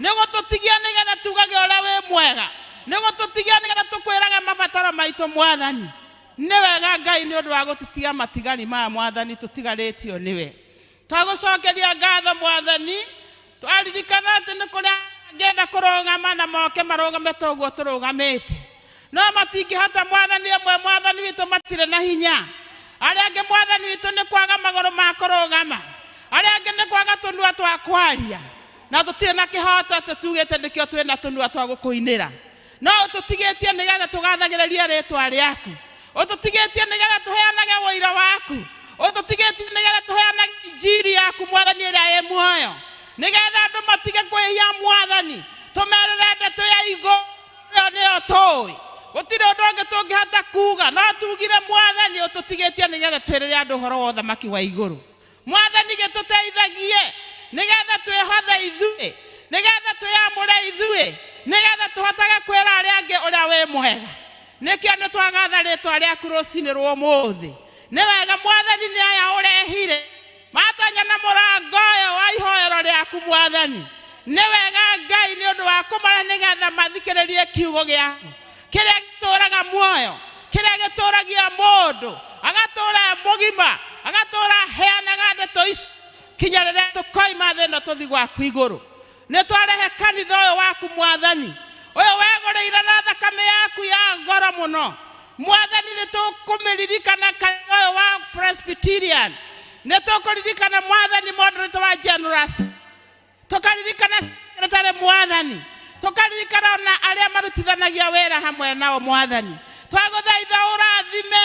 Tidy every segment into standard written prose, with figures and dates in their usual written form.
Nĩ gũtũtigia nĩgetha tugage ũrĩa wĩ mwega, nĩ gũtũtigia nĩgetha tũkwĩrage mabataro maitũ Mwathani. Nĩ wega Ngai nĩ ũndũ wa gũtũtiga matigari maya Mwathani tũtigarĩtio nĩwe. Twagũcokeria ngatho Mwathani, twaririkana atĩ nĩ kũrĩ angĩenda kũrũgama na moke marũgame ta ũguo tũrũgamĩte, no matingĩhota Mwathani. Amwe Mwathani witũ matirĩ na hinya, arĩa angĩ Mwathani witũ nĩ kwaga magũrũ ma kũrũgama, arĩa angĩ nĩ kwaga tũnua twa kwaria, na tũtirĩ na kĩhoto atĩ tugĩte nĩkĩo twĩna tũnua twa gũkũinĩra. No ũtũtigĩtie nĩgetha tũgathagĩrĩrie rĩtwa rĩaku, ũtũtigĩtie nĩgetha tũheanage ũira waku, ũtũtigĩtie nĩgetha tũheanage injiri yaku Mwathani ĩrĩa ĩ muoyo, nĩgetha andũ matige kwĩhia Mwathani, tũmerĩre ndeto ya igũrũ ĩyo nĩyo tũĩ. Gũtirĩ ũndũ ũngĩ tũngĩhota kuga, no tugire Mwathani ũtũtigĩtie nĩgetha twĩrĩre andũ ũhoro wa ũthamaki wa igũrũ. Mwathani gĩtũteithagie nĩgetha twĩhothe ithuĩ, nĩgetha twĩamũre ithuĩ, nĩgetha tũhotage kwĩra arĩa angĩ ũrĩa wĩ mwega. Nĩkĩo nĩ twagatha rĩtwa rĩaku rũcinĩ rwa ũmũthĩ. Nĩ wega Mwathani nĩ aya ũrehire matonya na mũrango ũyũ wa ihoero rĩaku Mwathani. Nĩ wega Ngai nĩ ũndũ wa kũmarehe nĩgetha mathikĩrĩrie kiugo gĩaku kĩrĩa gĩtũraga muoyo, kĩrĩa gĩtũragia mũndũ agatũra e mũgima, agatũra aheanaga ndeto ici kinya rĩrĩa tũkoima thĩ ĩno tũthi gwaku igũrũ. Nĩ twarehe kanitha ũyũ waku Mwathani, ũyũ wegũrĩire na thakame yaku ya goro mũno Mwathani. Nĩ tũkũmĩririkana kanitha ũyũ wa Presbyterian, nĩ tũkũririkana Mwathani moderator wa General, tũkaririkana secretary Mwathani, tũkaririkana ona arĩa marutithanagia wĩra hamwe nao Mwathani. Twagũthaitha ũrathime,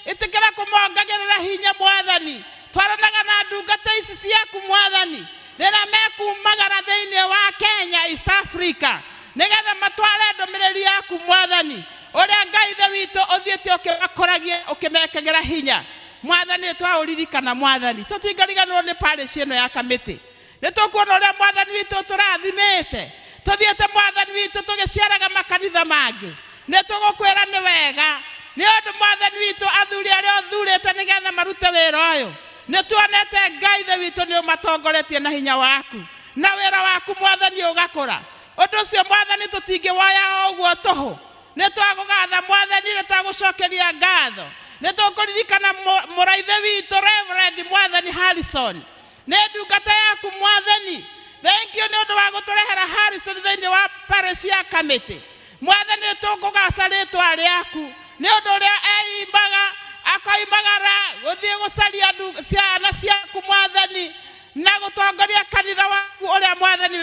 ĩtĩkĩra kũmongagĩrĩra hinya Mwathani. Twaranaga na ndungata ici ciaku Mwathani rĩrĩa mekumagara thĩinĩ wa Kenya, East Africa, nĩgetha matware ndũmĩrĩri yaku Mwathani, ũrĩa Ngai ithe witũ ũthiĩte ũkĩmakũragia ũkĩmekagĩra hinya Mwathani. Twaũririkana Mwathani, tũtingariganĩrwo nĩ parish ĩno ya Kamĩtĩ. Nĩ tũkuona ũrĩa Mwathani witũ tũrathimĩte, tũthiĩte Mwathani witũ tũgĩciaraga makanitha mangĩ. Nĩ tũgũkwĩra nĩ wega nĩ ũndũ Mwathani witũ athuri arĩa ũthurĩte nĩgetha marute wĩra ũyũ, nĩ tuonete Ngai ithe witũ nĩ ũmatongoretie na hinya waku, na wĩra waku Mwathani ũgakũra. Ũndũ ũcio Mwathani tũtingĩwoya o ũguo tũhũ. Nĩ twagũgatha Mwathani, nĩ twagũcokeria ngatho. Nĩ tũkũririkana mũraithe witũ Reverend Mwathani Harrison, nĩ ndungata yaku Mwathani. Thank you nĩ ũndũ wa gũtũrehera Harrison thĩinĩ wa parish ya Kamĩtĩ. Mwathani, nĩ tũkũgaca rĩtwa rĩaku nĩ ũndũ ũrĩa eimbaga akoimagara gũthiĩ gũcaria ciana ciaku Mwathani, na gũtongoria kanitha waku ũrĩa Mwathani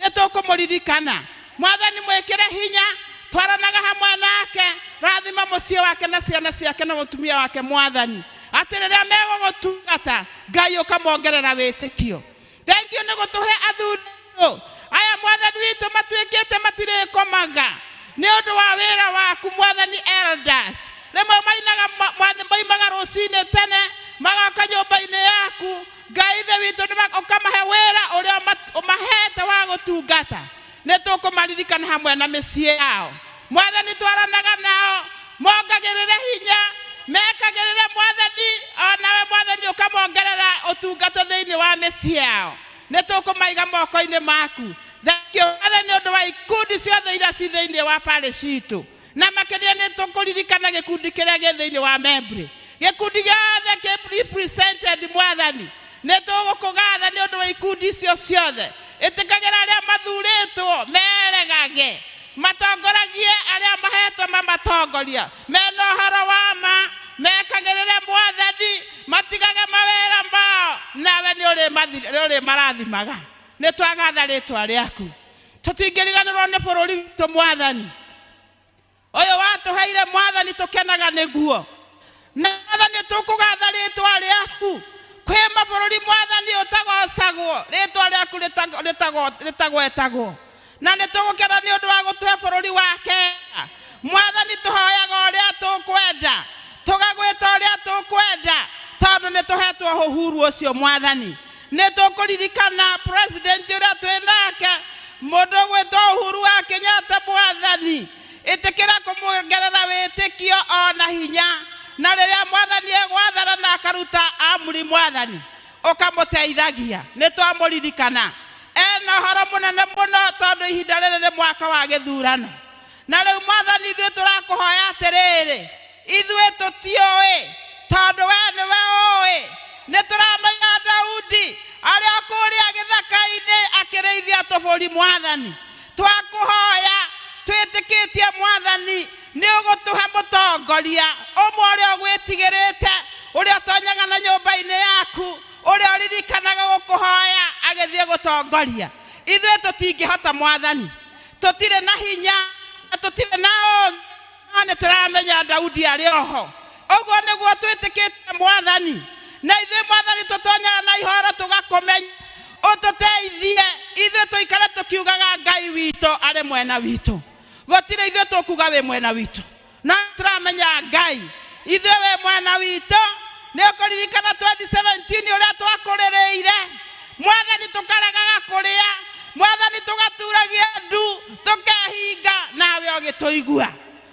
nĩ tũkũmũririkana. Mwathani, mwĩkĩre hinya, twaranaga hamwe nake, rathima mũciĩ wake na ciana ciake na mũtumia wake Mwathani, atĩ rĩrĩa megũgũtungata Ngai ũkamongerera wĩtĩkio. Thank you nĩ gũtũhe athuri aya Mwathani witũ matuĩkĩte matirĩkomaga nĩ ũndũ wa wĩra waku Mwathani. Elders rĩmwe mainaga moimaga rũcinĩ tene magoka nyũmba-inĩ yaku Ngai ithe witũ, ũkamahe wĩra ũrĩa ũmahete wa gũtungata. Nĩ tũkũmaririkana hamwe na mĩciĩ yao Mwathani. Twaranaga nao, mongagĩrĩre hinya, mekagĩrĩre Mwathani, onawe Mwathani ũkamongerera ũtungata thĩinĩ wa mĩciĩ yao. Nĩ tũkũmaiga moko-inĩ maku. Thank you Mwathani nĩ ũndũ wa ikundi ciothe iria ci thĩinĩ wa parish itũ, na makĩria nĩ tũkũririkana gĩkundi kĩrĩa gĩ thĩinĩ wa Membley, gĩkundi gĩothe kĩ represented Mwathani. Nĩ tũgũkũgatha nĩ ũndũ wa ikundi icio ciothe. Ĩtĩkagĩra arĩa mathurĩtwo meregage, matongoragie arĩa mahetwo mamatongoria mena ũhoro wa ma, mekagĩrĩre Mwathani, matigage mawĩra mao, nawe nĩ ũrĩmarathimaga. Nĩ twagatha rĩtwa rĩaku. Tũtingĩriganĩrwo nĩ bũrũri witũ Mwathani, ũyũ watũheire Mwathani, tũkenaga nĩguo. Na Mwathani, tũkũgatha rĩtwa rĩaku. Kwĩ mabũrũri Mwathani ũtagocagwo, rĩtwa rĩaku rĩtagwetagwo, na nĩ tũgũkena nĩ ũndũ wa gũtũhe bũrũri wa Kenya Mwathani. Tũhoyaga ũrĩa tũkwenda, tũgagwĩta ũrĩa tũkwenda, tondũ nĩ tũhetwo ũhuru ũcio Mwathani. Nĩ tũkũririkana president ũrĩa twĩ nake, mũndũ ũgwĩtwo Uhuru wa Kenyatta Mwathani. Ĩtĩkĩra kũmuongerera wĩtĩkio ona hinya, na rĩrĩa Mwathani egwathana na akaruta amri, Mwathani ũkamũteithagia. Nĩ twamũririkana ena ũhoro mũnene. Mũnene mũno tondũ ihinda rĩrĩ nĩ mwaka wa gĩthurano. Na rĩu Mwathani ithuĩ tũrakũhoya atĩrĩrĩ, ithuĩ tũtiũĩ tondũ we nĩwe ũĩ. Nĩ tũramenya Daudi arĩ o kũrĩa gĩthaka-inĩ akĩrĩithia tũbũri Mwathani. Twakũhoya twĩtĩkĩtie Mwathani nĩ ũgũtũhe mũtongoria ũmwe ũrĩa ũgwĩtigĩrĩte, ũrĩa ũtonyaga na nyũmba-inĩ yaku, ũrĩa ũririkanaga gũkũhoya agĩthiĩ gũtongoria. Ithuĩ tũtingĩhota Mwathani, tũtirĩ na hinya na tũtirĩ na ũũgĩ, no nĩ tũramenya Daudi arĩ oho. Ũguo nĩguo twĩtĩkĩtie Mwathani, na ithuĩ Mwathani tũtonyaga na ihoro tũgakũmenya. Ũtũteithie ithuĩ tũikare tũkiugaga Ngai witũ arĩ mwena witũ. Gũtirĩ ithuĩ tũkuga wĩ mwena witũ, no tũramenya Ngai ithuĩ wĩ mwena witũ. Nĩ ũkũririkana 2017 ũrĩa twakũrĩrĩire Mwathani, tũkaregaga kũrĩa Mwathani, tũgaturagia ndu tũkehinga, nawe ũgĩtũigua.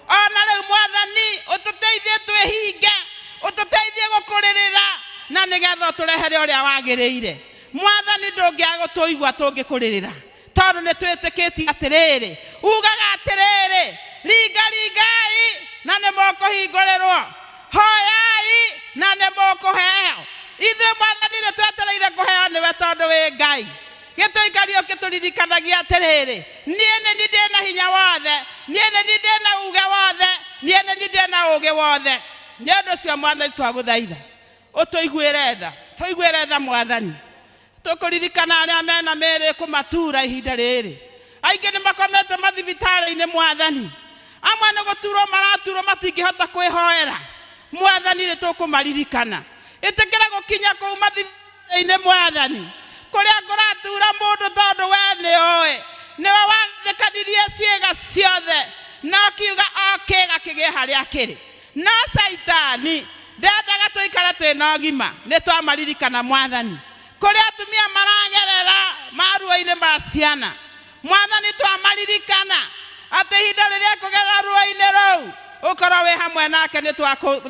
Ona rĩu Mwathani ũtũteithie twĩhinge, ũtũteithie gũkũrĩrĩra, na nĩgetha ũtũrehere ũrĩa wagĩrĩire. Mwathani ndũngĩaga gũtũigua tũngĩkũrĩrĩra, tondũ nĩ twĩtĩkĩtie atĩrĩrĩ, ugaga atĩrĩrĩ, ringa ringai na nĩ mũkũhingũrĩrwo, hoyai na nĩ mũkũheo. Ithuĩ Mwathani nĩ twetereire kũheo nĩwe tondũ wĩ Ngai. Gĩtũikario kĩtũririkanagia atĩrĩrĩ, niĩ nĩ niĩ ndĩ na hinya wothe, niĩ nĩ niĩ ndĩ na uge wothe, niĩ nĩ niĩ ndĩ na ũũgĩ wothe. Nĩ ũndũ ũcio Mwathani twagũthaitha ũtũiguĩre tha, tũiguĩre tha Mwathani. Tũkũririkana arĩa mena mĩĩrĩ ĩkũmatura ihinda rĩrĩ, aingĩ nĩ makomete mathibitarĩ-inĩ Mwathani, amwe nĩ gũturwo maraturwo matingĩhota kwĩhoera. Mwathani nĩ tũkũmaririkana, ĩtĩkĩra gũkinya kũu mathibitarĩ-inĩ Mwathani, kũrĩa kũratura mũndũ tondũ we nĩ ũĩ, nĩwe wagathĩkanirie ciĩga ciothe na ũkiuga o kĩĩga kĩgĩe harĩa kĩrĩ. No Caitani ndendaga tũikare twĩ na ũgima. Nĩ twamaririkana Mwathani, kũrĩa atumia maragerera maruo-inĩ ma ciana. Mwathani twamaririkana atĩ ihinda rĩrĩa ekũgerera ruo-inĩ rũu ũkorwo wĩ hamwe nake. Nĩ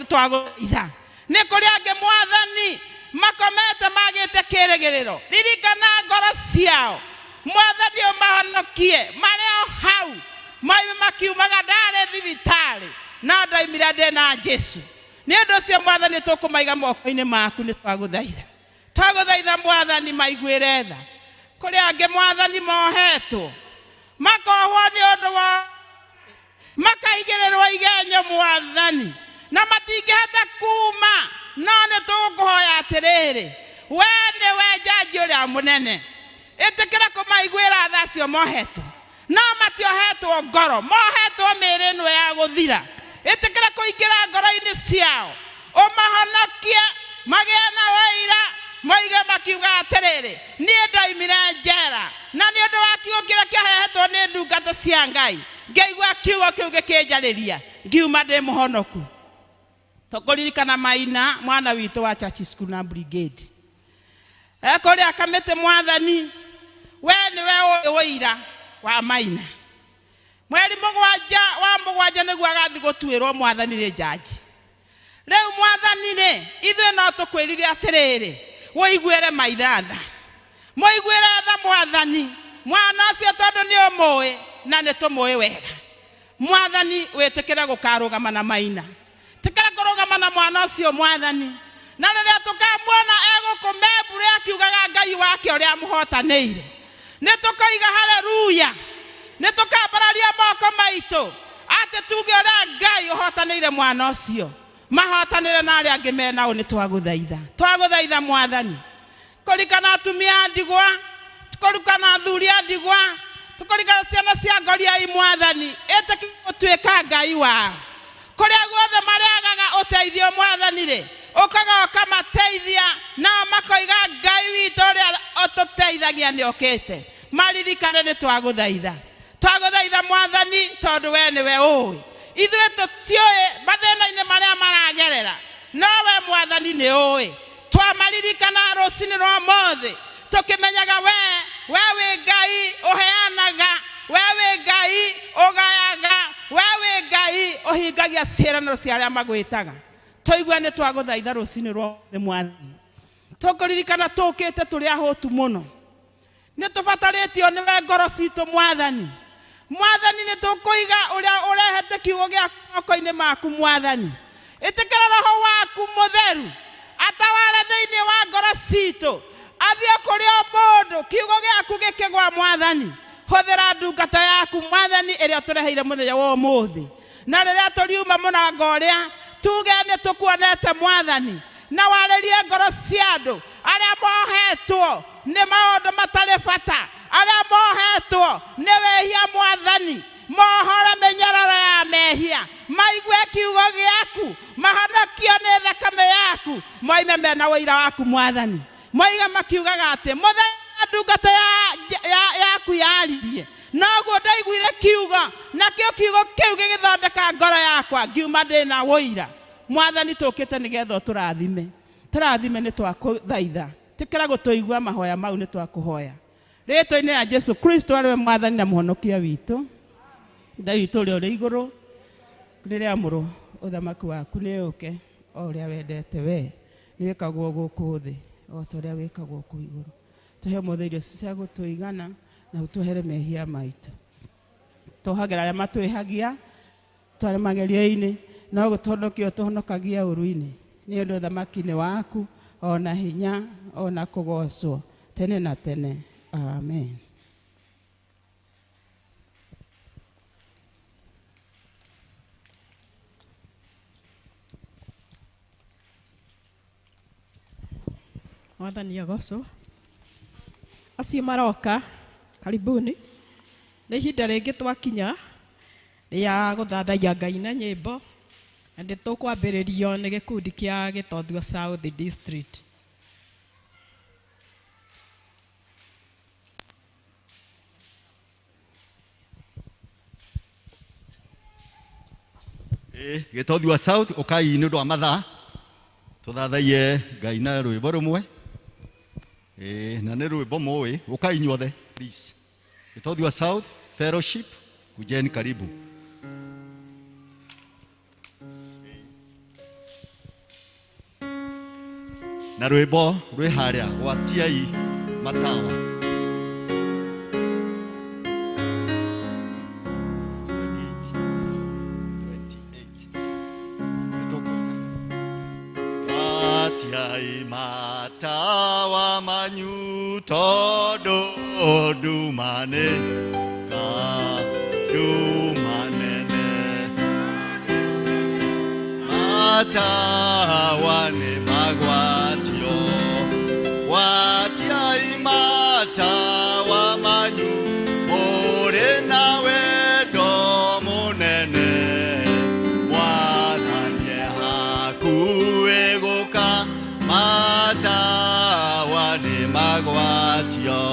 twagũthaitha. Nĩ kũrĩ angĩ Mwathani makomete magĩte kĩrĩgĩrĩro, ririkana ngoro ciao Mwathani, ũmahonokie marĩ o hau. Moime makiumaga ndarĩ thibitarĩ no ndoimire ndĩ na Jesu. Nĩ ũndũ ũcio Mwathani tũkũmaiga moko-inĩ maku. Nĩ twagũthaitha, twagũthaitha Mwathani, maiguĩre tha. Kũrĩ angĩ Mwathani mohetwo, makohwo nĩ ũndũ wa makaigĩrĩrwo igenyo Mwathani, na matingĩhota kuma, no nĩ tũgũkũhoya atĩrĩrĩ, we nĩwe njanji ũrĩa mũnene, ĩtĩkĩra kũmaiguĩra tha acio mohetwo. No matiohetwo ngoro, mohetwo mĩĩrĩ ĩno ya gũthira. Ĩtĩkĩra kũingĩra ngoro-inĩ ciao, ũmahonokie, magĩe na ũira, moige makiuga atĩrĩrĩ, niĩ ndoimire njera na nĩ ũndũ wa kiugo kĩrĩa kĩahehetwo nĩ ndungata cia Ngai, ngĩigua kiugo kĩu gĩkĩnjarĩria, ngiuma ndĩ mũhonoku. Tũkũririkana Maina mwana witũ wa church school na brigade ekũrĩa kamĩtĩ. Mwathani we nĩwe ũĩ ũira wa Maina. Mweri 7 wa 7 nĩguo agathiĩ gũtuĩrwo Mwathani nĩ njanji. Rĩu Mwathani rĩ, ithuĩ no tũkwĩrire atĩrĩrĩ, ũiguĩre Maina tha, mũiguĩre tha Mwathani mwana ũcio, tondũ nĩ ũmũĩ na nĩ tũmũĩ wega. Mwathani wĩtĩkĩre gũkarũgama na Maina, tĩkĩra kũrũgama na mwana ũcio Mwathani, na rĩrĩa tũkamuona egũkũ Membure akiugaga Ngai wake ũrĩa amũhotanĩire, nĩ tũkoiga haleluya, nĩ tũkambararia moko maitũ atĩ tuge ũrĩa Ngai ũhotanĩire mwana ũcio, mahotanĩre na arĩa angĩ menao. Nĩ twagũthaitha, twagũthaitha Mwathani, kũrikana atumia a ndigwa, kũrikana athuri a ndigwa, tũkũrikana ciana cia ngoriai. Mwathani ĩtĩkĩra gũtuĩka Ngai wao kũrĩa guothe marĩagaga ũteithio. Mwathani rĩ, ũkaga ũkamateithia, nao makoiga Ngai witũ ũrĩa ũtũteithagia nĩ okĩte. Maririkane. Nĩ twagũthaitha, twagũthaitha Mwathani, tondũ we nĩwe ũĩ, ithuĩ tũtiũĩ mathĩna-inĩ marĩa maragerera, no we Mwathani nĩ ũĩ. Twamaririkana rũcinĩ rwa ũmũthĩ tũkĩmenyaga we wĩ Ngai ũheanaga, we wĩ Ngai ũgayaga, we wĩ Ngai ũhingagia ciĩranĩro cia arĩa magwĩtaga. Tũigue nĩ twagũthaitha rũcinĩ rwa ũmũthĩ Mwathani. Tũkũririkana tũkĩte tũrĩ ahũtu mũno, nĩ tũbatarĩtio nĩwe. Ngoro citũ Mwathani. Mwathani nĩ tũkũiga ũrĩa ũrehete kiugo gĩa moko-inĩ maku Mwathani. Ĩtĩkĩra Roho waku Mũtheru ataware thĩinĩ wa ngoro citũ, athiĩ kũrĩ o mũndũ kiugo gĩaku gĩkĩgwa Mwathani. Hũthĩra ndungata yaku Mwathani ĩrĩa ũtũreheire mũthenya wa ũmũthĩ, na rĩrĩa tũriuma mũrango ũrĩa tuge nĩ tũkuonete Mwathani, na warĩrie ngoro cia andũ arĩa mohetwo nĩ maũndũ matarĩ bata, arĩa mohetwo nĩ wĩhia Mwathani, mohore mĩnyororo ya mehia, maigue kiugo gĩaku, mahonokio nĩ thakame yaku, moime mena ũira waku Mwathani. Moiga makiugaga atĩ mũthenya ndungata yaku yaririe, noguo ndaiguire kiugo, nakĩo kiugo kĩu gĩgĩthondeka ngoro yakwa, ngiuma ndĩna ũira. Mwathani tũkĩte nĩgetha ũtũrathime, tũrathime nĩ twakũthaitha, tĩkĩra gũtũigua mahoya mau nĩ twakũhoya rĩĩtwa-inĩ rĩa Jesu Kristo arĩwe Mwathani na Mũhonokia witũ. Ithe witũ ũrĩa ũrĩ igũrũ, rĩrĩamũrwo ũthamaki waku nĩ ũke, o ũrĩa wendete we nĩ wĩkagwo gũkũ thĩ o ta ũrĩa wĩkagwo kũu igũrũ. Tũhe ũmũthĩ irio cia gũtũigana na ũtũhere mehia maitũ. Tũhagĩra arĩa matwĩhagia, tware magerio-inĩ, no gũtũhonokia ũtũhonokagia ũru-inĩ. Nĩ ũndũ ũthamaki nĩ waku, ona hinya, ona kũgocwo tene na tene. Amen. Mwathani agocwo. Acio maroka karibuni. Nĩ ihinda rĩngĩ twakinya rĩa gũthathaiya Ngai na nyĩmbo, na nĩ tũkwambĩrĩrio nĩ gĩkundi kĩa Gĩtothua South District. Gĩtothua South ũkai nĩ ũndũ wa mathaa tũthathaiye Ngai na rwĩmbo rũmwe. Na nĩ rwĩmbo mũĩ, ũkai inyuothe please. Gĩtothua South Fellowship, kujeni karibu. Na rwĩmbo rwĩ harĩa gwatiai matawa. Gwatiai matawa manyu tondũ nduma nĩ nduma nene. Matawa nĩ magwatio, gwatiai matawa manyu mũrĩ na wendo mũnene. Mwathani e hakuhĩ gũka, matawa nĩ magwatio.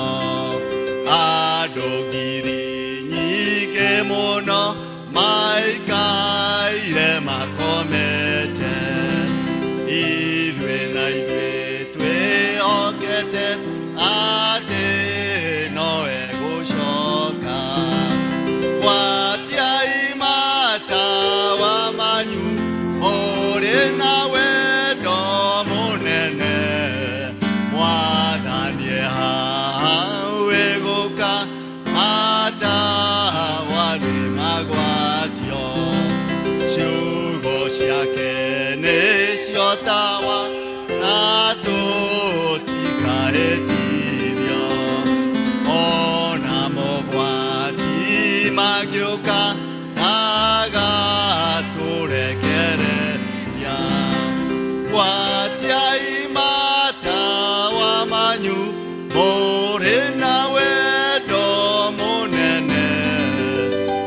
Andũ ngiri nyingĩ mũno maikaire makomete, ithuĩ na ithuĩ twĩhokete atĩ no egũcoka. Gwatiai matawa manyu mũrĩ na wendo mũnene. Mwathani e hakuhĩ gũka, matawa nĩ magwatio. Ciugo ciake nĩcio tawa, na tũtikahĩtithio. Ona mogwati mangĩũka, ndagatũrekereria. Gwatiai matawa manyu mũrĩ na wendo mũnene.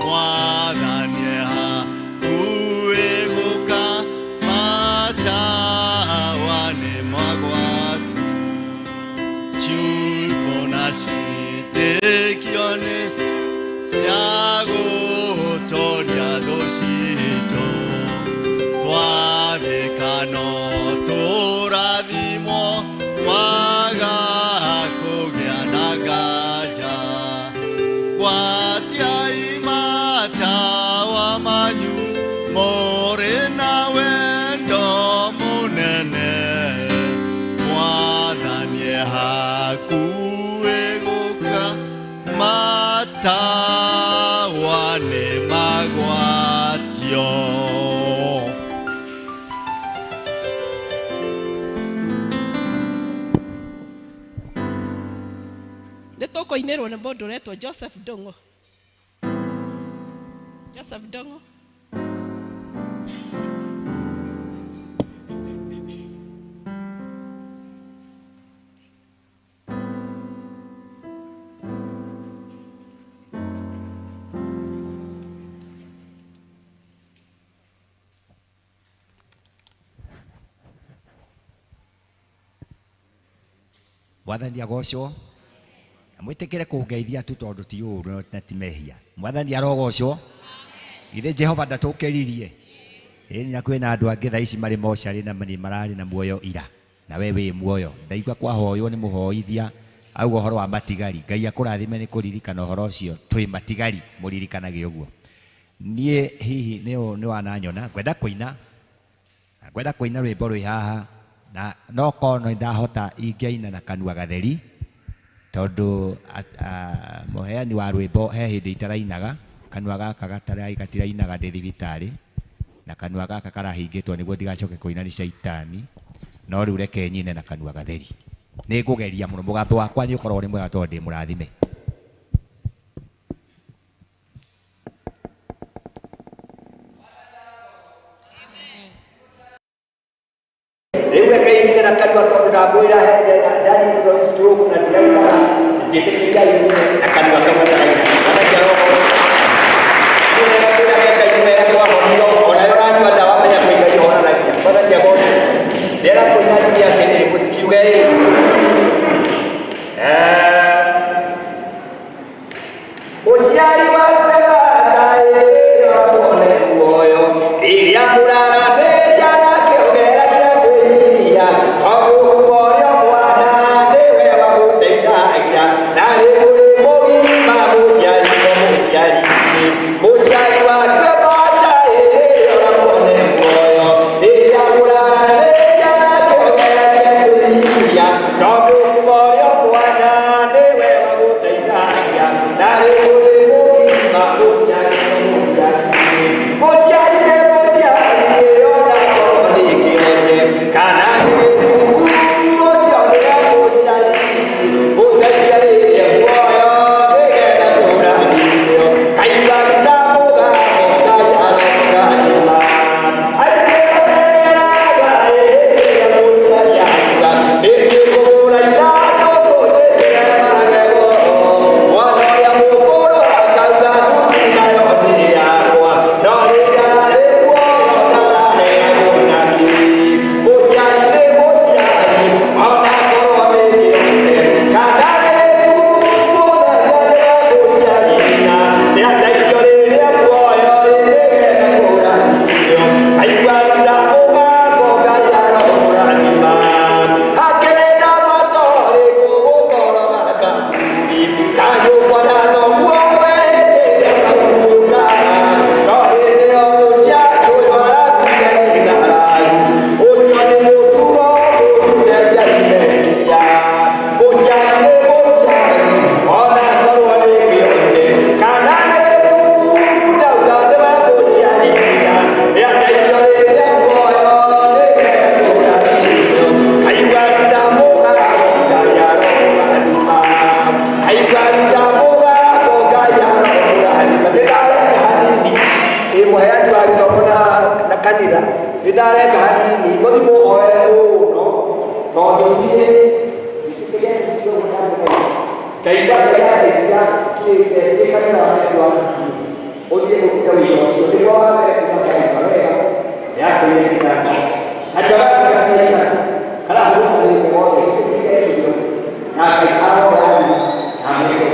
Mwathani e hakuhĩ gũka, matawa nĩ magwati. Ciugo na ciĩtĩkio nĩ cia gũtoria thũ citũ. Twathĩka no tũrathimwo, twaga kũgĩa na nganja. Gwatiai matawa manyu mũrĩ na wendo mũnene. Mwathani e hakuhĩ gũka, Matawa nĩ magwatio. Nĩ tũkũinĩrwo nĩ mũndũ ũretwo Joseph Ndung'u. Joseph Ndung'u. Mwathani agocwo. Na mwĩtĩkĩre kũngeithia tu tondũ ti ũũru na ti mehia. Mwathani arogocwo. Githĩ Jehova ndatũkĩririe. Ĩĩ na kwĩna andũ angĩ thaa ici marĩ mocarĩ na nĩ mararĩ na muoyo ira. Na we wĩ muoyo. Ndaigua kwahoywo nĩ mũhoithia auga ũhoro wa matigari. Ngai akũrathime nĩ kũririkana ũhoro ũcio. Twĩ matigari mũririkanage ũguo. Niĩ hihi nĩ wananyona ngwenda kũina. Ngwenda kũina rwĩmbo rwĩ haha. Na no korwo nĩ ndahota ingĩaina na kanua gatheri tondũ mũheani wa rwĩmbo he hĩndĩ itarainaga kanua gaka gatirainaga ndĩ thibitarĩ na kanua gaka karahingĩtwo nĩguo ndigacoke kũina nĩ caitani no rĩu reke nyine na kanua gatheri. Nĩ ngũgeria mũno mũgambo wakwa nĩ ũkoragwo ũrĩ mwega tondũ ndĩ mũrathime. Rĩu reke nyine na kanua tondũ ndamwĩra he ndanyitwo nĩ stroke na ndirainaga njĩtĩkĩria nyine na kanua kamwe karaina. Ũciari wa tata wone muoyo rĩrĩa mũraranĩria nake ũgeragia kwĩnyihia ogũkũmorio mwana nĩwe wagũteithagia na nĩ kũrĩ mũgima mũciari no mũciari mũciari wake bata ĩrĩa ũramwone muoyo rĩrĩa mũraranĩria nake ũgeragia kwĩnyihia tondũ kũmorio mwana nĩwe wagũteithagia na nĩ kũrĩ mũgima mũciari no mũciari mũciari nĩ mũciari ona korwo nĩ kĩonje kana nĩ gĩkungu ũcio nĩwe mũciari mũteithie rĩrĩa muoyo nĩgetha kũrathimwo kaigua ruta mũgambo Ngai arokũrathima aingĩreraga ĩrĩa mũciari akua ĩngĩkũgũra ithandũkũ njĩkĩre magego mwana ũrĩa mũkũrũ akauga nduthi nayo nĩ yakwa no rĩrĩa arĩ muoyo ndaraheagwo nakĩ mũciari nĩ mũciari ona korwo nĩ kĩonje kana nĩ gĩkungu mũthenya nĩwe mũciari na nĩateithio rĩrĩa muoyo nĩgetha kũrathimwo kaigua ruta mũgambo Ngai arokũrathima hakĩrĩ na bata ũrĩkũ gũkorwo kaburi kanyũkwa na thoguo we hĩndĩ ĩrĩa mahurũka no hĩndĩ ĩyo mũciari ũyũ arakuire nĩ ng'aragu ũcio nĩ mũtugo mũũru cenjia meciria mũciari nĩ mũciari ona korwo nĩ kĩonje kana nĩ gĩkungu ndauga nĩwe mũciari na nĩateithio rĩrĩa muoyo nĩgetha kũrathimwo kaigua ruta mũgambo Ngai arokũrathima kaigua ruta mũgambo Ngai arokũrathima. Nĩndareka hanini ĩ mũheani wa gĩthomo na kanitha nĩndareka hanini mũthi mũhoere mũno tondũ niĩ ndaigua Ngai andeithia ndĩ kanitha wa mũheani wa Kisii ũthiĩ ũrute wĩra ũcio nĩguo wa mbere kuma Taifa Wega nĩakwĩrire kĩnanda na ndagatiganaina karahũrũkanĩte wothe gĩtĩkĩre na Ngai arokũrathima na amwĩke.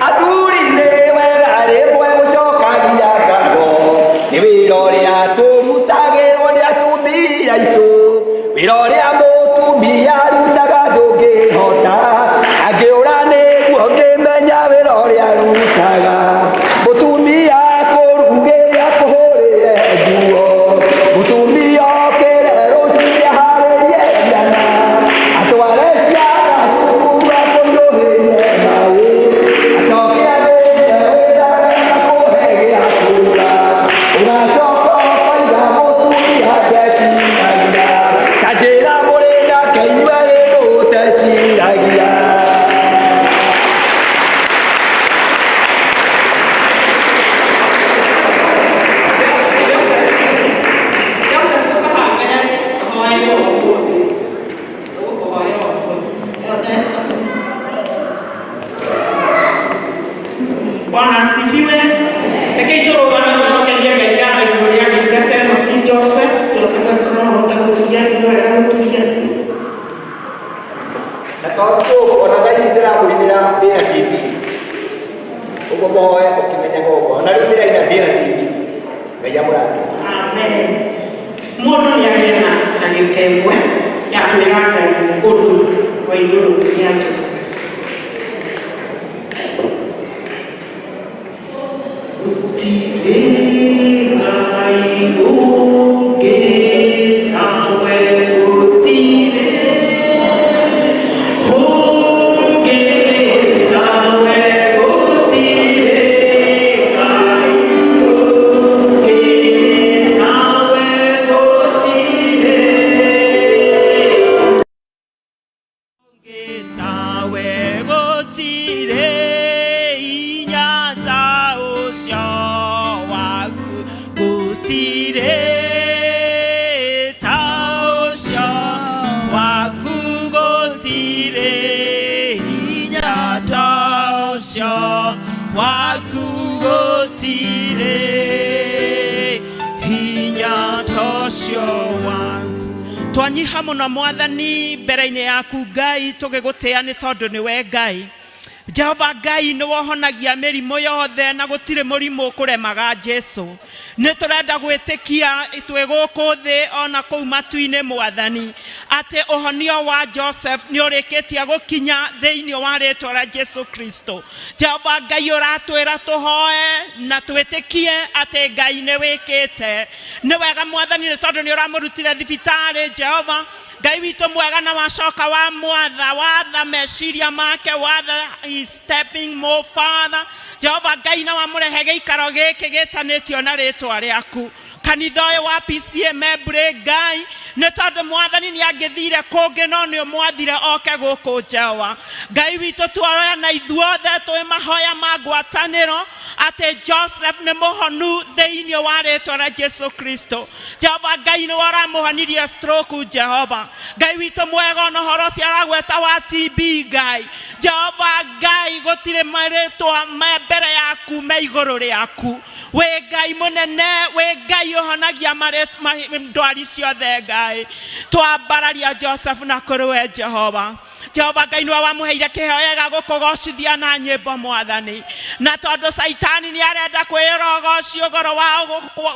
Athuri nĩ wega rĩmwe gũcokagia ngatho Bwana asifiwe. Rekei tũrũgame tũcokerie Ngai ngatho igũrũ rĩa ndungata ĩno ti Joseph. Joseph angĩkorwo no ũhote gũturia nĩ wega gũturia. Na to stroke ona thaa ici ndĩramũinĩra ndĩna TB. Ũguo mũhoe ũkĩmenyaga ũguo. Ona rĩu ndĩraina ndĩna TB. Ngai amũrathime. Amen. Mũndũ nĩ agĩe na ndagĩka ĩmwe ya kwĩra Ngai ũndũ wa igũrũ rĩa Joseph. Gũtirĩ Ngai ũngĩ tawe, gũtirĩ ũngĩ tawe, gũtirĩ Ngai ũngĩ tawe, gũtirĩ tawe, gũtirĩ hinya ta ũcio waku, gũtirĩ ta ũcio waku, gũtirĩ hinya ta ũcio waku, gũtirĩ hinya ta ũcio waku. Twanyiha mũno Mwathani mbere-inĩ yaku Ngai, tũgĩgũtĩa nĩ tondũ nĩwe Ngai. Jehova Ngai nĩ wohonagia mĩrimũ yothe na gũtirĩ mũrimũ ũkũremaga Jesu. Nĩ tũrenda gwĩtĩkia twĩ gũkũ thĩ ona kũu matu-inĩ Mwathani atĩ ũhonio wa Joseph nĩ ũrĩkĩtie gũkinya thĩinĩ wa rĩtwa rĩa Jesu Kristo. Jehova Ngai ũratwĩra tũhoe na twĩtĩkie atĩ Ngai nĩ wĩkĩte. Nĩ wega Mwathani nĩ tondũ nĩ ũramũrutire thibitarĩ Jehova Ngai witũ mwega na wacoka wa mwatha watha meciria make watha he stepping more further. Jehova Ngai na wamũrehe gĩikaro gĩkĩ gĩtanĩtio na rĩtwa rĩaku kanitha ũyũ wa PCEA Membley Ngai nĩ tondũ Mwathani nĩ angĩthire kũngĩ no nĩ ũmwathire oke gũkũ Jehova Ngai witũ tuoya na ithuothe twĩ mahoya ma ngwatanĩro atĩ Joseph nĩ mũhonu thĩinĩ wa rĩtwa rĩa Jesu Kristo. Jehova Ngai nĩwe ũramũhonirie stroke Jehova Ngai witũ mwega ona ũhoro ũcio aragweta wa TB Ngai Jehova Ngai gũtirĩ marĩtwa me mbere yaku me igũrũ rĩaku wĩ Ngai mũnene wĩ Ngai ũhonagia ndwari ciothe Ngai twambararia Joseph na kũrĩ we Jehova. Jehova Ngai nĩwe wamũheire kĩheo gĩa gũkũgocithia na nyĩmbo Mwathani na tondũ Caitani nĩ arenda kwĩra ũgoci ũhoro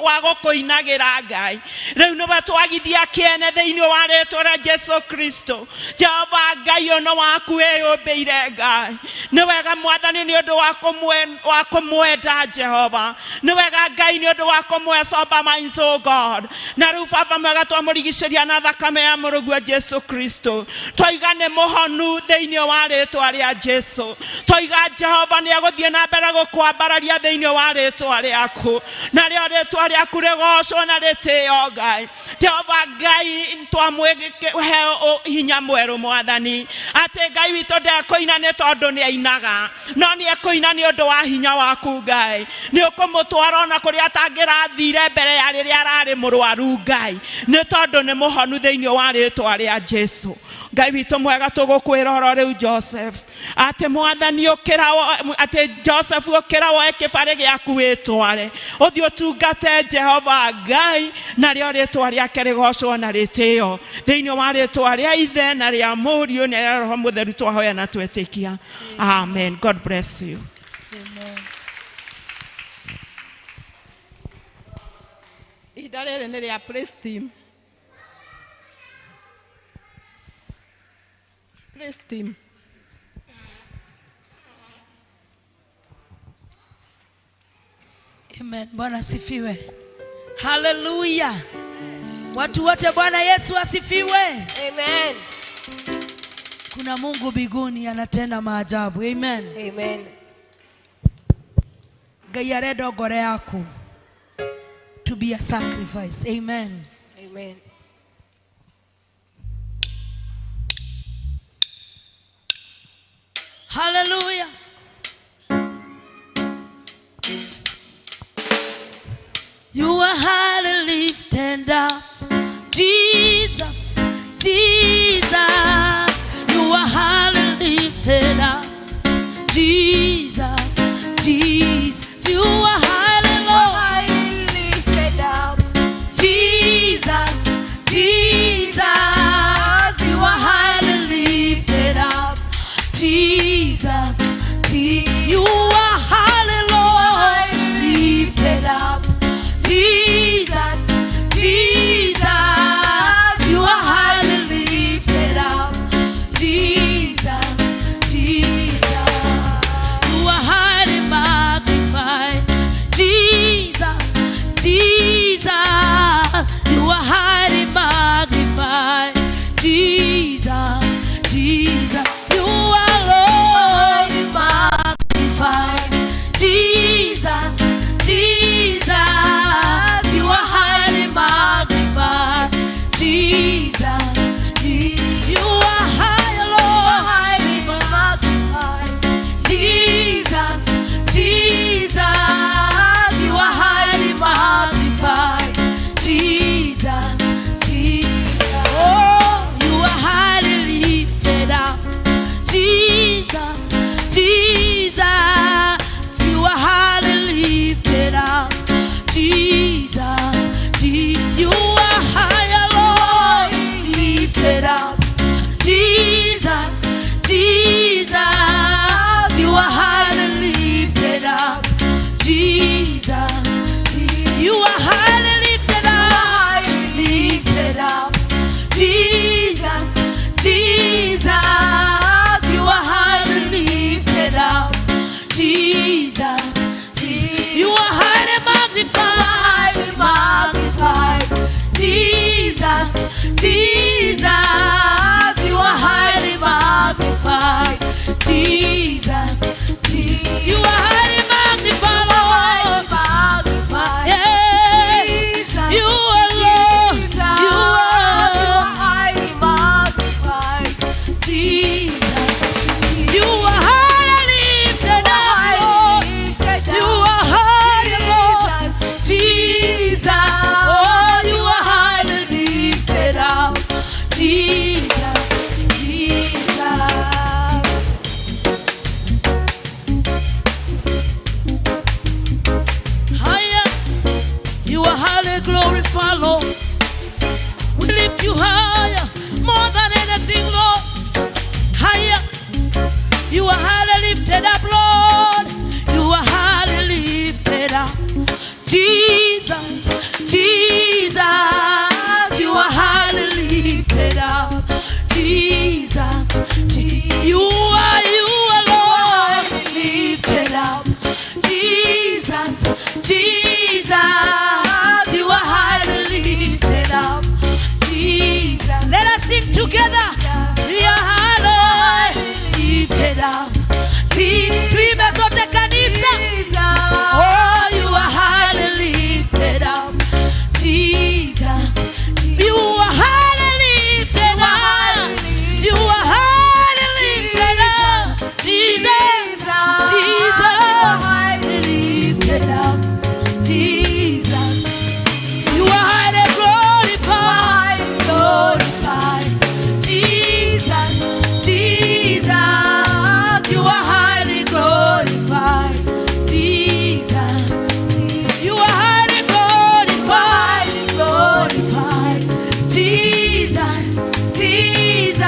wa gũkũinagĩra Ngai rĩu nĩwe twagithia kĩene thĩinĩ wa rĩtwa rĩa Jesu Kristo. Jehova Ngai ũno waku wĩyũmbĩire Ngai nĩ wega Mwathani nĩ ũndũ wa kũmwenda Jehova nĩ wega Ngai nĩ ũndũ wa kũmwe sober minds o God na rĩu Baba mwega twamũrigicĩria na thakame ya mũrũguo Jesu Kristo twaiga nĩ mũhonu thĩinĩ wa rĩtwa rĩa Jesu twaiga Jehova nĩ egũthiĩ na mbere gũkwambararia thĩinĩ wa rĩtwa rĩaku narĩo rĩtwa rĩaku rĩgocwo na rĩtĩo Ngai. Jehova Ngai twamwĩhe hinya mwerũ Mwathani atĩ Ngai witũ ndekũina nĩ tondũ nĩ ainaga no nĩ ekũina nĩ ũndũ wa hinya waku Ngai nĩ ũkũmũtwara ona kũrĩa atangĩrathire mbere ya rĩrĩa ararĩ mũrwaru Ngai nĩ tondũ nĩ mũhonu thĩinĩ wa rĩtwa rĩa Jesu. Ngai witũ mwega tũgũkwĩra ũhoro rĩu Joseph atĩ Mwathani ũkĩra atĩ Joseph ũkĩra woe kĩbarĩ gĩaku wĩtware ũthiĩ ũtungate Jehova Ngai narĩo rĩtwa rĩake rĩgocwo na rĩtĩo thĩinĩ wa rĩtwa rĩa Ithe na rĩa Mũriũ na rĩa Roho Mũtheru twahoya na twetĩkia. Amen. God bless you. Amen. Ihinda rĩrĩ nĩ rĩa praise team. Praise team. Amen. Bwana asifiwe. Haleluya. Watu wote Bwana Yesu asifiwe. Amen. Kuna Mungu mbinguni anatenda maajabu. Amen. Amen. Ngai arenda ngoro yaku to be a sacrifice. Amen. Amen. Hallelujah. You are highly lifted up, Jesus, Jesus. You are highly lifted up, Jesus, Jesus. Jesus, you are highly, Lord, lifted up. Jesus, Jesus, you are highly lifted up. Jesus, Jesus, you are highly magnified. Jesus, Jesus, you are highly magnified. Jesus, Jesus, you are Lord magnified. Jesus, Jesus, you are highly magnified. Jesus, Jesus, you are high, Lord, highly magnified. Jesus, Jesus, you are highly magnified. Jesus, Jesus, oh, you are highly lifted up. Jesus, Jesus, you are highly lifted up. Jesus, Jesus, you are higher, Lord, lifted up. Jesus, Jesus, you are highly lifted up. Jesus, Jesus, you are highly lifted up, lifted up. Jesus, Jesus, you are highly lifted up. Jesus, Jesus, you are highly magnified, magnified. Jesus, Jesus, you are highly magnified. Jesus, Jesus, you are highly magnified, Lord. Yeah, you are Lord, you are highly magnified. Jesus, you are highly lifted up, Lord. You are highly, Lord. Jesus, oh, you are highly lifted up. Jesus, Jesus. Higher, you are highly glorified, Lord. We lift you higher, more than anything, Lord. Higher, you are highly lifted up, Lord. You are highly lifted up. Jesus, Jesus, you are highly lifted up. Jesus, Jesus, you are Lord, lifted up. Jesus, Jesus, you are highly lifted up. Jesus, let us sing together. We are highly lifted up. Tuimbe sote kanisa. Oh, you are highly lifted up. Jesus, you are highly lifted up. You are highly lifted up. Jesus, Jesus, highly lifted up. Jesus, you are highly glorified, glorified. Jesus, Jesus, you are highly glorified. Jesus, you are highly glorified, glorified. Jesus, Jesus,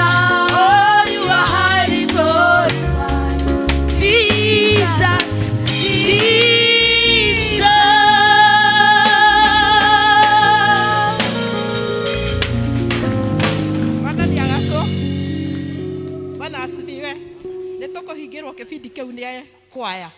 oh, you are highly glorified. Jesus, Jesus. Mwathani agacwo. Bwana asifiwe. Nĩ tũkũhingĩrwo kĩbindi kĩu nĩ kwaya.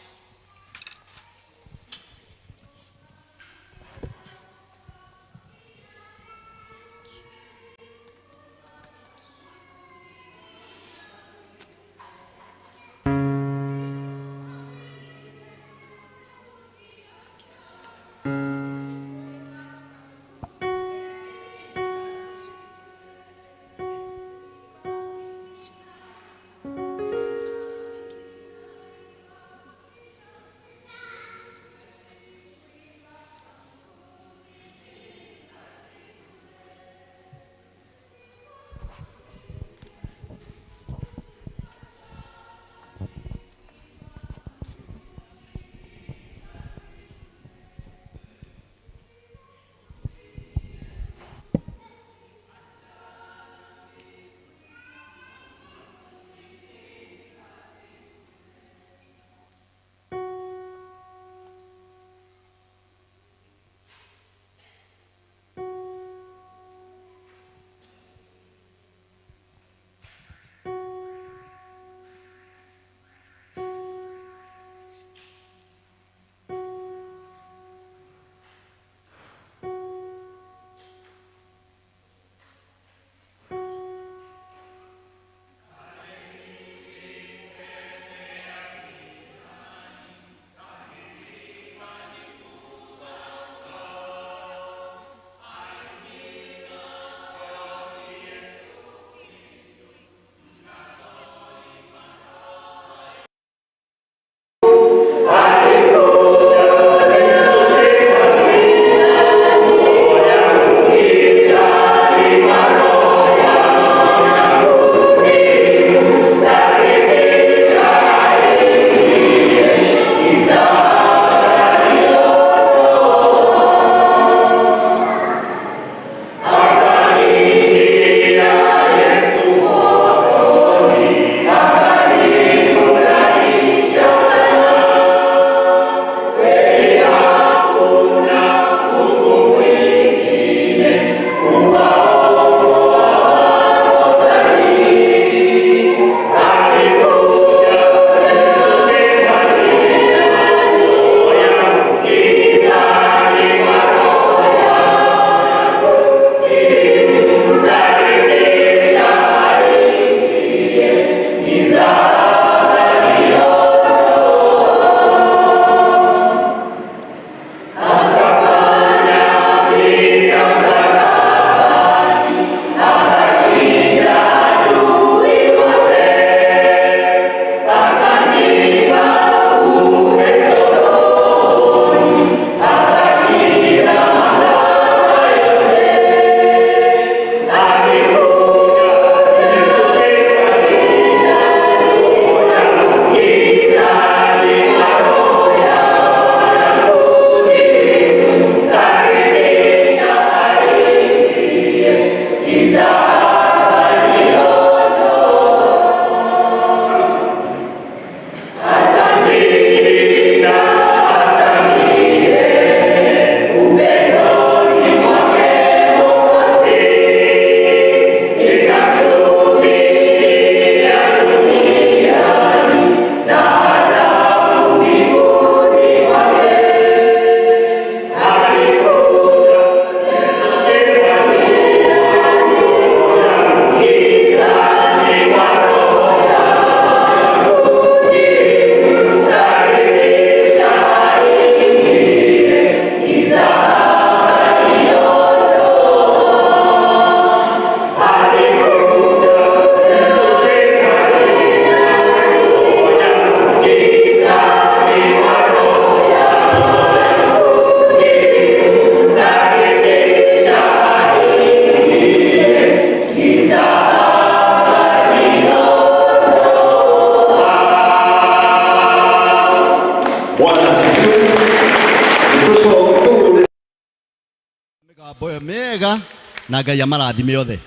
Nĩ ega na Ngai amarathime othe.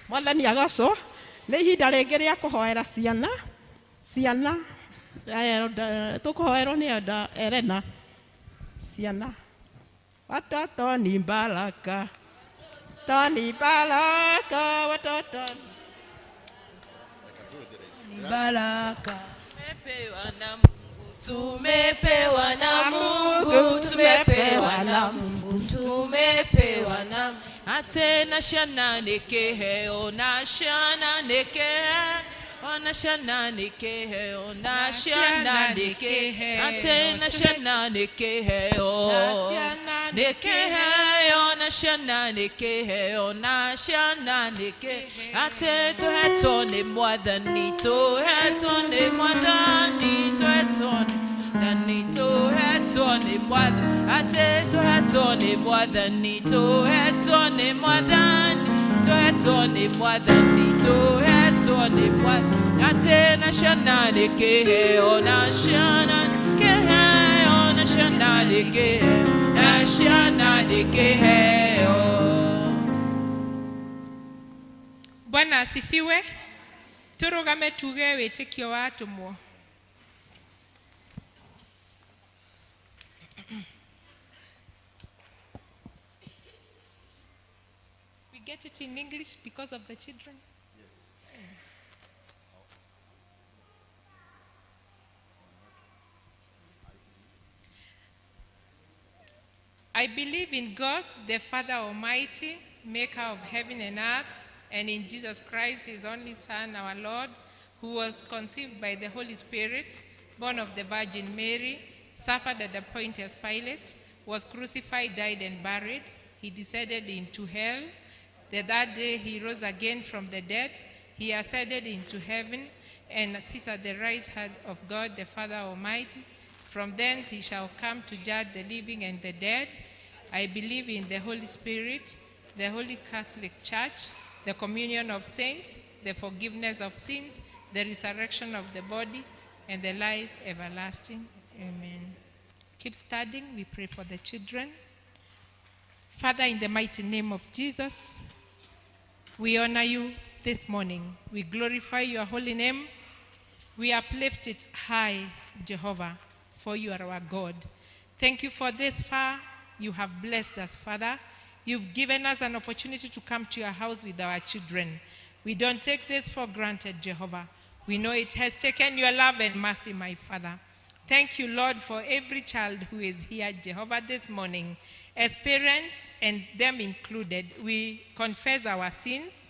Mwathani agocwo. Nĩ ihinda rĩngĩ rĩa kũhoera ciana ciana. Tũkũhoerwo nĩ Elder Elena. Ciana, watoto ni baraka, to ni baraka, watoto ni baraka. Tumepewa na Mungu, tumepewa na Mungu, tumepewa na Mungu, tumepewa na ate na ciana nĩ kĩheo, na ciana nĩ kĩheo, ona ciana nĩ kĩheo, na ciana nĩ kĩheo, ate na ciana nĩ kĩheo, nĩ kĩheo, na ciana nĩ kĩheo, na ciana nĩ kĩheo, ate tũhetwo nĩ Mwathani, tũhetwo nĩ Mwathani, tũhetwo nĩ Mwathani, tũhetwo nĩ Mwathani, ate tũhetwo nĩ Mwathani, tũhetwo nĩ Mwathani, tũhetwo nĩ Mwathani, tũhetwo nĩ Mwathani, ate na ciana nĩ kĩheo, na ciana nĩ kĩheo, na ciana nĩ kĩheo, na ciana nĩ kĩheo. Bwana asifiwe. Turugame tuge wĩtĩkio wa atũmwo. We get it in English because of the children. Yes. I believe in God, the Father Almighty, maker of heaven and earth, and in Jesus Christ, his only Son, our Lord, who was conceived by the Holy Spirit, born of the Virgin Mary, suffered at the Pontius Pilate, was crucified, died, and buried. He descended into hell. The third day he rose again from the dead. He ascended into heaven and sits at the right hand of God, the Father Almighty. From thence he shall come to judge the living and the dead. I believe in the Holy Spirit, the Holy Catholic Church, the communion of saints, the forgiveness of sins, the resurrection of the body, and the life everlasting. Amen. Keep studying. We pray for the children. Father, in the mighty name of Jesus, we honor you this morning. We glorify your holy name. We uplift it high, Jehovah, for you are our God. Thank you for this far. You have blessed us, Father. You've given us an opportunity to come to your house with our children. We don't take this for granted, Jehovah. We know it has taken your love and mercy, my Father. Thank you, Lord, for every child who is here, Jehovah, this morning. As parents, and them included, we confess our sins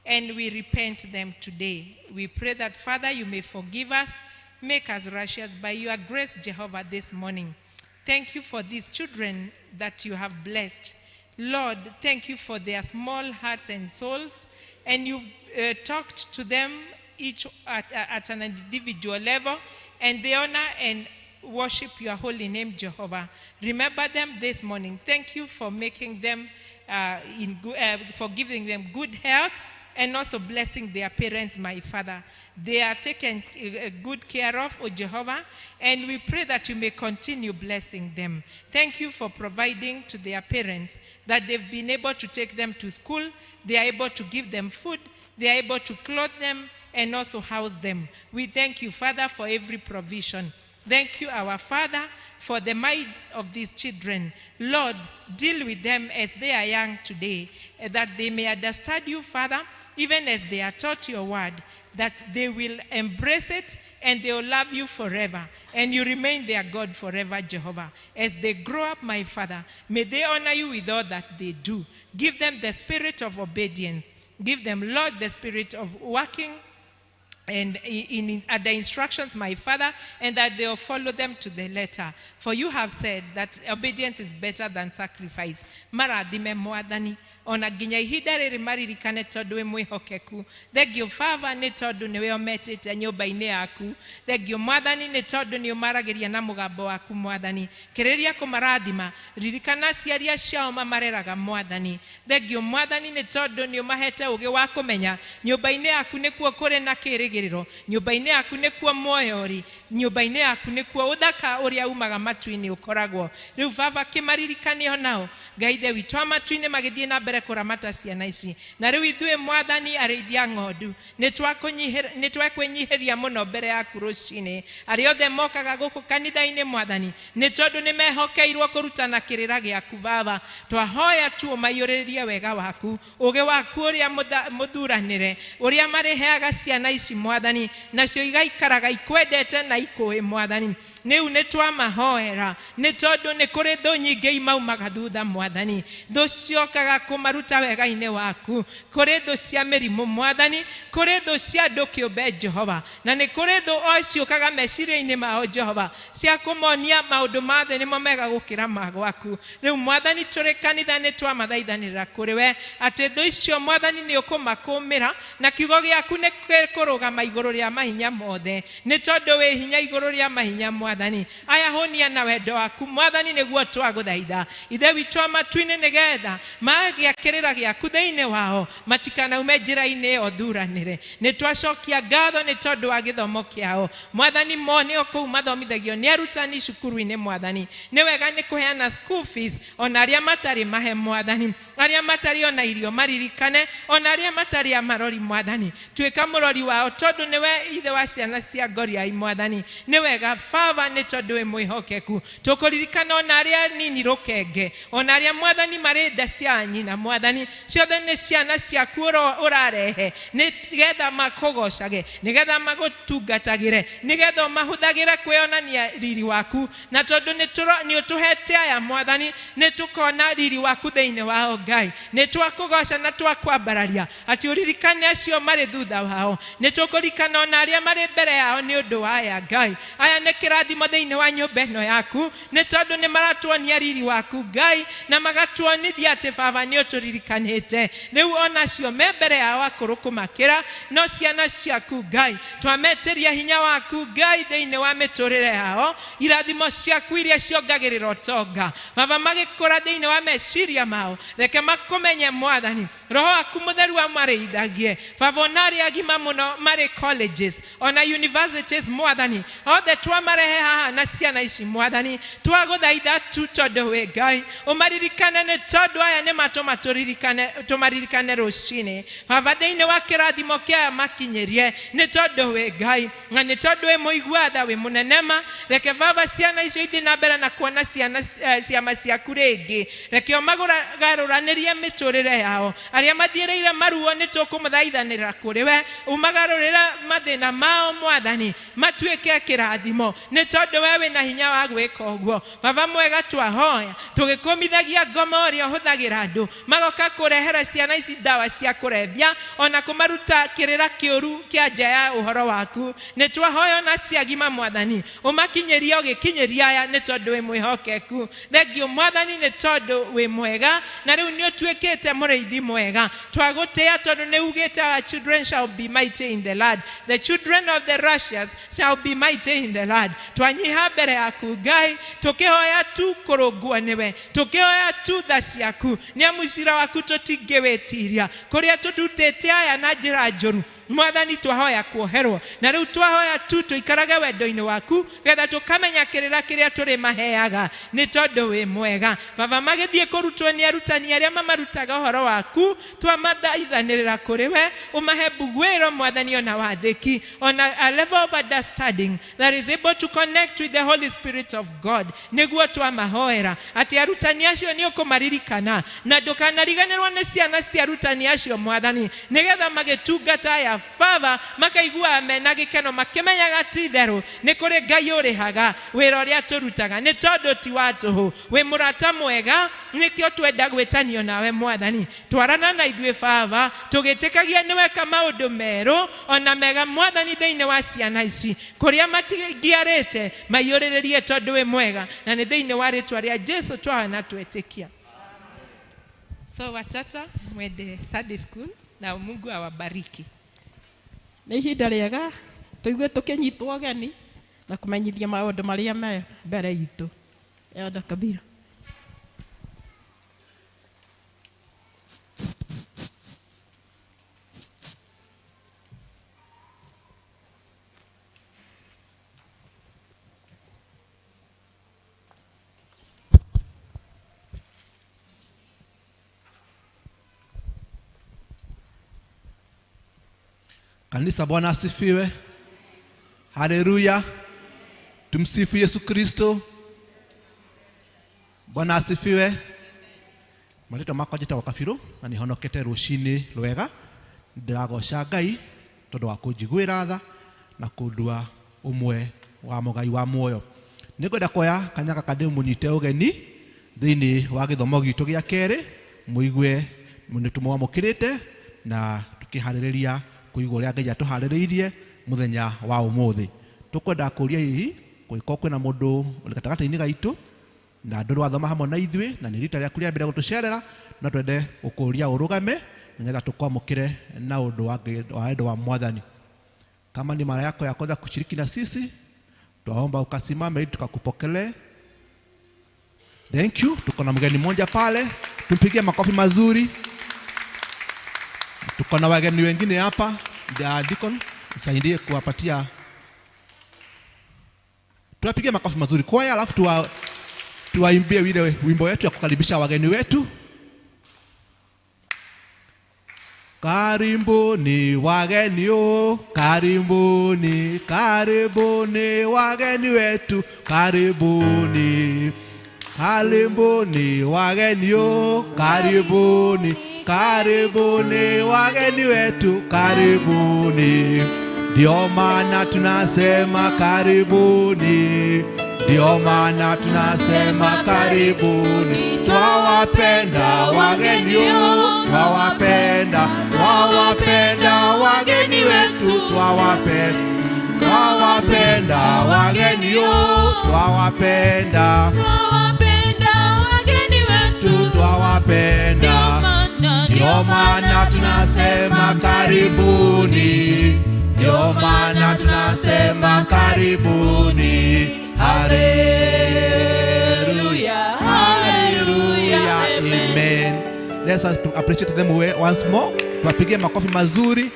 and we repent them today. We pray that, Father, you may forgive us, make us righteous by your grace, Jehovah, this morning. Thank you for these children that you have blessed. Lord, thank you for their small hearts and souls, and you've talked to them each at an individual level, and they honor and worship your holy name, Jehovah. Remember them this morning. Thank you for making them, for giving them good health, and also blessing their parents, my Father. They are taken good care of, O Jehovah, and we pray that you may continue blessing them. Thank you for providing to their parents, that they've been able to take them to school, they are able to give them food, they are able to clothe them, and also house them. We thank you, Father, for every provision. Thank you, our Father, for the minds of these children. Lord, deal with them as they are young today, that they may understand you, Father, even as they are taught your word, that they will embrace it and they will love you forever. And you remain their God forever, Jehovah. As they grow up, my Father, may they honor you with all that they do. Give them the spirit of obedience. Give them, Lord, the spirit of working and at the instructions, my Father, and that they will follow them to the letter. For you have said that obedience is better than sacrifice. Marathime Mwathani. Ona nginya ihinda rĩrĩ maririkane tondũ wĩ mwĩhokeku. Thengiũ Baba nĩ tondũ nĩwe ũmetĩte nyũmba-inĩ yaku. Thengiũ Mwathani nĩ tondũ nĩ ũmaragĩria na mũgambo waku Mwathani. Kĩrĩria kũmarathima. Ririkana aciari acio ao mamareraga Mwathani. Thengiũ Mwathani nĩ tondũ nĩ ũmahete ũgĩ wa kũmenya nyũmba-inĩ yaku nĩkuo kũrĩ na kĩrĩgĩrĩro, nyũmba-inĩ yaku nĩkuo muoyo ũrĩ, nyũmba-inĩ yaku nĩkuo ũthaka ũrĩa umaga matu-inĩ ũkoragwo. Rĩu Baba kĩmaririkane onao Ngai Ithe witũ wa matu-inĩ magĩthiĩ na mbere kũramata ciana ici. Na rĩu ithuĩ Mwathani arĩithi a ng'ondu nĩ twekwĩnyihĩria mũno mbere yaku rũcinĩ. Arĩa othe mokaga gũkũ kanitha-inĩ Mwathani nĩ tondũ nĩ mehokeirwo kũrutana kĩrĩra gĩaku Baba. Twahoya tu ũmaiyũrĩrĩrie wega waku, ũgĩ waku ũrĩa mũthuranĩre, ũrĩa marĩheaga ciana ici Mwathani, nacio igaikaraga ikwendete na ikũĩ Mwathani. Rĩu nĩ twamahoera nĩ tondũ nĩ kũrĩ thũ nyingĩ imaumaga thutha Mwathani. Thũ ciokaga kũmaruta wega-inĩ waku. Kũrĩ thũ cia mĩrimũ Mwathani, kũrĩ thũ cia andũ kĩũmbe Jehova, na nĩ kũrĩ thũ o ciũkaga meciria-inĩ mao Jehova cia kũmonia maũndũ ma thĩ nĩmo mega gũkĩra ma gwaku. Rĩu Mwathani tũrĩ kanitha nĩ twamathaithanĩrĩra kũrĩ we atĩ thũ icio Mwathani nĩ ũkũmakũmĩra na kiugo gĩaku nĩ gĩkũrũgama igũrũ rĩa mahinya mothe nĩ tondũ wĩ hinya igũrũ rĩa mahinya Mwathani. Aya hũnia na wendo waku Mwathani nĩguo twagũthaitha Ithe witũ wa matu-inĩ nĩgetha magĩa kĩrĩra gĩaku thĩinĩ wao matikanaume njĩra-inĩ ĩyo thuranĩre. Nĩ twacokia ngatho nĩ tondũ wa gĩthomo kĩao Mwathani. Mone o kũu mathomithagio nĩ arutani cukuru-inĩ Mwathani. Nĩ wega nĩ kũheana school fees ona arĩa matarĩ mahe Mwathani, arĩa matarĩ ona irio maririkane, ona arĩa matarĩ a marori Mwathani. Tuĩka mũrori wao tondũ nĩwe ithe wa ciana cia ngoriai Mwathani. Nĩ wega Baba nĩ tondũ wĩ mwĩhokeku. Tũkũririkana ona arĩa nini rũkenge, ona arĩa Mwathani marĩ nda cia nyina Mwathani. Ciothe nĩ ciana ciaku ũrarehe nĩgetha makũgocage, nĩgetha magũtungatagĩre, nĩgetha ũmahũthagĩre kwĩonania riri waku. Na tondũ nĩ ũtũhete aya Mwathani, nĩ tũkona riri waku thĩinĩ wao Ngai. Nĩ twakũgoca na twakwambararia atĩ ũririkane acio marĩ thutha wao. Nĩ tũkũririkana ona arĩa marĩ mbere yao nĩ ũndũ wa aya Ngai. Aya nĩ kĩrathimo thĩinĩ wa nyũmba ĩno yaku nĩ tondũ nĩ maratuonia riri waku Ngai na magatuonithia atĩ Baba nĩ ũtũririkanĩte. Rĩu onacio me mbere yao akũrũ kũmakĩra no ciana ciaku Ngai. Twametĩria hinya waku Ngai thĩinĩ wa mĩtũrĩre yao, irathimo ciaku iria ciongagĩrĩra ũtonga. Baba magĩkũra thĩinĩ wa meciria mao, reke makũmenye Mwathani. Roho waku mũtheru amarĩithagie. Baba ona arĩa agima mũno marĩ colleges ona universities Mwathani, othe twamarehe haha na ciana ici Mwathani. Twagũthaitha tu tondũ wĩ Ngai ũmaririkane nĩ tondũ aya nĩ matũma tũmaririkane rũcinĩ. Baba thĩinĩ wa kĩrathimo kĩa makinyĩrie nĩ tondũ wĩ Ngai na nĩ tondũ wĩ mũigua tha wĩ mũnene ma. Reke Baba ciana icio ithiĩ na mbere na kuona ciana ciama ciaku rĩngĩ. Reke ũmagarũranĩrie mĩtũrĩre yao. Arĩa mathiĩrĩire maruo nĩ tũkũmathaithanĩra kũrĩ we, ũmagarũrĩre mathĩna mao Mwathani matuĩke kĩrathimo nĩ tondũ we wĩna hinya wa gwĩka ũguo. Baba mwega twahoya tũgĩkũmithagia ngoma ũrĩa ũhũthagĩra andũ magoka kũrehera ciana ici ndawa cia kũrebia ona kũmaruta kĩrĩra kĩũru kĩa nja ya ũhoro waku. Nĩ twahoya ona ciagima Mwathani ũmakinyĩrie ũgĩkinyĩria aya nĩ tondũ wĩ mwĩhokeku. Thengiũ Mwathani nĩ tondũ wĩ mwega na rĩu nĩ ũtuĩkĩte mũrĩithi mwega. Twagũtĩĩa tondũ nĩ ugĩte our children shall be mighty in the land. The children of the righteous shall be mighty in the land. Twanyiha mbere yaku Ngai tũkĩhoya tu kũrũngwo nĩwe, tũkĩhoya tu tha ciaku, nĩ amu cira waku tũtingĩwĩtiria. Kũrĩa tũtutĩte aya na njĩra njũru Mwathani twahoya kuoherwo, na rĩu twahoya tu tũikarage wendo-inĩ waku getha tũkamenya kĩrĩra kĩrĩa tũrĩ maheaga nĩ tondũ wĩ mwega. Baba magĩthiĩ kũrutwo nĩ arutani arĩa mamarutaga ũhoro waku, twamathaithanĩrĩra kũrĩ we ũmahe mbuguĩro Mwathani ona wathĩki, ona a level of understanding that is able to connect with the Holy Spirit of God. Nĩguo twamahoera atĩ arutani acio nĩ ũkũmaririkana na ndũkanariganĩrwo nĩ ciana cia arutani acio Mwathani, nĩgetha magĩtungata aya Baba makaiguaga mena gĩkeno makĩmenyaga ti itherũ nĩ kũrĩ Ngai ũrĩhaga wĩra ũrĩa tũrutaga nĩ tondũ ti wa tũhũ. Wĩ mũrata mwega nĩkĩo twenda gwĩtanio nawe Mwathani. Twarana na ithuĩ Baba tũgĩtĩkagia nĩ weka maũndũ merũ ona mega Mwathani thĩinĩ wa ciana ici kũrĩa matingiarĩte maiyũrĩrĩrie tondũ wĩ mwega, na nĩ thĩinĩ wa rĩtwa rĩa Jesu twahoya na twetĩkia. So watoto mwende Sunday school na Mungu awabariki. Nĩ ihinda rĩega tũigue tũkĩnyitwo ũgeni na kũmenyithia maũndũ marĩa me mbere itũ. Elder Kabira. Kanisa, Bwana asifiwe. Haleluya. Tumsifu Yesu Kristo. Bwana asifiwe. Marĩtwa makwa njĩtagwo Kabirũ na nĩhonokete rũcinĩ rwega. Ndĩragoca Ngai tondũ wa kũnjiguĩra tha na kũndua ũmwe wa mũgai wa muoyo. Nĩngwenda kuoya kanya gaka ndĩmũnyite ũgeni thĩinĩ wa gĩthomo gitũ gĩa kerĩ, mũigue nĩtũmwamũkĩrĩte na tũkĩharĩrĩria kũigua ũrĩa Ngai atũharĩrĩirie mũthenya wa ũmũthĩ. Tũkwenda kũria hihi kũngĩkorwo kwĩna mũndũ ũrĩ gatagatĩ-inĩ gaitũ na ndũrĩ wathoma hamwe na ithuĩ na nĩ rita rĩaku rĩa mbere gũtũcerera, no twende gũkũria ũrũgame nĩgetha tũkwamũkĩre na ũndũ wa wendo wa Mwathani. Kama ni mara yako ya kwanza kushiriki na sisi, twaomba ukasimame ili tukakupokelee. Thank you. Tuko na mgeni mmoja pale, tumpigie makofi mazuri. Tuko na wageni wengine hapa. Deacon, nisaidie kuwapatia. Tuwapigie makofi mazuri kwaya, alafu tuwaimbie ile wimbo wetu ya kukaribisha wageni wetu. Karibuni wageni o, karibuni, karibuni wageni wetu, karibuni, karibuni wageni o, karibuni, karibuni wageni wetu, karibuni. Ndio maana tunasema karibuni, ndio maana tunasema karibuni. Twawapenda wageni o, twawapenda, twawapenda wageni wetu, twawapenda, twawapenda wageni o, twawapenda, twawapenda wageni wetu, twawapenda. Ndio maana tunasema karibuni, ndio maana tunasema karibuni. Hallelujah, hallelujah, amen. Let's appreciate them once more. Tuwapigie makofi mazuri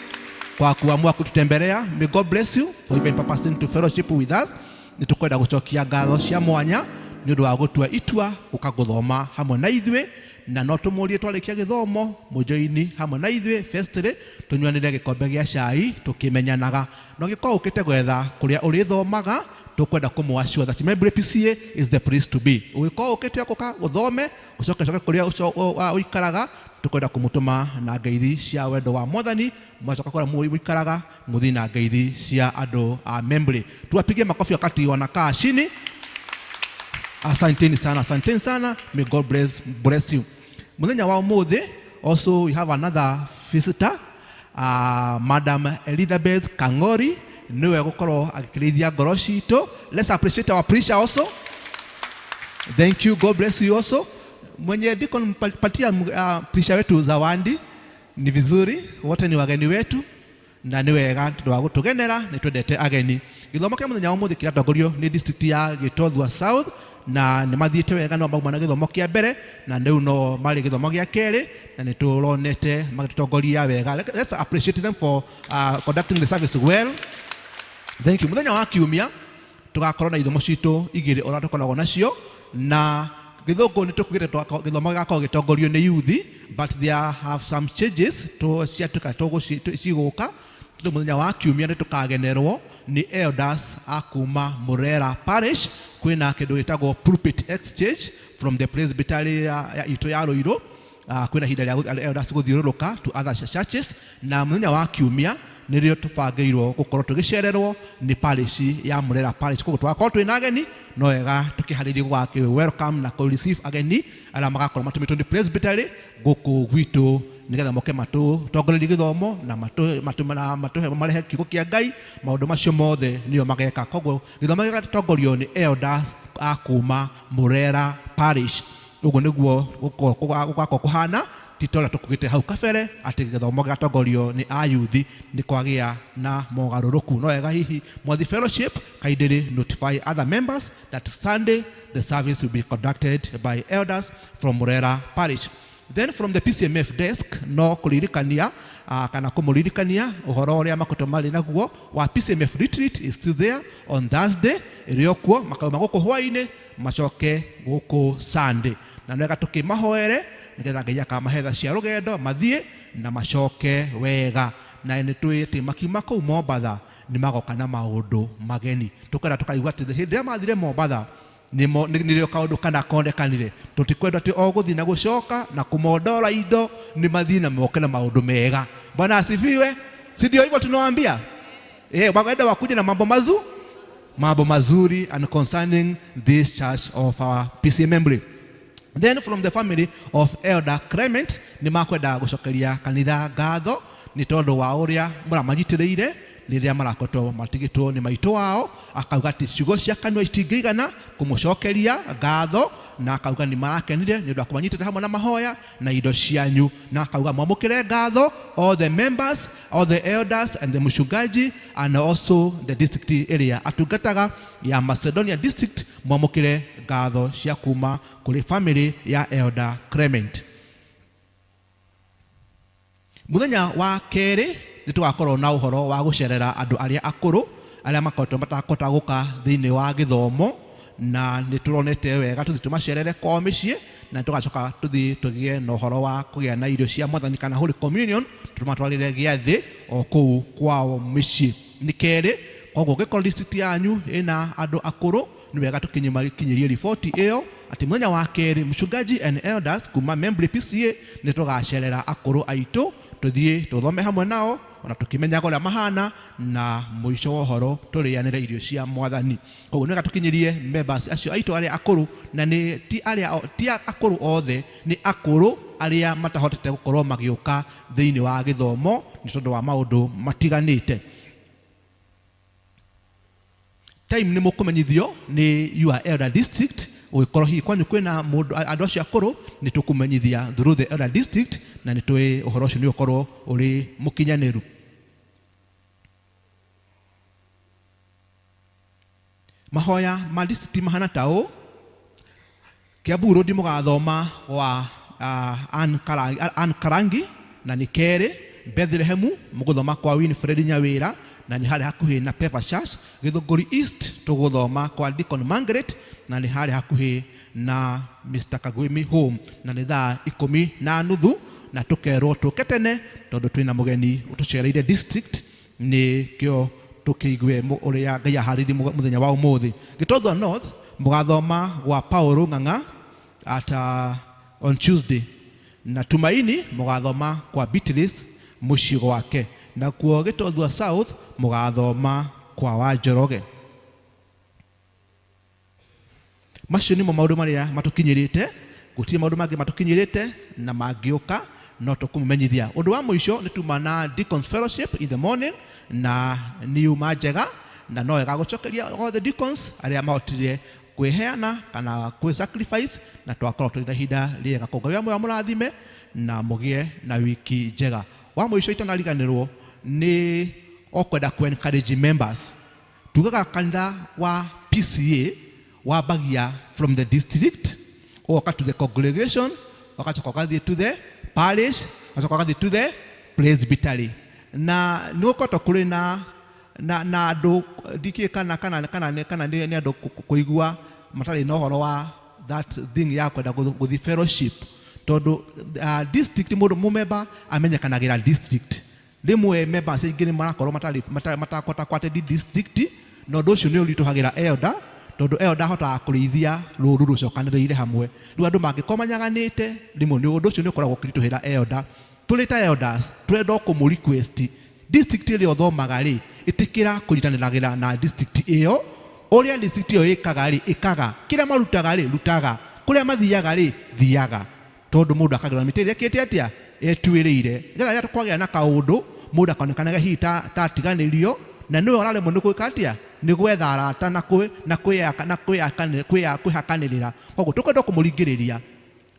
kwa kuamua kututembelea. May God bless you for even purposing to fellowship with us. Nĩtũkwenda gũcokia ngatho cia mwanya nĩ ũndũ wa gũtua itua gũka gũthoma hamwe na ithuĩ, na no tũmũrie twarĩkia gĩthomo mũjoini hamwe na ithuĩ festly tũnyuanĩre gĩkombe gĩa cai tũkĩmenyanaga. Na ũngĩkorwo ũkĩte gwetha kũrĩa ũrĩthomaga, tũkwenda kũmũassure that Membley PCA is the place to be. Ũngĩkorwo ũkĩte gũka ũthome ũcoke coke kũrĩa ũikaraga, tũkwenda kũmũtũma na ngeithi cia wendo wa Mwathani. Mwacoka kũrĩa mũikaraga mũthiĩ na ngeithi cia andũ a Membley. Tuwapigie makofi wakati wanakaa chini. Asanteni sana, asanteni sana. May God bless you. Muthenya wa ũmũthĩ, also we have another visitor, Madam Elizabeth Kangori, niwe gũkorwo agĩkĩrĩithia ngoro citũ. Let's appreciate our preacher also. Thank you, God bless you also. Mwenye deacon patia preacher wetu zawadi, ni vizuri, wote ni wageni wetu na nĩ wega tondũ wa gũtũgenera, nĩ twendete ageni. Gĩthomo kĩa mũthenya wa ũmũthĩ kĩratongorio nĩ district ya Gĩtothua South, na nĩ mathiĩte wega, no mauma na gĩthomo kĩa mbere na rĩu no marĩ gĩthomo gĩa kerĩ, na nĩ tũronete magĩtũtongoria wega. Let's appreciate them for conducting the service well. Thank you. Mũthenya wa kiumia tũgakorwo na ithomo citũ igĩrĩ ũrĩa tũkoragwo nacio, na gĩthũngũ nĩ tũkugĩte gĩthomo gĩgakorwo gĩtongorio nĩ youth, but there have some changes ciatuĩka cigũka. Tondũ mũthenya wa kiumia nĩ tũkagenerwo nĩ elders a kuma Murera Parish. Kwĩna kĩndũ gĩtagwo pulpit exchange from the presbytery ya itũ ya Ruiru. Kwĩna ihinda rĩa elders gũthiũrũrũka to other churches, na mũthenya wa kiumia nĩrĩo tũbangĩirwo gũkorwo tũgĩcererwo nĩ parish ya Murera Parish. Koguo tũgakorwo twĩna ageni, no wega tũkĩharĩrie gũgakĩ welcome na kũ receive ageni arĩa magakorwo matũmĩtwo nĩ presbytery gũkũ gwitũ, nĩgetha moke matũtongorerie gĩthomo na matũhe marehe kiugo kĩa Ngai. Maũndũ macio mothe nĩo mageka. Koguo gĩthomo gĩgatongorio nĩ elders a kuma Murera Parish. Ũguo nĩguo gũgakorwo kũhana ti ta ũrĩa tũkugĩte hau kabere atĩ gĩthomo gĩgatongorio nĩ ayuthi, nĩ kwagĩa na mogarũrũku. No wega hihi Mwathi Fellowship kindly notify other members that Sunday the service will be conducted by elders from Murera Parish. Then from the PCMF desk no kũririkania kana kũmũririkania ũhoro ũrĩa makoretwo marĩ naguo wa PCMF retreat is still there on Thursday, ĩrĩ o kuo, makauma gũkũ hwaĩ-inĩ macoke gũkũ Sunday, na nĩ wega tũkĩmahoere nĩgetha Ngai akamahe tha cia rũgendo mathiĩ na macoke wega. Na nĩ tũĩ atĩ makiuma kũu Mombatha nĩ magoka na maũndũ mageni, tũkenda tũkaigua atĩ hĩndĩ ĩrĩa mathire Mombatha nĩrĩo kaũndũ kana konekanire. Tũtikwenda atĩ o gũthiĩ na gũcoka na kũmondora indo, nĩ mathiĩ na moke na maũndũ mega. Bwana asifiwe. Si ndio hivyo tunawaambia? Wakaenda wakuja na mambo mazuri and concerning this church of our PCEA Membley. Then from the family of Elder Clement nĩ makwenda gũcokeria kanitha ngatho nĩ tondũ wa ũrĩa mũramanyitĩrĩire rĩrĩa marakoretwo matigĩtwo nĩ maitũ wao. Akauga atĩ ciugo cia kanua itingĩigana kũmũcokeria ngatho, na akauga nĩ marakenire nĩ ũndũ wa kũmanyitĩrĩra hamwe na mahoya na indo cianyu, na akauga mwamũkĩre ngatho all the members, all the elders and the mchungaji and also the district area atungataga ya Macedonia district, mwamũkĩre ngatho cia kuma kũrĩ family ya Elder Clement. Mũthenya wa kerĩ nĩ tũgakorwo na ũhoro wa gũcerera andũ arĩa akũrũ arĩa makoretwo matakũhota gũka thĩinĩ wa gĩthomo, na nĩ tũronete wega tũthiĩ tũmacerere kwao mĩciĩ, na nĩ tũgacoka tũthiĩ tũgĩe na ũhoro wa kũgĩa na irio cia mwathani kana Holy Communion tũmatwarĩre gĩathĩ o kũu kwao mĩciĩ. Nĩ kerĩ, koguo ũngĩkorwo district yanyu ĩna andũ akũrũ nĩ wega tũkinyĩrie riboti ĩyo atĩ mũthenya wa kerĩ mchungaji and elders kuma Membley PCEA nĩ tũgacerera akũrũ aitũ, tũthiĩ tũthome hamwe nao ona tũkĩmenyaga ũrĩa mahana, na mũico wa ũhoro tũrĩanĩre irio cia mwathani. Koguo nĩ wega tũkinyĩrie members acio aitũ arĩa akũrũ, na nĩ ti arĩa ti akũrũ othe, nĩ akũrũ arĩa matahotete gũkorwo magĩũka thĩinĩ wa gĩthomo nĩ tondũ wa maũndũ matiganĩte. Time nĩ mũkũmenyithio nĩ your elder district, ũgĩkorwo hihi kwanyu kwĩna mũndũ andũ acio akũrũ nĩ tũkũmenyithia through the elder district, na nĩ tũĩ ũhoro ũcio nĩ ũkorwo ũrĩ mũkinyanĩru. Mahoya ma district mahana ta ũũ: Kiambu Road mũgathoma wa Ann Karangi, na nĩ kerĩ. Bethlehem mũgũthoma kwa Winfred Nyawĩra, na nĩ harĩa hakuhĩ na Pepper Church. Githũngũri East tũgũthoma kwa Deacon Margaret, na nĩ harĩa hakuhĩ na Mr. Kagwimi Home, na nĩ thaa 10:30, na tũkerwo tũke tene tondũ twĩna mũgeni ũtũcereire district, nĩ kĩo tũkĩigue ũrĩa Ngai aharĩirie mũthenya wa ũmũthĩ. Gĩtothwa North mũgathoma gwa Paul Ng'ang'a at on Tuesday, na Tumaini mũgathoma kwa Beatrice mũciĩ gwake, nakuo Gĩtothwa South mũgathoma kwa Wanjoroge. Macio nĩmo maũndũ marĩa matũkinyĩrĩte, gũtirĩ maũndũ mangĩ matũkinyĩrĩte na mangĩũka no tũkũmũmenyithia. Ũndũ wa mũico nĩ tuma na Deacons Fellowship in the morning, na nĩ yuma njega, na no wega gũcokeria all the deacons arĩa mahotire kwĩheana kana kwĩ sacrifice, na twakorwo tũrĩ na ihinda rĩega. Koguo Ngai wa mũrathime na mũgĩe na wiki njega. Wa mũico itanariganĩrwo nĩ o kwenda kũ encourage members, tugaga kanitha wa PCEA wambagia from the district, ũgoka to the congregation, ũgacoka ũgathiĩ to the parish, ũgacoka ũgathiĩ to the presbytery. Na nĩ gũkoretwo kũrĩ na andũ ndikĩũĩ kana nĩ andũ kũigua matarĩ na ũhoro wa that thing ya kwenda gũthiĩ fellowship, tondũ district mũndũ mũmemba amenyekanagĩra district. Rĩmwe members aingĩ nĩ marakorwo matarĩ matakũhota kũ attend district, na ũndũ ũcio nĩ ũritũhagĩra elder, tondũ elder ahotaga kũrĩithia rũru rũcokanĩrĩire hamwe. Rĩu andũ mangĩkorwo manyaganĩte rĩmwe nĩ ũndũ ũcio nĩ ũkoragwo ũkĩritũhĩra elder. Tũrĩ ta elders tũrenda o kũmũ request district ĩrĩa ũthomaga rĩ, ĩtĩkĩra kũnyitanĩragĩra na district ĩyo. Ũrĩa district ĩyo ĩkaga rĩ, ĩkaga, kĩrĩa marutaga rĩ, rutaga, kũrĩa mathiaga rĩ, thiaga, tondũ mũndũ akagĩra mĩtĩ ĩrĩa ĩkĩte atĩa etuĩrĩire, nĩgetha rĩrĩa kwagĩa na kaũndũ mũndũ akonekanaga hihi ta atiganĩrio, na nĩwe ũraremwo nĩ gwĩka atĩa, nĩ gwetha arata na kwĩ na kwĩyaka na kwĩyaka kwĩhakanĩrĩra. Koguo tũkwenda kũmũringĩrĩria,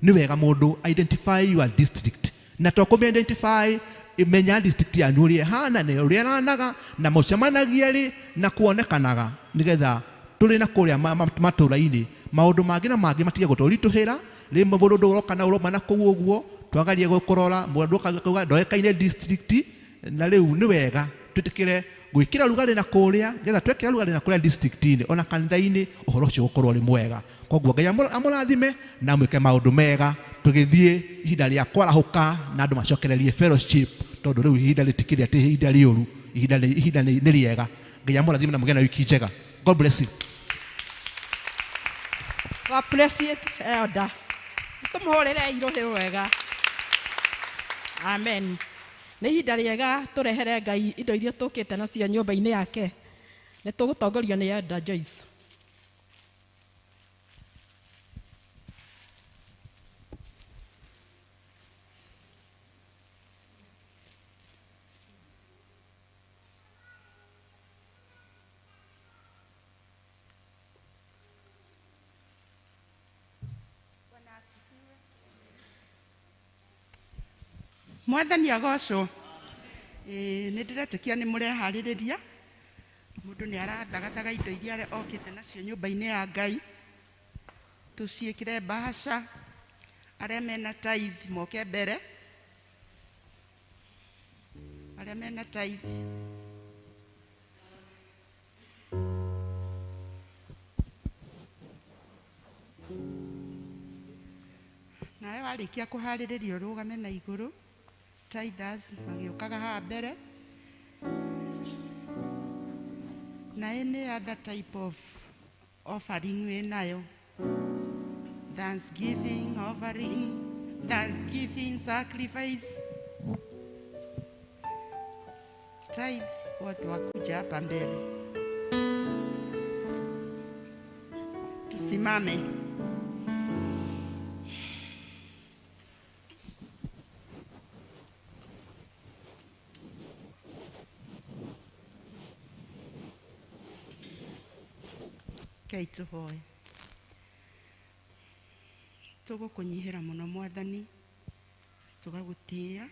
nĩ wega mũndũ identify your district. Na to kũmĩ identify, menya district yanyu ũrĩa ĩhana na ũrĩa ĩranaga na mũcemanagia rĩ na kuonekanaga, nĩgetha tũrĩ na kũrĩa matũra-inĩ maũndũ mangĩ na mangĩ matige gũtũritũhĩra. Rĩmwe mũndũ ũroka na ũroma na kũu ũguo twagarie gũkũrora mũndũ akauga ndoĩkaine district, na rĩu nĩ wega twĩtĩkĩre gwĩkĩra rugarĩ na kũrĩa, nĩgetha twekĩra rugarĩ na kũrĩa district-inĩ ona kanitha-inĩ ũhoro ũcio ũgũkorwo ũrĩ mwega. Koguo Ngai amũrathime na amwĩke maũndũ mega tũgĩthiĩ ihinda rĩa kwarahũka na andũ macokererie fellowship, tondũ rĩu ihinda rĩtikĩrĩ atĩ ihinda rĩũru, ihinda nĩ rĩega. Ngai amũrathime na mũgĩe na wiki njega. God bless you. We appreciate elder. Tũmũhũrĩre irũhĩ wega. Amen. Nĩ ihinda rĩega tũrehere Ngai indo iria tũkĩte nacio nyũmba-inĩ yake. Nĩ tũgũtongorio nĩ Elder Joyce. Mwathani agocwo. Nĩ ndĩretĩkia nĩ mũreharĩrĩria. Mũndũ nĩ arathagathaga indo iria okĩte nacio nyũmba-inĩ ya Ngai. Tũciĩkĩre bahasha. Arĩa mena tithe moke mbere. Arĩa mena tithe. Nawe warĩkia kũharĩrĩria ũrũgame na igũrũ. Tithers magĩũkaga haha mbere. Na any other type of offering wĩ nayo. Thanksgiving offering, thanksgiving sacrifice. Tithe wote wakuja hapa mbele. Tusimame. Rekei tũhoe. Tũgũkũnyihĩra mũno Mwathani, tũgagũtĩĩa,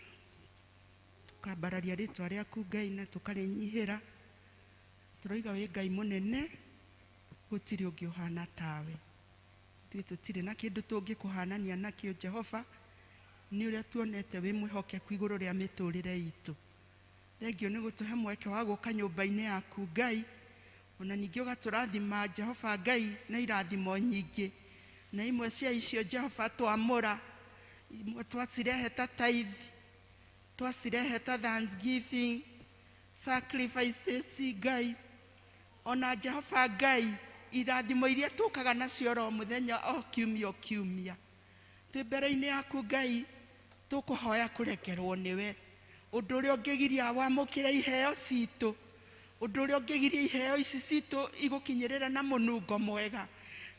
tũkambararia rĩtwa rĩaku Ngai na tũkarĩnyihĩra. Tũroiga wĩ Ngai mũnene, gũtirĩ ũngĩ ũhana tawe. Ithuĩ tũtirĩ na kĩndũ tũngĩkũhanania nakĩo Jehova, nĩ ũrĩa tuonete wĩ mwĩhokeku igũrũ rĩa mĩtũrĩre itũ. Thengio nĩ gũtũhe mweke wa gũka nyũmba-inĩ yaku Ngai, ona ningĩ ũgatũrathima Jehova Ngai na irathimo nyingĩ, na imwe cia icio Jehova twamũra, imwe twacirehe ta tithe, twacirehe ta thanksgiving sacrifices Ngai, ona Jehova Ngai irathimo iria tũkaga nacio oro mũthenya o kiumia o kiumia. Twĩ mbere-inĩ yaku Ngai, tũkũhoya kũrekerwo nĩwe. Ũndũ ũrĩa ũngĩgiria wamũkĩre iheo citũ, ũndũ ũrĩa ũngĩgiria iheo ici citũ igũkinyĩrĩra na mũnungo mwega,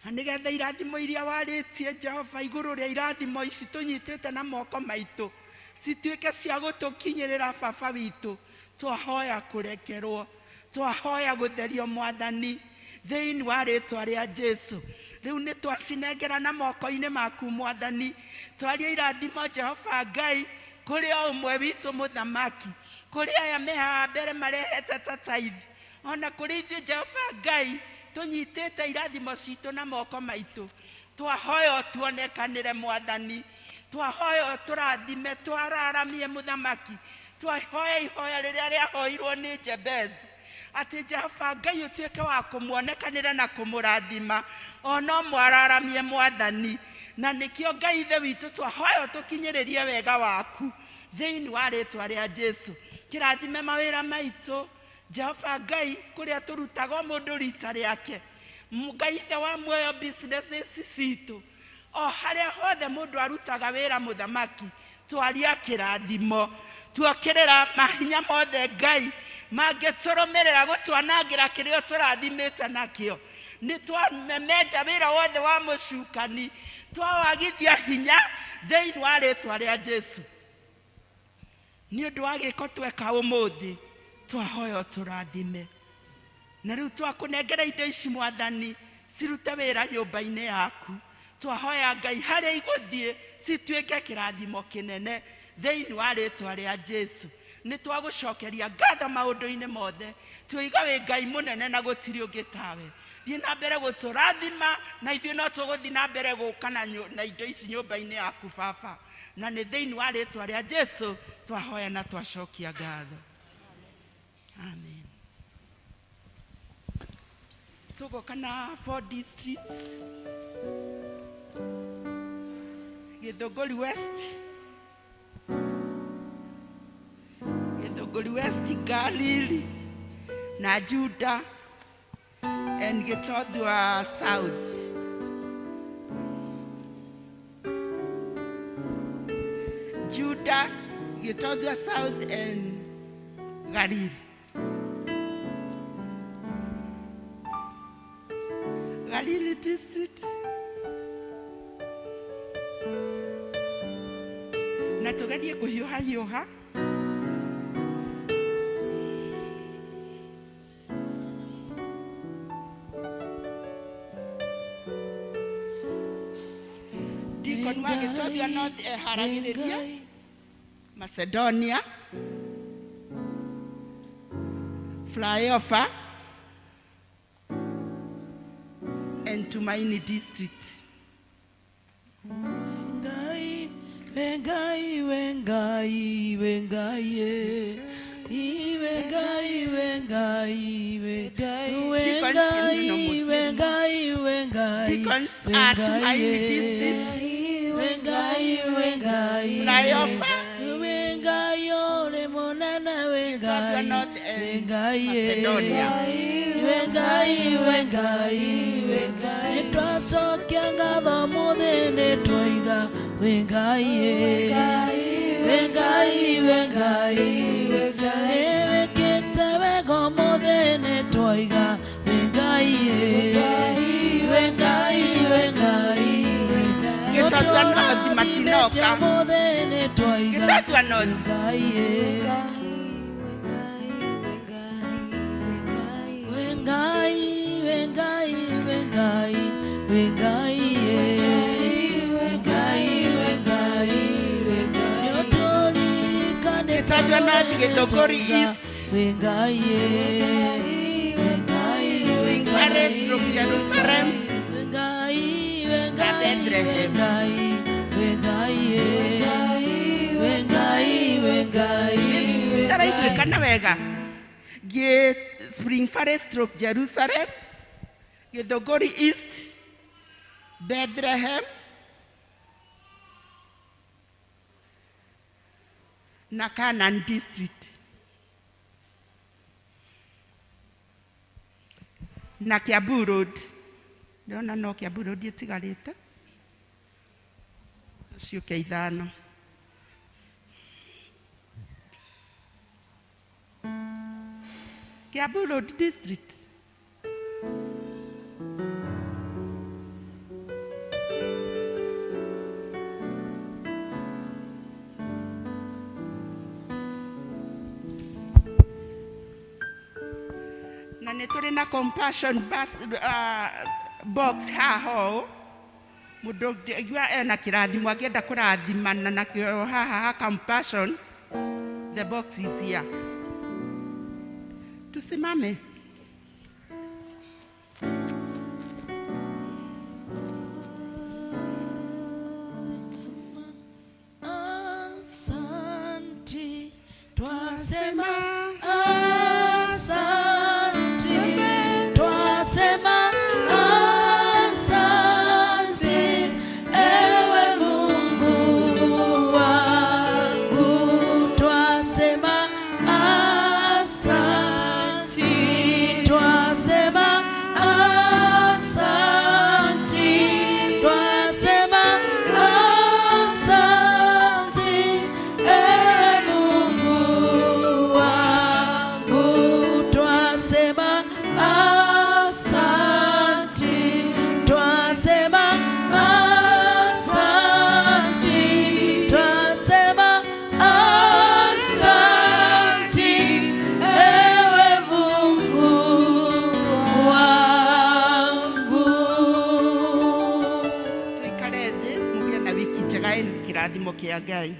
na nĩgetha irathimo iria warĩtie Jehova igũrũ rĩa irathimo ici tũnyitĩte na moko maitũ cituĩke cia gũtũkinyĩrĩra baba witũ. Twahoya kũrekerwo, twahoya gũtherio Mwathani thĩinĩ wa rĩtwa rĩa Jesu. Rĩu nĩ twacinengera na moko-inĩ maku Mwathani, twarie irathimo Jehova Ngai kũrĩ o ũmwe witũ mũthamaki, kũrĩ aya me haha mbere marehete ta tithe, ona kũrĩ ithuĩ Jehova Ngai tũnyitĩte irathimo citũ na moko maitũ. Twahoya tuonekanĩre Mwathani, twahoya tũrathime, twararamie mũthamaki, twahoya ihoya rĩrĩa rĩahoirwo nĩ Jabez atĩ Jehova Ngai ũtuĩke wa kũmuonekanĩra na kũmũrathima, ona mwararamie Mwathani. Na nĩkĩo Ngai ithe witũ twahoya tũkinyĩrĩrie wega waku thĩinĩ wa rĩtwa rĩa Jesu. Kĩrathime mawĩra maitũ Jehova Ngai, kũrĩa tũrutaga o mũndũ rita rĩake, Ngai ithe wa muoyo businesses citũ, o harĩa hothe mũndũ arutaga wĩra mũthamaki, twaria kĩrathimo, tuokĩrĩra mahinya mothe Ngai mangĩtũrũmĩrĩra gũtwanangĩra kĩrĩa tũrathimĩte nakĩo. Nĩ twamemenja wĩra wothe wa mũcukani, twawagithia hinya thĩinĩ wa rĩtwa rĩa Jesu. Nĩ ũndũ wa gĩko tweka ũmũthĩ, twahoya tũrathime. Na rĩu twakũnengera indo ici Mwathani, cirute wĩra nyũmba-inĩ yaku. Twahoya Ngai harĩa igũthiĩ cituĩke kĩrathimo kĩnene Thĩinĩ wa rĩtwa rĩa Jesu nĩ twagũcokeria ngatho maũndũ-inĩ mothe. Tuiga wĩ Ngai mũnene na gũtirĩ ũngĩ tawe. Thiĩ na mbere gũtũrathima na ithuĩ no tũgũthiĩ na mbere gũka na indo ici nyũmba-inĩ yaku baba. Na nĩ thĩinĩ wa rĩtwa rĩa Jesu twahoya na twacokia ngatho. Amen. Tũgoka na 4 districts. Githũngũri West, Githũngũri West, Galili na Juda and Gitothua South. Juda, Gitothua South and Galili. Galili district. Na tugerie kuhiũha hiũha. Deacon wa Gitothua North eharagĩrĩria Macedonia, Flyover and Tumaini district. Wengai, wengai, wengai, wengai, wengai, wengai, wengai, wengai, wengai, Deacons are Tumaini district, wengai, wengai, Flyover, wengai, ore monana, Gitothua wengai, North and wengai, Macedonia. wengai, wengai, wengai, nĩtwacokia ngatho mũthĩ nĩtwoiga wengai, wengai, wengai, nĩwĩkĩte wega ũmũthĩ nĩtwoiga wengai, wengai, wengai, Gitothua North nĩũtũrathimĩte matinoka. ũmũthĩ nĩtwoiga Gitothua North. wengai, wengai, wengai, wengai, wengai, wengai, wengai, nĩũtũririkanĩte Gitothua North, Githũngũri East, wengai, wengai, Spring Valley stroke Jerusalem wengai, na wengai, Bethlehem. wengai, wengai, wengai, wengai, Taraiguĩkana wega. Gĩ Spring Valley stroke Jerusalem, Githũngũri East, Bethlehem na Canaan district na Kiambu Road. Ndĩrona no Kiambu Road ĩtigarĩte ciũke ithano. Kiambu Road district. Na nĩ tũrĩ na compassion bus, box haha ũũ. Mũndũ ũngĩigua ena kĩrathimo angĩenda kũrathimana nakĩo haha ha compassion, the box is here. Tusimame. Asante, twasema asante, twasema asante, ewe Mungu wangu, twasema asante, twasema asante, twasema asante, ewe Mungu wangu, twasema asante, twasema asante, twasema asante, ewe Mungu wangu. Tuikare thĩ mũgĩe na wiki njega ĩna kĩrathimo kĩa Ngai.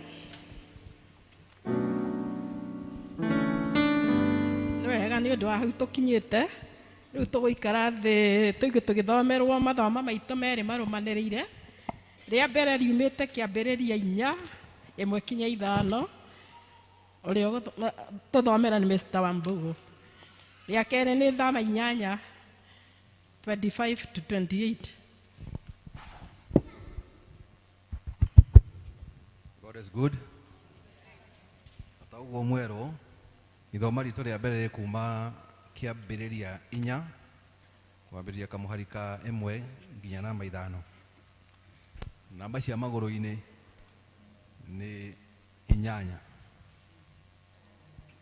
nĩ ũndũ wa hau tũkinyĩte. Rĩu tũgũikara thĩ tũigue tũgĩthomerwo mathomo maitũ merĩ marũmanĩrĩire. Rĩa mbere riumĩte kĩambĩrĩria 4:1-5, ũrĩa tũthomera nĩ Mr. Wambugu. Rĩa kerĩ nĩ Thama 8:25-28. God is good. Ta ũguo mwerwo, ithoma ritũ rĩa mbere rĩ kuma kĩambĩrĩria 4, kwambĩrĩria kamũhari ka 1 nginya namba 5. Namba cia magũrũ-inĩ nĩ 8.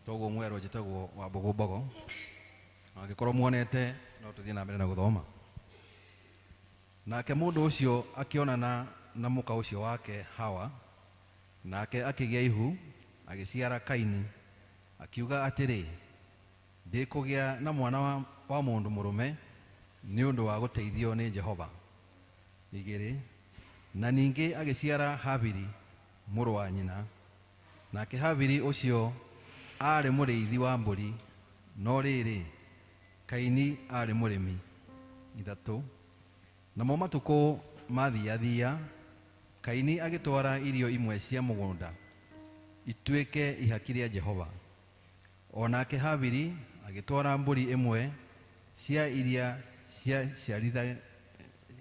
Toguo mwerwo njĩtagwo Wambũgũ Mbogo. Angĩkorwo muonete no tũthiĩ na mbere na gũthoma. Nake mũndũ ũcio akĩonana na mũka ũcio wake Hawa, nake akĩgĩa ihu, agĩciara Kaini, akiuga atĩrĩ, ndĩkũgĩa na mwana wa mũndũ mũrũme nĩ ũndũ wa gũteithio nĩ Jehova. 2, na ningĩ agĩciara Habili mũrũ wa nyina. Nake Habili ũcio aarĩ mũrĩithi wa mbũri, no rĩrĩ, Kaini aarĩ mũrĩmi. 3, namo matukũ mathiathia, Kaini agĩtwara irio imwe cia mũgũnda ituĩke ihaki rĩa Jehova. O nake Habili agĩtwara mbũri ĩmwe cia iria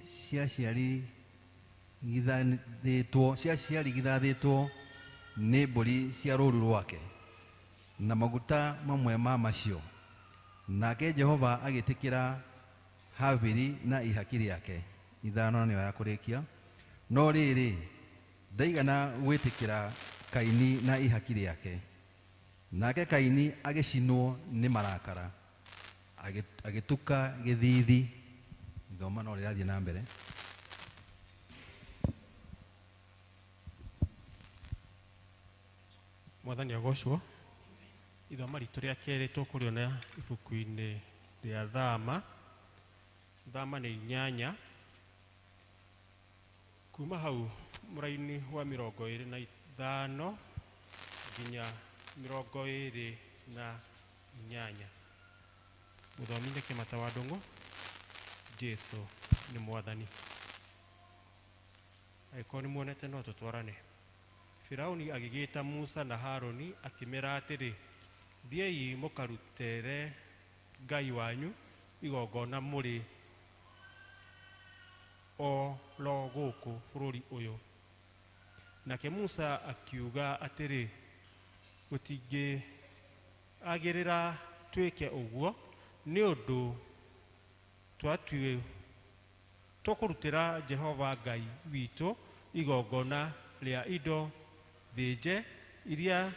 ciaciarigithanĩtwo nĩ mbũri cia rũũru rwake, na maguta mamwe ma macio. Nake Jehova agĩtĩkĩra Habili na ihaki rĩake. 5 nĩyo ya kũrĩkia. No rĩrĩ, ndaigana gwĩtĩkĩra Kaini na ihaki rĩake. Nake Kaini agĩcinwo nĩ marakara, agĩtuka gĩthiithi. Ithoma no rĩrathiĩ na mbere. Mwathani agocwo. Ithoma ritũ rĩa kerĩ tũkũrĩona ibuku-inĩ rĩa Thama. Thama nĩ 8, kuma hau mũraini wa 25 nginya 28. Mũthomi nĩ Kĩmata wa Ndũng'ũ. Jesu nĩ Mwathani. Angĩkorwo nĩ muonete no tũtwarane. Firauni agĩgĩta Musa na Harũni akĩmera atĩrĩ, thiĩi mũkarutere Ngai wanyu igongona mũrĩ o ro gũkũ bũrũri ũyũ. Nake Musa akiuga atĩrĩ, gũtingĩagĩrĩra twĩke ũguo, nĩ ũndũ tũkũrutĩra Jehova Ngai witũ igongona rĩa indo thĩnje iria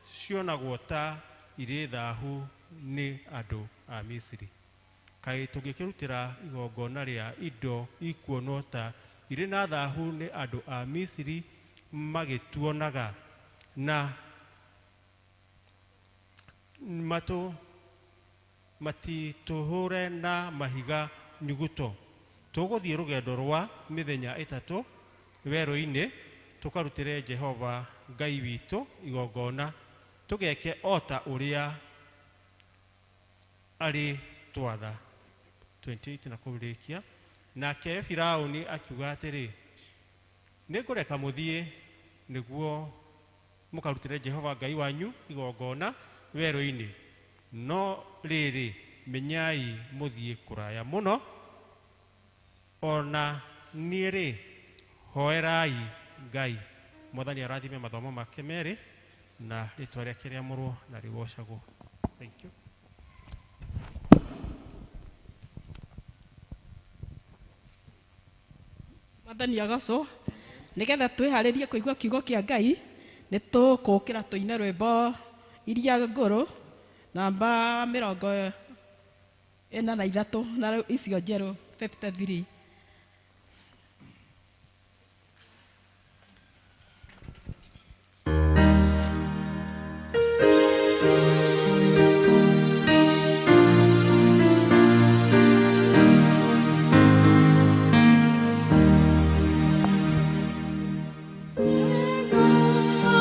cionagwo ta irĩ thaahu nĩ andũ a Misiri. Kaĩ tũngĩkĩrutĩra igongona rĩa indo ikuonwo ta irĩ na thaahu nĩ andũ a Misiri magĩtuonaga, na matitũhũre na mahiga nyuguto. Tũgũthiĩ rũgendo rwa mĩthenya 3 werũ-inĩ tũkarutĩre Jehova Ngai witũ igongona, tũgeke o ta ũrĩa arĩ twatha. 28 na kũrĩkia. Nake Firauni akiuga atĩrĩ, nĩngũreka mũthiĩ nĩguo mũkarutĩre Jehova Ngai wanyu igongona werũ-inĩ, no rĩrĩ, menyai mũthiĩ kũraya mũno, ona niĩ rĩ, hoerai Ngai. Mwathani arathime mathomo make merĩ na rĩtwa rĩake rĩamũrwo na rĩgocagwo. Thank you. Mwathani agocwo. Nĩgetha twĩharĩrie kũigua kiugo kĩa Ngai, nĩ tũkũkĩra tũine rwĩmbo iria ngũrũ namba 43 na icio njerũ 53.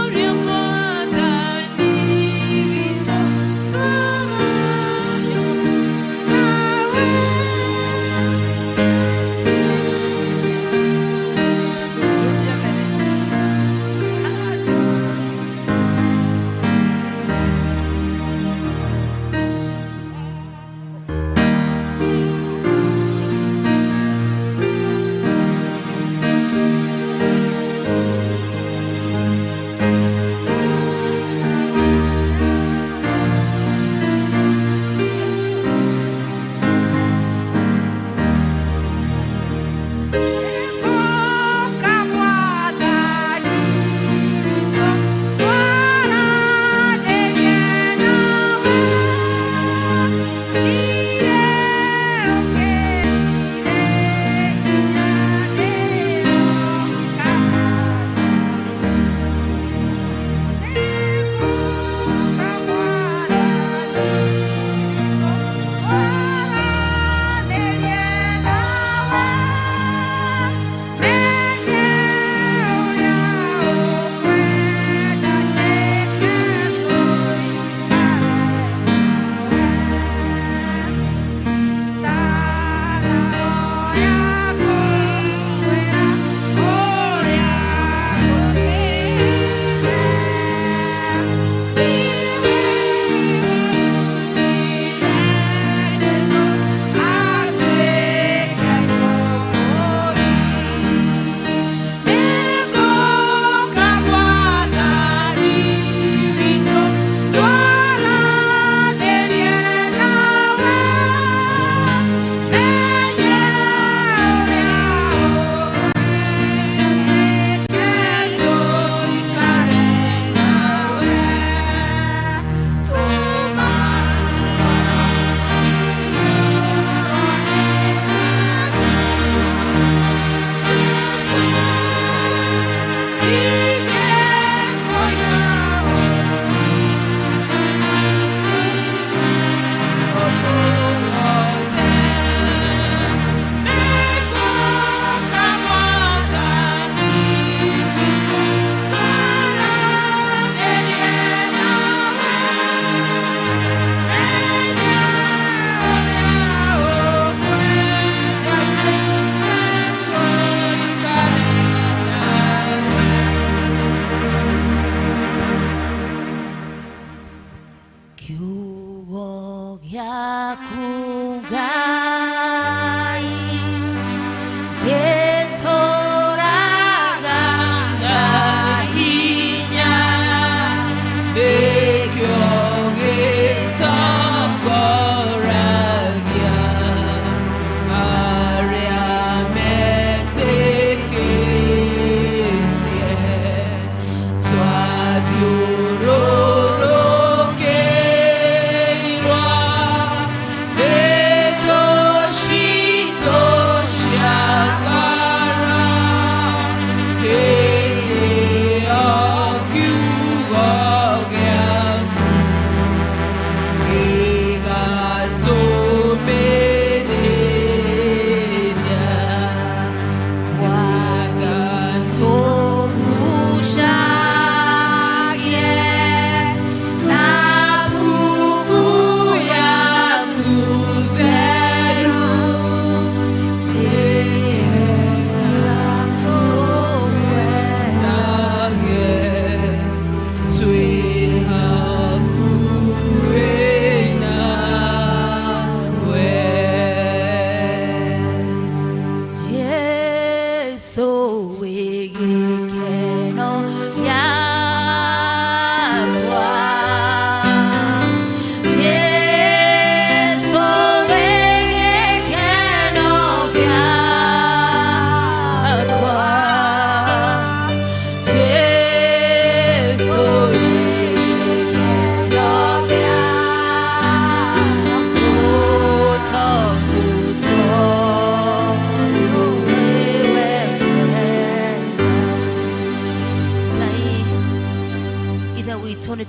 Uri mwathani witũ, twara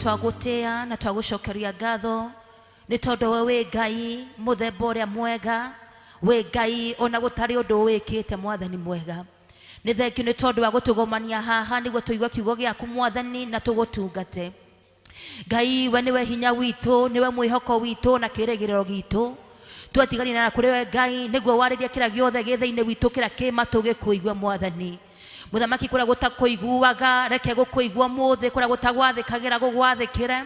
twagũtĩa na twagũcokeria ngatho nĩ tondũ we wĩ Ngai mũthemba ũrĩa mwega, wĩ Ngai ona gũtarĩ ũndũ wĩkĩte mwathani mwega. Nĩ thengiũ nĩ tondũ wa gũtũgomania haha nĩguo tũigue kiugo gĩaku mwathani na tũgũtungate. Ngai we nĩwe hinya witũ, nĩwe mwĩhoko witũ na kĩrĩgĩrĩro gitũ. Twatiganire na kũrĩ we Ngai nĩguo warĩrie kĩrĩa gĩothe gĩ thĩinĩ witũ kĩrĩa kĩ matũ gĩkũigue mwathani. Mũthamaki kũrĩa gũtakũiguaga reke gũkũigua ũmũthĩ, kũrĩa gũtagwathĩkagĩra gũgwathĩkĩre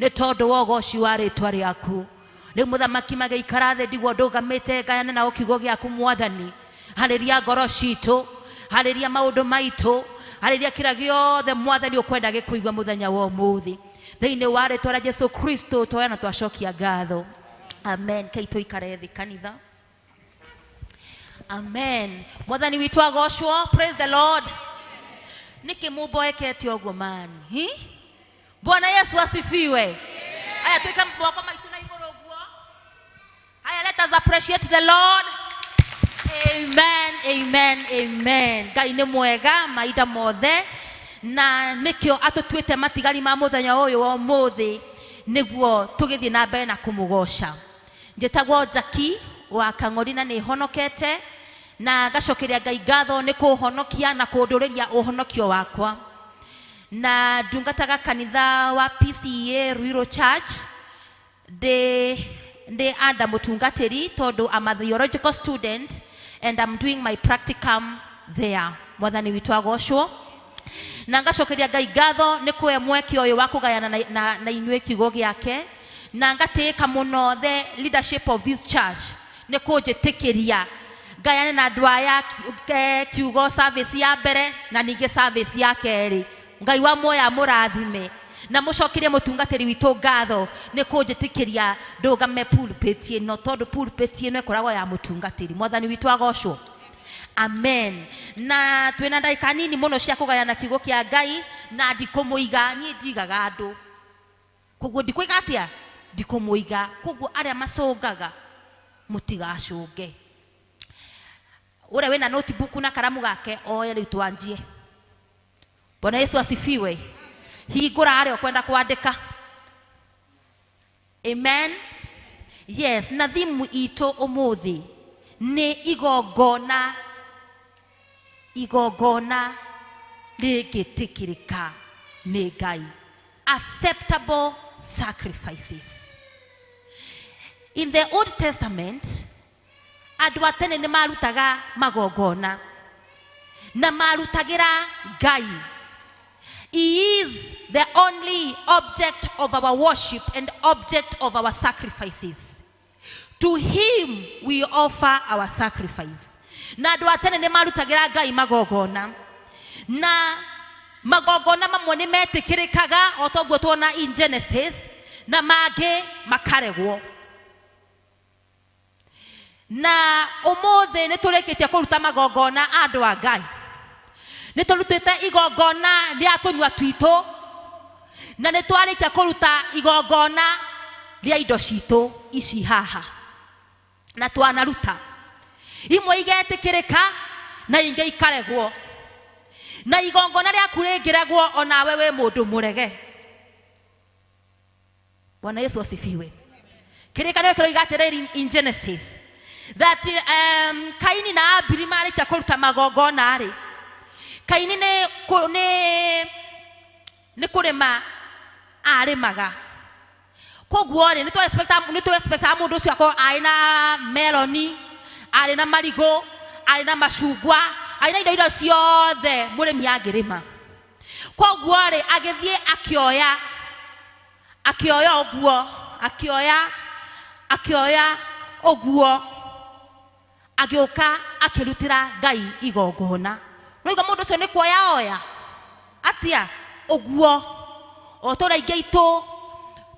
nĩ tondũ wa ũgoci wa rĩtwa rĩaku. Rĩu mũthamaki magĩikara thĩ ndigwo ndũgamĩte ngayane nao kiugo gĩaku mwathani. Harĩria ngoro citũ, harĩria maũndũ maitũ, harĩria kĩrĩa gĩothe mwathani ũkwenda gĩkũigua mũthenya wa ũmũthĩ. Thĩinĩ wa rĩtwa rĩa Jesu Kristo twoya na twacokia ngatho. Amen. Kei tũikare thĩ kanitha. Amen. Mwathani witũ agocwo. Praise the Lord. Nĩkĩ mũmboekete ũguo mani? Hi? Bwana Yesu asifiwe. Aya tuweke moko maitũ na igũrũ ũguo. Aya, let us appreciate the Lord. Amen, amen, amen. Ngai nĩ mwega mahinda mothe na nĩkĩo atũtuĩte matigari ma mũthenya ũyũ wa ũmũthĩ nĩguo tũgĩthiĩ na mbere na kũmũgoca. Njĩtagwo Jackie wa Kang'ori na nĩ honokete na ngacokeria Ngai ngatho nĩ kũhonokia na kũndũrĩria ũhonokio wakwa. Na ndungataga kanitha wa PCEA Ruiru Church ndĩ ndĩ under mũtungatĩri tondũ I'm a theological student and I'm doing my practicum there. Mwathani witũ agocwo. Na ngacokeria Ngai ngatho nĩ kũhe mweke ũyũ wa kũgayana na, na, na inyuĩ kiugo gĩake na ngatĩĩka mũno the leadership of this church nĩ kũnjĩtĩkĩria ngayane na andũ aya kiugo service ya mbere na ningĩ service ya kerĩ. Ngai wa muoyo amũrathime na mũcokerie mũtungatĩri witũ ngatho nĩ kũnjĩtĩkĩria ndũgame pulpit ĩno tondũ pulpit ĩno ĩkoragwo ya mũtungatĩri. Mwathani witũ agocwo. Amen. Na twĩna ndagĩka nini mũno cia kũgayana kiugo kĩa Ngai na ndikũmũiga, niĩ ndigaga andũ. Koguo ndikũiga atĩa? Ndikũmũiga. Koguo arĩa macũngaga mũtigacũnge. Ũrĩa wĩna notebook na karamu gake oye rĩu twanjie. Bwana Yesu asifiwe. Hingũra harĩa ũkwenda kwandĩka. Amen. Yes, na thimu itũ ũmũthĩ nĩ igongona, igongona rĩngĩtĩkĩrĩka nĩ Ngai. Acceptable sacrifices. In the Old Testament, andũ a tene nĩ marutaga magongona na marutagĩra Ngai. He is the only object of our worship and object of our sacrifices. To him we offer our sacrifice. Na andũ a tene nĩ marutagĩra Ngai magongona na magongona mamwe nĩ metĩkĩrĩkaga o toguo tuona in Genesis na mangĩ makaregwo. Na ũmũthĩ nĩ tũrĩkĩtie kũruta magongona andũ a Ngai. Nĩ tũrutĩte igongona rĩa tũnyua twitũ na nĩ twarĩkia kũruta igongona rĩa indo citũ ici haha na twanaruta imwe igetĩkĩrĩka na ingĩ ikaregwo. Na igongona rĩaku rĩngĩregwo onawe wĩ mũndũ mũrege. Bwana Yesu asifiwe. Kĩrĩkanĩro kĩroiga atĩrĩrĩ in Genesis that Kaini na Abili marĩkia kũruta magongona rĩ, Kaini nĩ nĩ nĩ kũrĩma arĩmaga. Koguo rĩ, nĩ tũ expectaga mũndũ ũcio akorwo arĩ na meloni, arĩ na marigũ, arĩ na macungwa, arĩ na indo iria ciothe mũrĩmi angĩrĩma. Koguo rĩ, agĩthiĩ akĩoya, akĩoya ũguo, akĩoya, akĩoya ũguo, agĩũka akĩrutĩra Ngai igongona. Nĩwaigua mũndũ ũcio nĩ kuoya oya? Atia? Ũguo. O tũrĩa aingĩ aitũ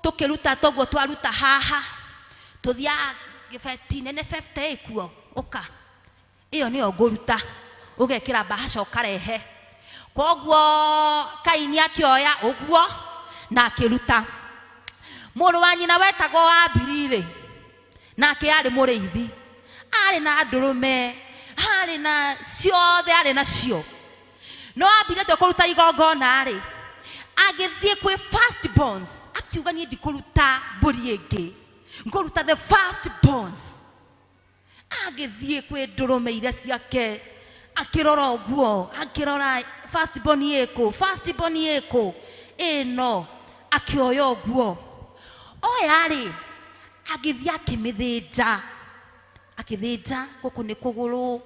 tũkĩruta toguo twaruta haha, tũthiaga gĩbeti nene 50 ĩkuo, ũka. Ĩyo nĩyo ngũruta. Ũgekĩra bahasha ũkarehe. Koguo Kaini akĩoya ũguo na akĩruta. Mũrũ wa nyina wetagwo Abili rĩ, nake arĩ mũrĩithi. Arĩ na ndũrũme, arĩ na ciothe arĩ nacio. No Abili atua kũruta igongona rĩ, Agĩthiĩ kwĩ first borns, akiuga niĩ ndikũruta mbũri ĩngĩ, ngũruta the first borns. Agĩthiĩ kwĩ ndũrũme iria ciake, akĩrora ũguo, akĩrora first born ĩkũ, first born ĩkũ, ĩno, akĩoya ũguo. Oya rĩ, agĩthiĩ akĩmĩthĩnja, akĩthĩnja, gũkũ nĩ kũgũrũ,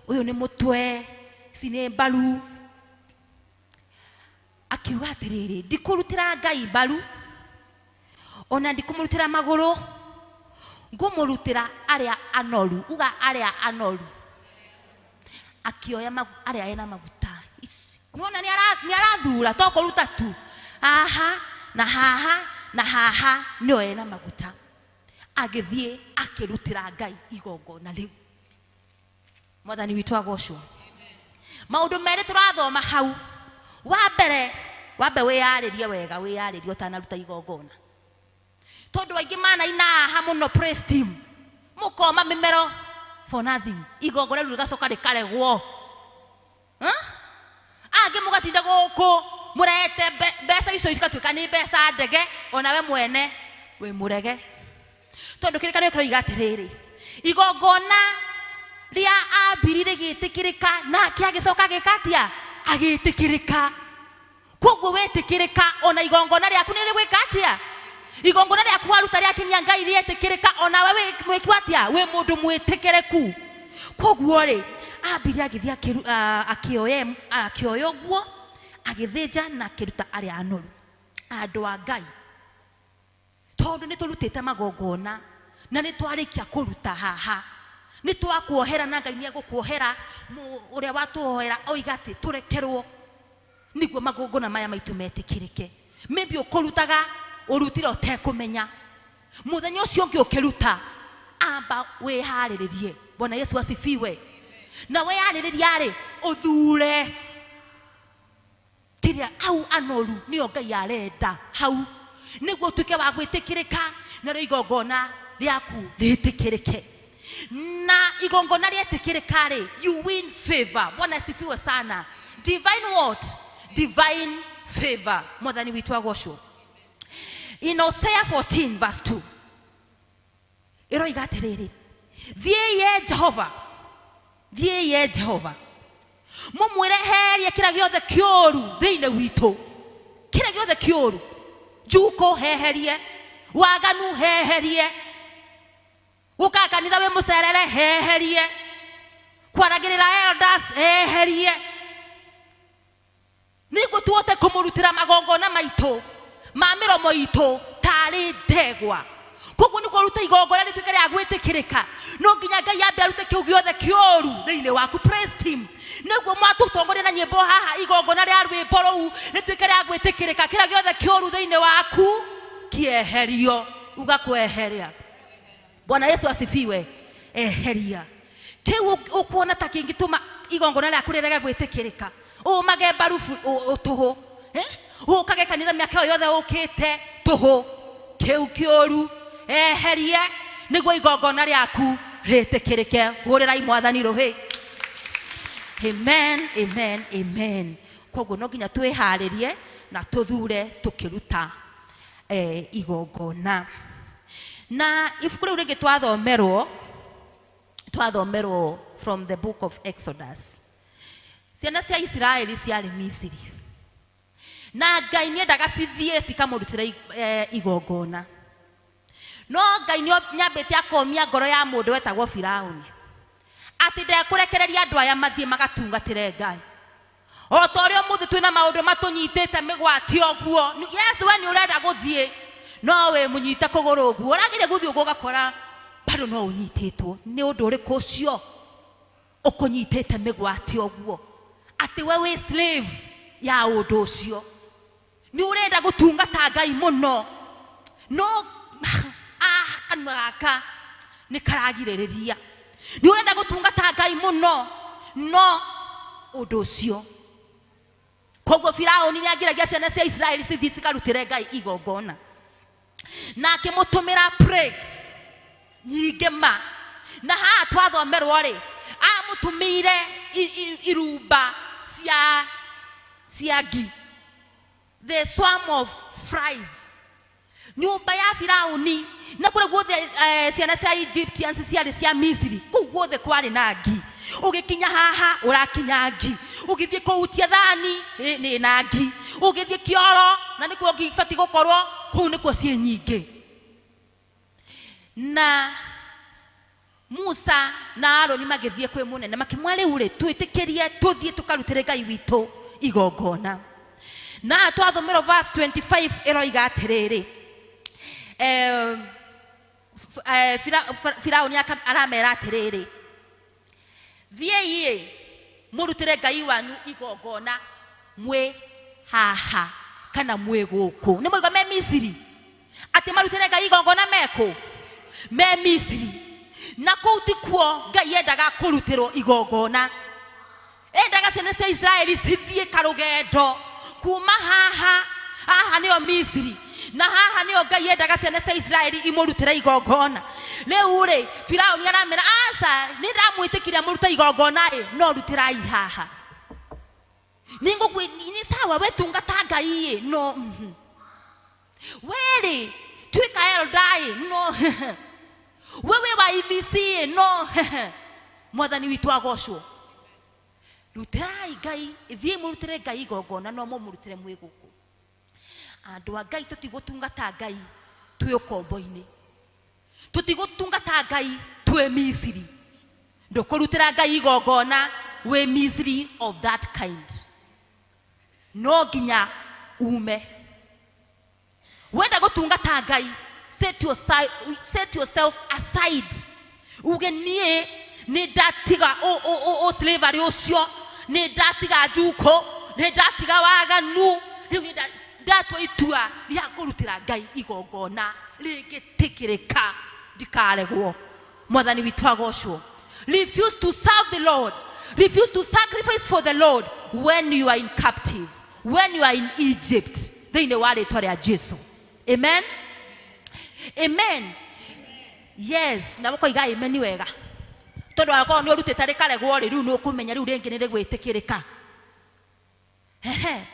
ũyũ nĩ mũtwe, ici nĩ mbaru. Akiuga atĩrĩrĩ, ndikũrutĩra Ngai mbaru, ona ndikũmũrutĩra magũrũ, ngũmũrutĩra arĩa anoru. Uga arĩa anoru. Akĩoya arĩa ena maguta. Ici. Nĩwona nĩ arathura, to kũruta tu. Haha, na haha, na haha, nĩo ena maguta. Agĩthiĩ akĩrutĩra Ngai igongona rĩu. Mwathani witũ agocwo. Maũndũ merĩ tũrathoma hau. Wa mbere, wambe wĩyarĩrie wega, wĩyarĩrie ũtanaruta igongona. Tondũ aingĩ manaina haha mũno praise team, mũkoma mĩmero for nothing. Igongona rĩu rĩgacoka rĩkaregwo. Angĩ mũgatinda gũkũ mũrete mbeca icio cigatuĩka nĩ mbeca ndege, onawe mwene wĩ mũrege. Tondũ kĩrĩkanĩro kĩroiga atĩrĩrĩ, igongona rĩa Abili rĩgĩtĩkĩrĩka, nake agĩcoka agĩka atĩa? Agĩtĩkĩrĩka. Koguo wetĩkĩrĩka, ona igongona rĩaku nĩ rĩgwĩka atĩa? Igongona rĩaku waruta rĩakinyia Ngai rĩetĩkĩrĩka, onawe wĩkwo atĩa? Wĩ mũndũ mwĩtĩkĩrĩku. Koguo rĩ, Abili agĩthiĩ akĩoya ũguo, agĩthĩnja na akĩruta arĩa anoru, andũ a Ngai. Tondũ nĩ tũrutĩte magongona na nĩ twarĩkia kũruta haha, nĩ twakuohera na Ngai nĩ egũkuohera. Ũrĩa watuohera oiga atĩ tũrekerwo nĩguo magongona maya maitũ metĩkĩrĩke. Maybe ũkũrutaga ũrutire ũtekũmenya, mũthenya ũcio ũngĩ ũkĩruta, amba wĩharĩrĩrie. Bwana Yesu asifiwe. Na weyarĩrĩria rĩ, ũthure kĩrĩa hau anoru nĩyo Ngai arenda hau, nĩguo ũtuĩke wa gwĩtĩkĩrĩka narĩo igongona rĩaku rĩtĩkĩrĩke. Na igongona rĩetĩkĩrĩka rĩ, you win favor. Bwana asifiwe sana. Divine what? Divine favor. Mwathani witũ agocwo. In Hosea 14 verse 2 ĩroiga atĩrĩrĩ, thiĩi ye Jehova, thiĩi ye Jehova, mũmwĩre herie kĩrĩa gĩothe kĩũru thĩinĩ witũ, kĩrĩa gĩothe kĩũru, njukũ heherie, waganu heherie, gũka kanitha wĩ mũcerere heherie, kwaragĩrĩra elders heherie, nĩguo tuhote kũmũrutĩra magongona maitũ ma mĩromo itũ tarĩ ndegwa. Koguo nĩguo ũrute igongona rĩtuĩke rĩa gwĩtĩkĩrĩka, no nginya Ngai ambe arute kĩu gĩothe kĩũru thĩinĩ waku. Praise team, nĩguo mwatũtongoria na nyĩmbo haha, igongona rĩa rwĩmbo rũu rĩtuĩke rĩa gwĩtĩkĩrĩka, kĩrĩa gĩothe kĩũru thĩinĩ waku kĩeherio. Uga kweheria. Bwana Yesu asifiwe. Eheria kĩu ũkuona ta kĩngĩtũma igongona rĩaku rĩrege gwĩtĩkĩrĩka, ũmage mbaru tũhũ, ũkage kanitha mĩaka ĩyo yothe ũkĩte tũhũ, kĩu kĩũru eherie nĩguo igongona rĩaku rĩtĩkĩrĩke. Hũrĩrai Mwathani rũhĩ. Amen, amen, amen. Koguo no nginya twĩharĩrie na tũthure tũkĩruta igongona. Na ibuku rĩu rĩngĩ twathomerwo from the book of Exodus. Ciana cia Isiraeli ciarĩ Misiri, na Ngai nĩendaga cithiĩ cikamũrutĩra igongona, no Ngai nĩambĩte akomia ngoro ya mũndũ wetagwo Firauni atĩ ndekũrekereria andũ aya mathiĩ magatungatĩre Ngai. O ta ũrĩa ũmũthĩ twĩna maũndũ matũnyitĩte mĩgwate ũguo. Yes, we nĩ ũrenda gũthiĩ, no wĩ mũnyite kũgũrũ ũguo, ũrageria gũthiĩ ũguo ũgakora bado no ũnyitĩtwo. Nĩ ũndũ ũrĩkũ ũcio ũkũnyitĩte mĩgwate ũguo atĩ we wĩ slave ya ũndũ ũcio? Nĩ ũrenda gũtungata Ngai mũno, no kanua gaka nĩ karagirĩrĩria. Nĩ ũrenda gũtungata Ngai mũno, no ũndũ ũcio. Koguo Firaũni nĩ agiragia ciana cia Isiraeli cithiĩ cikarutĩre Ngai igongona, na akĩmũtũmĩra plagues nyingĩ ma. Na haha twathomerwo rĩ, amũtũmĩire irumba cia ngi. The swarm of flies. Nyũmba ya Firauni na kũrĩa guothe ciana cia Egyptians ciarĩ cia Misiri, kũu guothe kwarĩ na ngi. Ũgĩkinya haha ũrakinya ngi, ũgĩthiĩ kũhutia thani nĩ na ngi, ũgĩthiĩ kĩoro na nĩkuo ngi ibatiĩ gũkorwo, kũu nĩkuo ciĩ nyingĩ. Na Musa na Aroni magĩthiĩ kwĩ mũnene makĩmwĩra, rĩu rĩ, twĩtĩkĩrie tũthiĩ tũkarutĩre Ngai witũ igongona. Na twathomerwo verse 25 ĩroiga atĩrĩrĩ, Firauni aramera atĩrĩrĩ, thiĩi ĩ mũrutĩre Ngai wanyu igongona mwĩ haha kana mwĩ gũkũ. Nĩ mũiga me Misiri atĩ marutĩre Ngai igongona mekũ? Me Misiri. Na kũu tikuo Ngai endaga kũrutĩrwo igongona. Endaga ciana cia Israeli cithiĩ karũgendo kuma haha, haha nĩyo Misiri, na haha nĩyo Ngai endaga ciana cia Israeli imũrutĩre igongona. Rĩu rĩ, Firauni aramera, aca, nĩ ndamwĩtĩkirie mũrute igongona ĩ, no rutĩrai haha. Nĩ sawa, we tungata Ngai ĩ, no we rĩ, tuĩka elder ĩ, no we wĩ wa EVC ĩ, no Mwathani witũ agocwo. Rutĩrai Ngai, thiĩ mũrutĩre Ngai igongona, no mũmũrutĩre mwĩ gũkũ. Andũ a Ngai, tũtigũtungata Ngai twĩ ũkombo-inĩ, tũtigũtungata Ngai twĩ Misiri. Ndũkũrutĩra Ngai igongona wĩ Misiri of that kind. No nginya ume. Wenda gũtungata Ngai, set yourself aside. Uge niĩ nĩ ndatiga slavery ũcio, nĩ ndatiga njukũ, nĩ ndatiga waganu, rĩu nĩ ndatua itua rĩa kũrutĩra Ngai igongona rĩngĩtĩkĩrĩka, ndikaregwo. Mwathani witũ agocwo. Refuse to serve the Lord, refuse to sacrifice for the Lord when you are in captive, when you are in Egypt. Thĩinĩ wa rĩtwa rĩa Jesu, amen, amen. Yes, na mũkoiga amen wega, tondũ akorwo nĩ ũrutĩte rĩkaregwo rĩ, rĩu nĩ ũkũmenya rĩu rĩngĩ nĩ rĩgwĩtĩkĩrĩka. Hehe.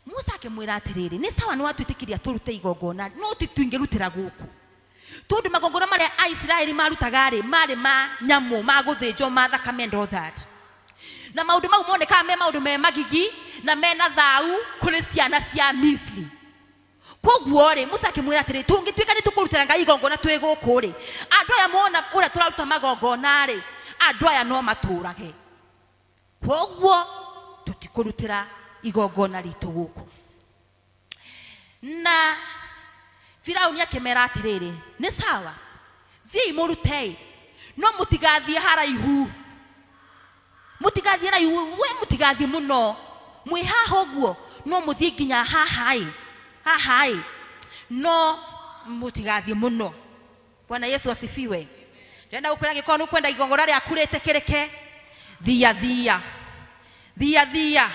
Musa akĩmwĩra atĩrĩrĩ, nĩ sawa, nĩ watwĩtĩkĩria tũrute igongona, no ti tũingĩrutĩra gũkũ, tondũ magongona marĩa Aisiraeli marutaga rĩ, marĩ ma nyamũ, ma gũthĩnjwo, ma thakame and all that, na maũndũ mau monekaga me maũndũ me magigi na mena thau kũrĩ ciana cia Misiri. Koguo rĩ, Musa akĩmwĩra atĩrĩ, tũngĩtuĩka nĩ tũkũrutĩra Ngai igongona twĩ gũkũ rĩ, andũ aya mona ũrĩa tũraruta magongona rĩ, andũ aya no matũrage, koguo tũtikũrutĩra igongona ritũ gũkũ. Na Firauni akĩmera atĩrĩrĩ, nĩ sawa, thiĩi mũrutei, no mũtigathiĩ haraihu, mũtigathiĩ haraihu, we mũtigathiĩ mũno, mwĩ haha ũguo, no mũthiĩ nginya haha ĩ, haha ĩ, no mũtigathiĩ mũno. Bwana Yesu asifiwe. Ndĩrenda gũkwĩra, angĩkorwo nĩ ũkwenda igongona rĩaku rĩtĩkĩrĩke, thia thia thia thia,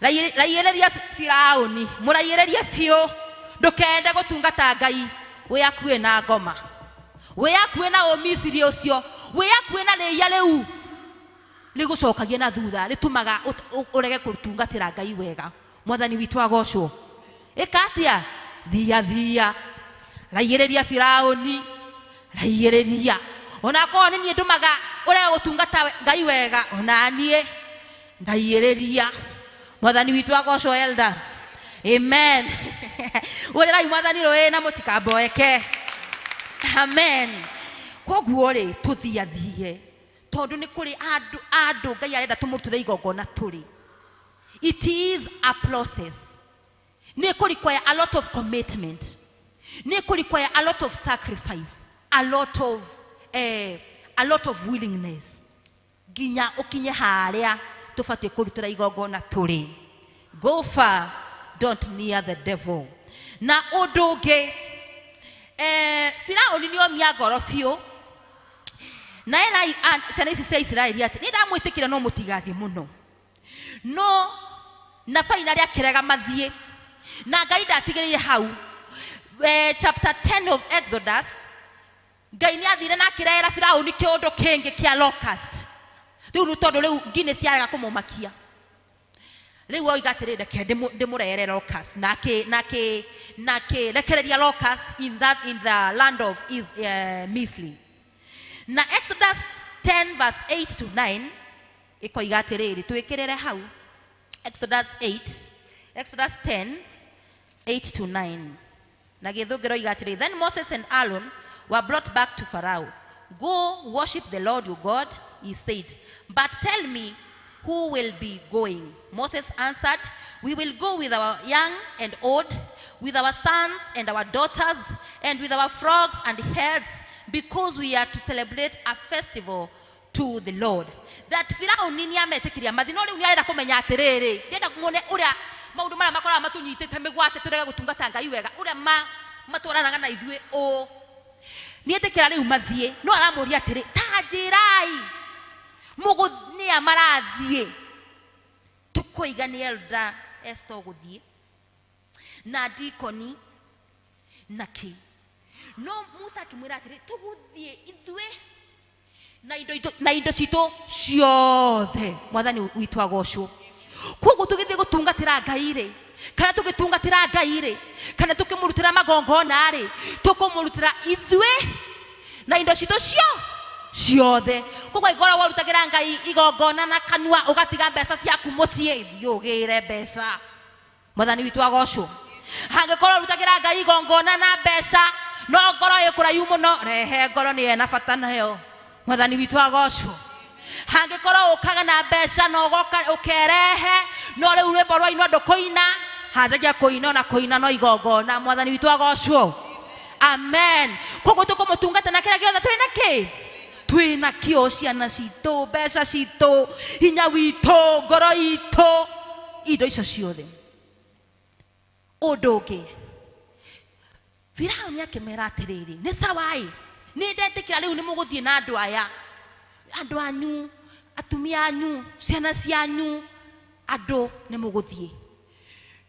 raiyĩrĩria Firauni, mũraiyĩrĩrie biũ. Ndũkende gũtungata Ngai wĩ hakuhĩ na ngoma, wĩ hakuhĩ na ũmisiri ũcio, wĩ hakuhĩ na rĩia rĩu rĩgũcokagia na thutha, rĩtũmaga ũrege kũtungatĩra Ngai wega. Mwathani witũ agocwo. Ĩka atĩa? Thia thia, raiyĩrĩria Firauni, raiyĩrĩria. Onakorwo nĩ niĩ ndũmaga ũrege gũtungata Ngai wega, ona niĩ ndaiyĩrĩria. Mwathani witũ agocwo. Elder, amen. Ũrĩrai Mwathani rũĩ na mũtikamboeke. Amen. Koguo rĩ, tũthiathie, tondũ nĩ kũrĩ andũ Ngai arenda tũmũrutĩre igongona tũrĩ. It is a process, nĩ kũ require a lot of commitment, nĩ kũ require a lot of sacrifice, a lot of willingness, nginya ũkinye harĩa tũbatiĩ kũrutĩra igongona tũrĩ. Go far, don't near the devil. Na ũndũ ũngĩ, Firauni nĩ omia ngoro biũ na erai ciana ici cia Isiraeli atĩ nĩ ndamwĩtĩkĩra, no mũtigathiĩ mũno. No na finally akĩrega mathiĩ, na Ngai ndatigĩrĩire hau. Chapter 10 of Exodus, Ngai nĩ athire na akĩrehera Firauni kĩũndũ kĩngĩ kĩa locust. Rĩu nĩ tondũ rĩu ngi nĩ ciarega kũmũmakia. Rĩu oiga atĩrĩ, reke ndĩmũrehere locust, na akĩrekereria locust in the land of Misri. Na Exodus 10 verse 8 to 9 ĩkoiga atĩrĩrĩ, twĩkĩrĩre hau Exodus 8, Exodus 10 8 to 9. Na gĩthũngũ ĩroiga atĩrĩ, then Moses and Aaron were brought back to Pharaoh. Go worship the Lord your God, he said, but tell me who will be going. Moses answered, we will go with our young and old, with our sons and our daughters, and with our frogs and heads, because we are to celebrate a festival to the Lord. That Firauni nĩ ametĩkĩria mathi, no rĩu nĩ arenda kũmenya atĩrĩrĩ, ndĩrenda muone ũrĩa maũndũ marĩa makoragwo matũnyitĩte mĩgwate tũrege gũtungata Ngai wega, ũrĩa matwaranaga na ithuĩ ũũ. Nĩetĩkĩra rĩu mathiĩ, no aramũria atĩrĩ, ta njĩrai mũgũnĩa marathiĩ. Tũkoiga nĩ Elder Esther ũgũthiĩ na dikoni na kĩ. No Musa akĩmwĩra atĩrĩ, tũgũthiĩ ithuĩ na indo citũ ciothe. Mwathani witũ agocwo. Koguo tũgĩthiĩ gũtungatĩra Ngai rĩ, kana tũgĩtungatĩra Ngai rĩ, kana tũkĩmũrutĩra magongona rĩ, tũkũmũrutĩra ithuĩ na indo citũ ciothe. Koguo angĩkorwo warutagĩra Ngai igongona na kanua ũgatiga mbeca ciaku mũciĩ, thiĩ ũgĩre mbeca. Mwathani witũ agocwo. Angĩkorwo ũrutagĩra Ngai igongona na mbeca no ngoro ĩ kũraihu mũno, rehe ngoro nĩ ena bata nayo. Mwathani witũ agocwo. Angĩkorwo ũkaga na mbeca no ũgoka ũkerehe, no rĩu rwĩmbo rwainwo ndũkũina, hanjagia kũina na kũina no igongona. Mwathani witũ agocwo. Amen. Koguo tũkũmũtungata na kĩrĩa gĩothe twĩna kĩ? Twĩna kĩo, ciana citũ, mbeca citũ, hinya witũ, ngoro itũ, indo icio ciothe. Ũndũ ũngĩ, Firauni akĩmera atĩrĩrĩ, nĩ sawa ĩ, nĩ ndetĩkĩra rĩu nĩ mũgũthiĩ na andũ aya, andũ anyu, atumia anyu, ciana cianyu, andũ nĩ mũgũthiĩ.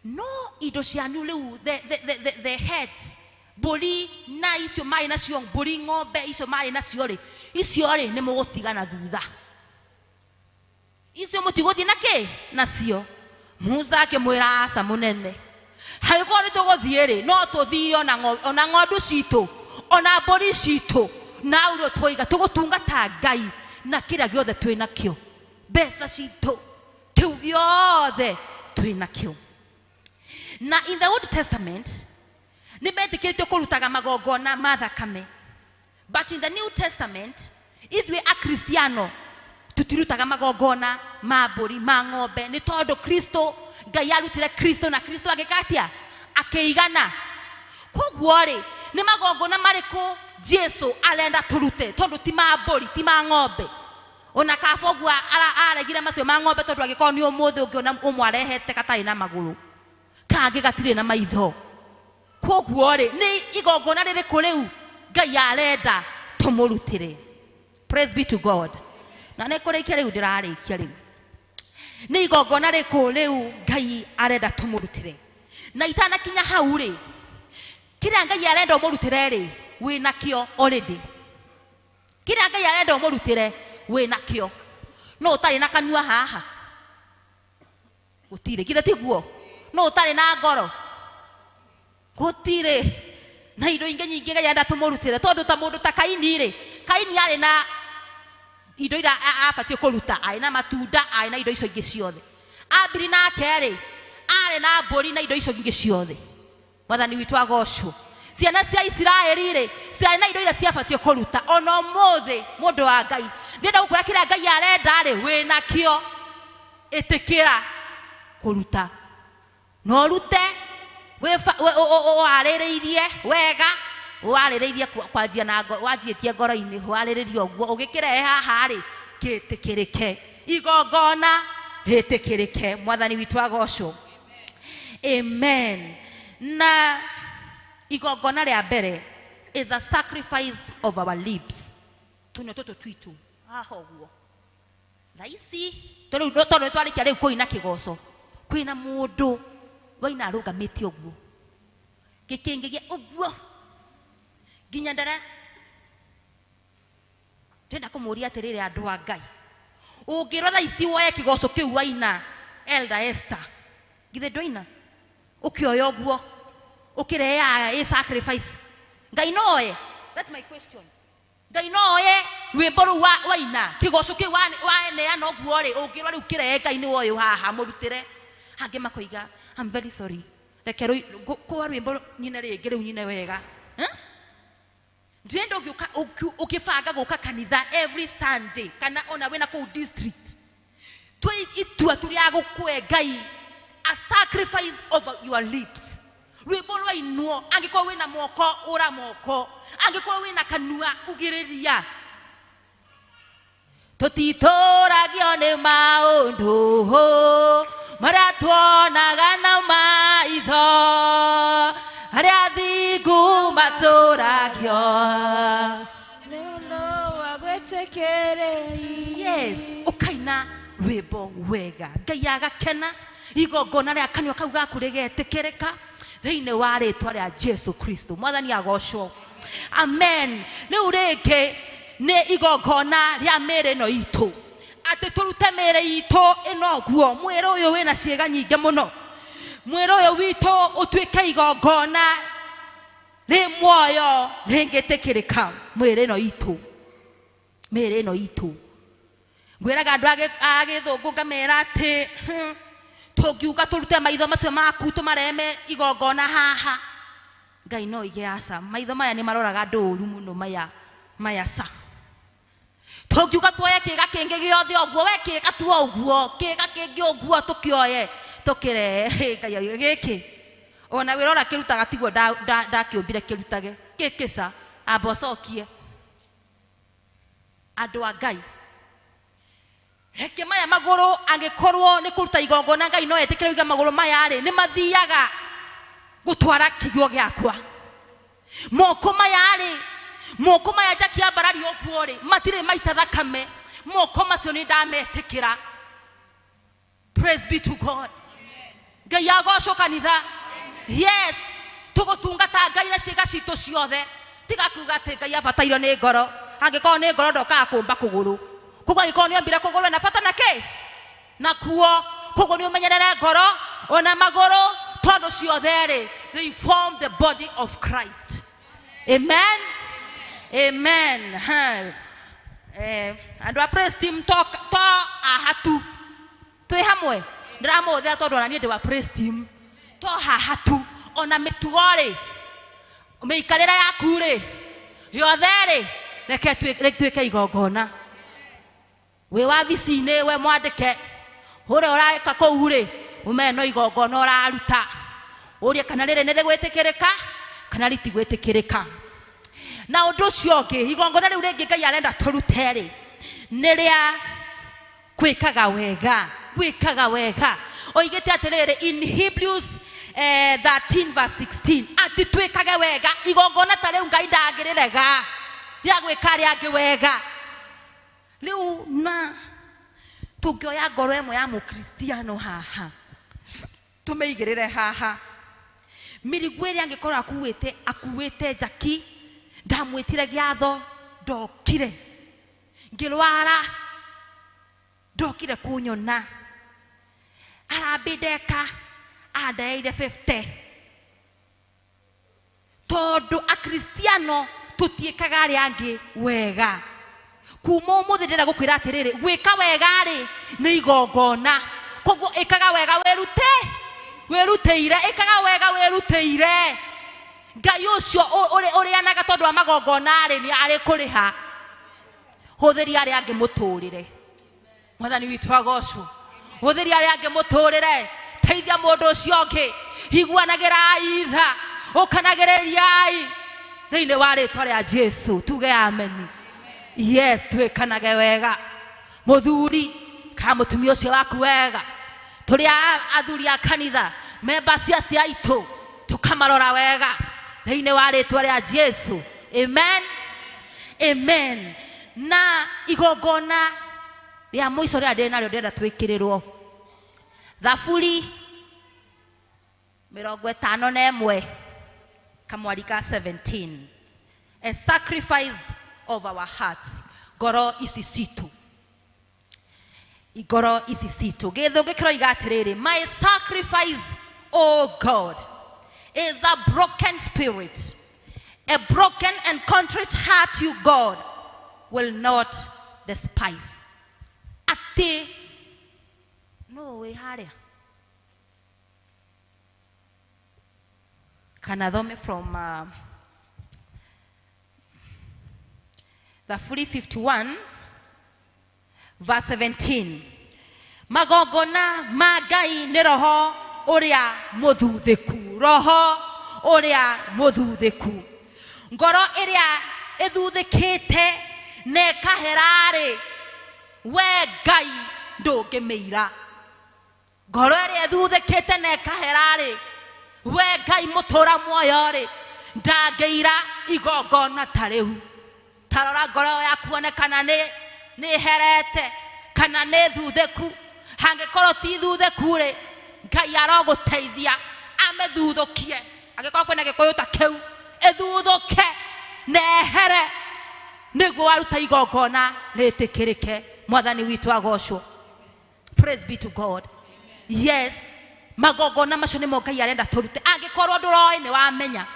No indo cianyu rĩu, the heads, mbũri na icio marĩ nacio, mbũri, ng'ombe icio marĩ nacio rĩ, icio rĩ nĩ mũgũtiga na thutha. Icio mũtigũthiĩ na kĩ? Nacio. Musa akĩmwĩra, aca mũnene, angĩkorwo nĩ tũgũthiĩ rĩ, no tũthire ona ng'ondu citũ, ona mbũri citũ, na hau rĩo twoiga tũgũtungata Ngai na kĩrĩa gĩothe twĩ nakĩo, mbeca citũ, kĩu gĩothe twĩ nakĩo. Na in the Old Testament nĩ metĩkĩrĩtio kũrutaga magongona ma thakame, but in the New Testament ithuĩ Akristiano tutirutaga magongona ma mbũri, ma ng'ombe, nĩ tondũ Kristo, Ngai arutire Kristo na Kristo agĩka atĩa? Akĩigana. Koguo rĩ, nĩ magongona marĩkũ Jesu arenda tũrute? Tondũ ti ma mbũri, ti ma ng'ombe. Ona kaba ũguo aregire macio ma ng'ombe, tondũ angĩkorwo nĩ ũmũthĩ ũngĩona ũmwe arehete gatarĩ na magũrũ, kangĩ gatirĩ na maitho. Koguo rĩ, nĩ igongona rĩrĩkũ rĩu Ngai arenda tũmũrutĩre? Praise be to God. Na nĩ kũrĩkia rĩu ndĩrarĩkia rĩu. Nĩ igongona rĩkũ rĩu Ngai arenda tũmũrutĩre? Na itanakinya hau rĩ, kĩrĩa Ngai arenda ũmũrutĩre rĩ, wĩnakĩo already. Kĩrĩa Ngai arenda ũmũrutĩre wĩnakĩo. No ũtarĩ na kanua haha, gũtirĩ. Githĩ tiguo? No ũtarĩ na ngoro, gũtirĩ. Na indo ingĩ nyingĩ Ngai arenda tũmũrutĩre, tondũ ta mũndũ ta Kaini rĩ, Kaini arĩ na indo iria abatiĩ kũruta, arĩ na matunda, arĩ na indo icio ingĩ ciothe. Abili nake rĩ, arĩ na mbũri na indo icio ingĩ ciothe. Mwathani witũ agocwo. Ciana cia Isiraeli rĩ, ciarĩ na indo iria ciabatiĩ kũruta. Ona ũmũthĩ mũndũ wa Ngai, ndĩrenda gũkwĩra kĩrĩa Ngai arenda rĩ, wĩnakĩo, ĩtĩkĩra kũruta. Na ũrute ũwarĩrĩirie wega, ũwarĩrĩirie kwanjia na wanjĩtie ngoro-inĩ, ũwarĩrĩrie ũguo, ũgĩkĩrehe haha rĩ, gĩtĩkĩrĩke. Igongona rĩtĩkĩrĩke. Mwathani witũ agocwo. Amen. Na igongona rĩa mbere is a sacrifice of our lips. Tũnua tũtũ twitũ haha ũguo. Thaa ici tondũ nĩ twarĩkia rĩu kũina kĩgoco, kwĩna mũndũ waina arũgamĩte ũguo, gĩkĩngĩ gĩa ũguo nginya ndara. Ndĩrenda kũmũria atĩrĩrĩ, andũ a Ngai, ũngĩrora thaa ici woe kĩgoco kĩu waina, Elder Esther githĩ ndwaina ũkĩoya ũguo ũkĩreya ĩ sacrifice Ngai noe that's my question Ngai noe rwĩmbo rũu waina kĩgoco kĩu waneana ũguo rĩ ũngĩrwo rĩu kĩree Ngai nĩwe ũyũ haha mũrutĩre angĩ makoiga I'm very sorry reke kwa rwĩmbo nyine rĩngĩ rĩu nyine wega. Eh? Ndĩrenda ũgĩũka ũkĩbanga gũka kanitha every Sunday kana ona wĩna kũu district twĩ itua tu rĩa gũkũe Ngai a sacrifice of your lips rwĩmbo rwainwo angĩkorwo wĩna moko ũra moko angĩkorwo wĩna kanua ugĩrĩria tũtitũragio nĩ maũndũ marĩa tuonaga na maitho arĩa thingu matũragio nĩ ũndũ wa gwĩtĩkĩrĩria. Yes, ũkaina rwĩmbo wega Ngai agakena igongona rĩa kanua kau gaku rĩgetĩkĩrĩka thĩinĩ wa rĩtwa rĩa Jesu Kristo mwathani agocwo amen. Rĩu rĩngĩ nĩ igongona rĩa mĩĩrĩ ĩno itũ atĩ tũrute mĩĩrĩ itũ ĩno ũguo mwĩrĩ ũyũ wĩna ciĩga nyingĩ mũno mwĩrĩ ũyũ witũ ũtuĩke igongona rĩ muoyo rĩngĩtĩkĩrĩka mwĩrĩ ĩno itũ mĩĩrĩ ĩno itũ ngwĩraga andũ a gĩthũngũ ngamera atĩ tũngiuga tũrute maitho macio maku tũmareme igongona haha Ngai no ige aca maitho maya nĩ maroraga ndũru mũno maya maya ca tũngiuga tuoye kĩga kĩngĩ gĩothe ũguo we kĩga tu ũguo kĩga kĩngĩ ũguo tũkĩoye tũkĩrehe Ngai oige gĩkĩ ona wĩra ũrĩa kĩrutaga tiguo ndakĩũmbire kĩrutage gĩkĩ ca amba ũcokie andũ a Ngai reke maya magũrũ angĩkorwo nĩ kũruta igongona Ngai no etĩkĩre uge magũrũ maya rĩ nĩ mathiaga gũtwara kiugo gĩakwa moko maya rĩ moko maya njakĩambararia ũguo rĩ matirĩ maita thakame moko macio nĩ ndametĩkĩra. Praise be to God. Ngai agocwo kanitha. Yes, tũgũtungata Ngai na ciĩga citũ ciothe tiga kuga atĩ Ngai abatairio nĩ ngoro angĩkorwo nĩ ngoro ndokaga kũmba kũgũrũ koguo angĩkorwo nĩ ombire kũgũrũ ena bata na kĩ nakuo koguo nĩ ũmenyerere ngoro ona magũrũ tondũ ciothe rĩ they form the body of Christ. Amen. Amen. Andũ a praise team to haha tu twĩ hamwe ndĩramũhũthĩra tondũ ona niĩ ndĩ wa praise team to haha tu ona mĩtugo rĩ mĩikarĩre yaku rĩ yothe rĩ reke rĩtuĩke igongona wĩ wabici-inĩ we mwandĩke ũrĩa ũreka kũu rĩ ũmenye no igongona ũraruta ũrie kana rĩrĩ nĩ rĩgwĩtĩkĩrĩka kana rĩtigwĩtĩkĩrĩka na ũndũ ũcio ũngĩ igongona rĩu rĩngĩ Ngai arenda tũrute rĩ nĩ rĩa gwĩkaga wega gwĩkaga wega oigĩte atĩrĩrĩ in Hebrews 13 verse 16 atĩ twĩkage wega igongona ta rĩu Ngai ndangĩrĩrega rĩa gwĩka arĩa angĩ wega rĩu na tũngĩoya ngoro ĩmwe ya mũkristiano haha tũmĩigĩrĩre haha mĩrigo ĩrĩa angĩkorwo akuĩte njaki ndamwĩtire gĩatho ndokire ngĩrwara ndokire kũnyona harambĩ ndeka andaeire 50 tondũ akristiano tũtiĩkaga arĩa angĩ wega kuma ũmũthĩ ndĩrenda gũkwĩra atĩrĩrĩ gwĩka wega rĩ nĩ igongona koguo ĩkaga wega wĩrutĩire ĩkaga wega wĩrutĩire Ngai ũcio ũrĩanaga tondũ wa magongona rĩ nĩ arĩ kũrĩha hũthĩria arĩa angĩ mũtũrĩre mwathani witũ agocwo hũthĩria arĩa angĩ mũtũrĩre teithia mũndũ ũcio ũngĩ iguanagĩrai tha ũkanagĩrĩriai thĩinĩ wa rĩtwa rĩa Jesu tuge ameni. Yes, twĩkanage wega mũthuri ka mũtumia ũcio waku wega tũrĩ athuri a kanitha memba cia aitũ tũkamarora wega thĩinĩ wa rĩtwa rĩa Jesu. Amen. Amen. Na igongona rĩa mũico rĩrĩa ndĩ narĩo ndĩrenda twĩkĩrĩrwo Thaburi 51 kamwari ka 17 a sacrifice of our hearts ngoro ici citũ. Ngoro ici citũ. Gĩthũngũ kĩroiga atĩrĩrĩ, my sacrifice, O God, is a broken spirit. A broken and contrite heart you, God, will not despise. Atĩ no wĩ harĩa kana thome from Thaburi 51 verse 17. Magongona ma Ngai nĩ roho ũrĩa mũthuthĩku, roho ũrĩa mũthuthĩku, ngoro ĩrĩa ĩthuthĩkĩte na ĩkahera-rĩ, we Ngai ndũngĩmĩira. Ngoro ĩrĩa ĩthuthĩkĩte na ĩkahera-rĩ, we Ngai mũtũra muoyo-rĩ, ndangĩira igongona ta rĩu. Ta rora ngoro yaku wone kana nĩ herete kana nĩ thuthĩku. Hangĩkorwo ti thuthĩku-rĩ, Ngai arogũteithia amĩthuthũkie. Angĩkorwo kwĩna gĩkũyũ ta kĩu, ĩthuthũke na ĩhere nĩguo waruta igongona rĩtĩkĩrĩke. Mwathani witũ agocwo. Praise be to God. Yes, magongona macio nĩmo Ngai arenda tũrute. Angĩkorwo ndũroĩ nĩ wamenya,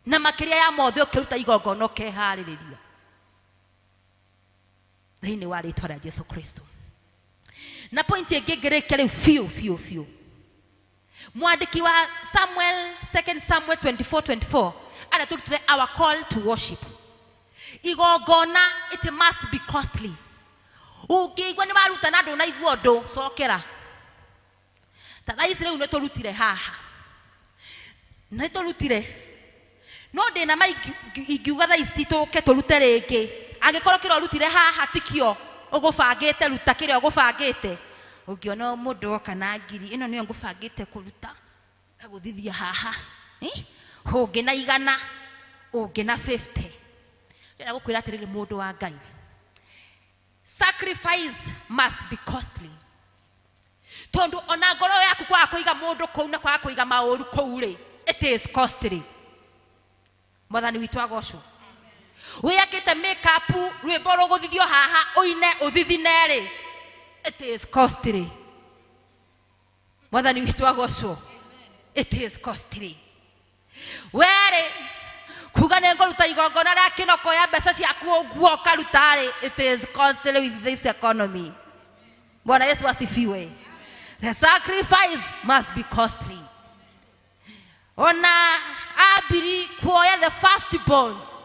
na makĩria ya mothe ũkĩruta igongona ũkeharĩrĩria thĩinĩ wa rĩtwa rĩa Jesu Kristo. Na point ĩngĩ ngĩrĩkia rĩu biũ biũ biũ, mwandĩki wa Samuel, 2 Samuel 24:24 aratũrutire our call to worship. Igongona, it must be costly. Ũngĩigua nĩ waruta na ndũnaigua ũndũ, cokera. Ta thaa ici rĩu nĩ tũrutire haha, nĩ tũrutire, no ndĩna ma ingiuga thaa ici tũke tũrute rĩngĩ. Angĩkorwo kĩrĩa ũrutire haha tikĩo ũgũbangĩte, ruta kĩrĩa ũgũbangĩte. Ũngĩona mũndũ oka na ngiri ĩno nĩyo ngũbangĩte kũruta, kagũthithia haha, ũngĩ na 100, ũngĩ na 50. Ndĩrenda gũkwĩra atĩrĩrĩ, mũndũ wa Ngai, sacrifice must be costly. Tondu ona ngoro yaku kwaga kũiga mũndũ kũu na kwaga kũiga maũru kũu rĩ, it is costly. Mwathani witũ agocwo. Wĩyakĩte makeup, rwĩmbo rũgũthithio haha ũine ũthithine rĩ, it is costly. Mwathani witũ agocwo. It is costly. Werĩ kuga nĩ ngũruta igongona rĩa kĩnoko ya mbeca ciaku ũguo ũkaruta rĩ, it is costly with this economy. Bwana Yesu asifiwe. The sacrifice must be costly. Ona Abiri kuoya the firstborns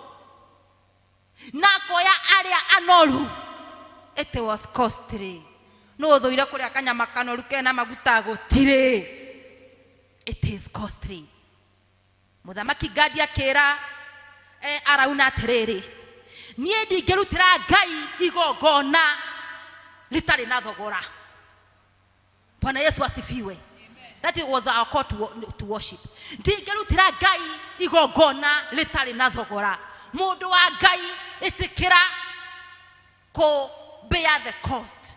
na kuoya arĩa anoru, it was costly. No ũthũire kũrĩa kanyama kanoru kena maguta gũtirĩ. It is costly. Mũthamaki Gadi akĩra Arauna atĩrĩrĩ, niĩ ndingĩrutĩra Ngai igongona rĩtarĩ na thogora. Bwana Yesu asifiwe. That was our call to worship. Ndingĩrutĩra Ngai igongona rĩtarĩ na thogora. Mũndũ wa Ngai, ĩtĩkĩra kũ bear the cost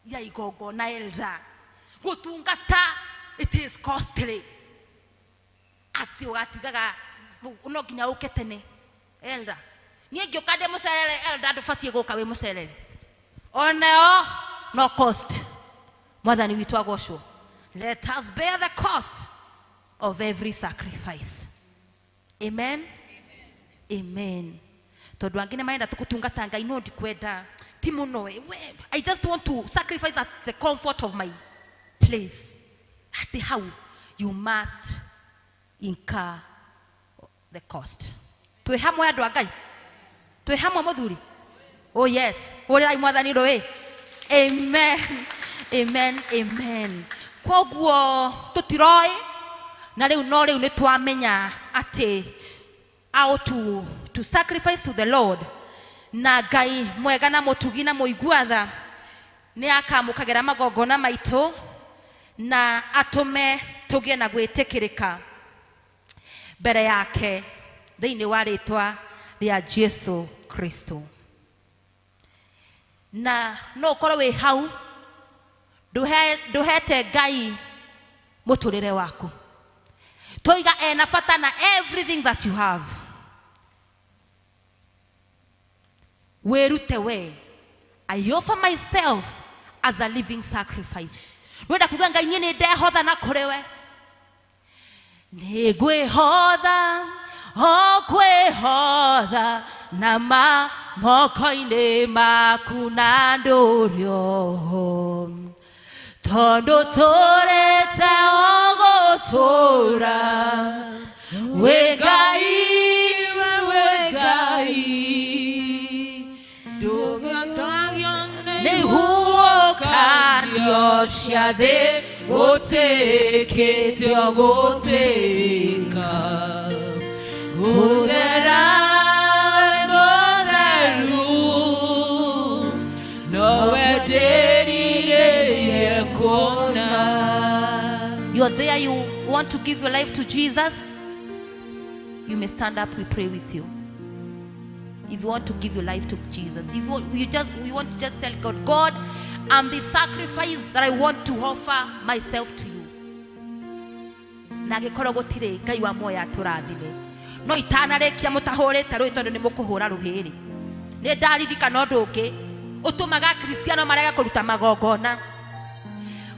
ya igongona elda. Gũtungata, it is costly. Atĩ ũgatigaga no nginya ũke tene elda. Niĩ ngĩũka ndĩ mũcerere elda, ndũbatiĩ gũka wĩ mũcerere. Oneo no cost. Mwathani witũ agocwo. Let us bear the cost of every sacrifice. Amen. Amen. Tondũ angĩ nĩ marenda tũkũtungata Ngai no ndikwenda ti mũno we, I just want to sacrifice at the comfort of my place. Atĩ hau you must incur the cost. Twĩ hamwe andũ a Ngai, twĩ hamwe mũthuri. Oh yes, hũrĩrai mwathani rũĩ. Amen, amen, amen. Koguo tũtiroĩ na rĩu no rĩu nĩ twamenya atĩ how to sacrifice to the Lord. Na Ngai mwega na mũtugi na mũigua tha nĩ akamũkagĩra magongona maitũ na atũme tũgĩe na gwĩtĩkĩrĩka mbere yake thĩinĩ wa rĩtwa rĩa Jesu Kristo. Na no ũkorwo wĩ hau ndũhete Ngai mũtũrĩre waku. Toiga ena bata na everything that you have. Wĩrute we I offer myself as a living sacrifice. Nwenda kuga Ngai niĩ nĩ ndehotha na kũrĩ we. Nĩ ngwĩhotha o kwĩhotha na ma moko-inĩ maku na ndũrĩo tondũ tũrĩte o gũtũra wĩ Ngai Wewe Ngai ndũngĩtagio nĩ huũkanio cia thĩ gũtĩkĩtio gũtĩka gũthera wĩ mũtheru nowe ndĩrirĩirie kuona. You are there, you want to give your life to Jesus, you may stand up, we pray with you. If you want to give your life to Jesus, if you want, you just you want to just tell God, God, I'm the sacrifice that I want to offer myself to you. Na angĩkorwo gũtirĩ Ngai wa muoyo atũrathime no itanarĩkia mũtahũrĩte rũĩ tondũ nĩ mũkũhũra rũhĩ rĩ nĩ ndaririkana ũndũ ũngĩ ũtũmaga Akristiano marege kũruta magongona.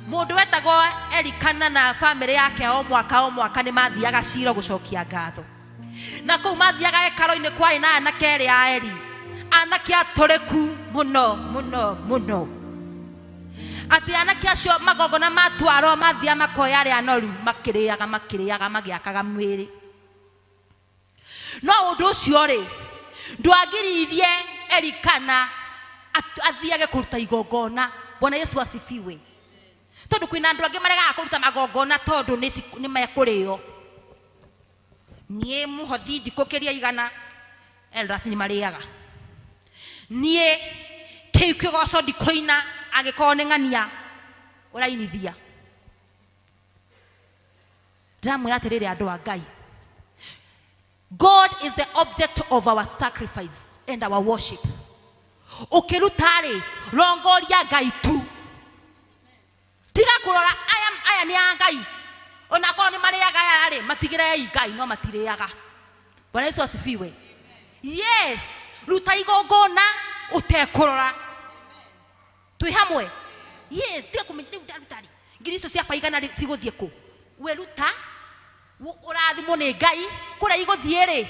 Mũndũ wetagwo Elikana na bamĩrĩ yake o mwaka o mwaka nĩ mathiaga Shilo gũcokia ngatho na kũu mathiaga hekaro-inĩ kwarĩ na anake erĩ a Eli, anake atũrĩku mũno mũno mũno, atĩ anake acio magongona matwarwo mathiaga makoya arĩa anoru makĩrĩaga makĩrĩaga magĩakaga mwĩrĩ. No ũndũ ũcio rĩ ndwagiririe Elikana athiage kũruta igongona. Bwana Yesu asifiwe. Tondũ kwĩna andũ angĩ maregaga kũruta magongona tondũ nĩ mekũrĩo. Niĩ mũhothi ndikũkĩria igana, elders nĩ marĩaga. Niĩ kĩu kĩgoco ndikũina angĩkorwo nĩ ng'ania ũrainithia. Ndĩramwĩra atĩrĩrĩ andũ a Ngai, God is the object of our sacrifice and our worship. Ũkĩruta rĩ, rongoria Ngai tu. Tiga kũrora aya aya nĩ a Ngai. Onakorwo nĩ marĩaga aya rĩ, matigĩrei Ngai no matirĩaga. Bwana Yesu asifiwe. Yes, ruta igongona ũtekũrora. Twĩ hamwe? Yes, tiga kũmenya rĩu ndaruta rĩ, ngiri icio ciakwa igana rĩ cigũthiĩ kũ? We ruta, ũrathimwo nĩ Ngai, kũrĩa igũthiĩ rĩ,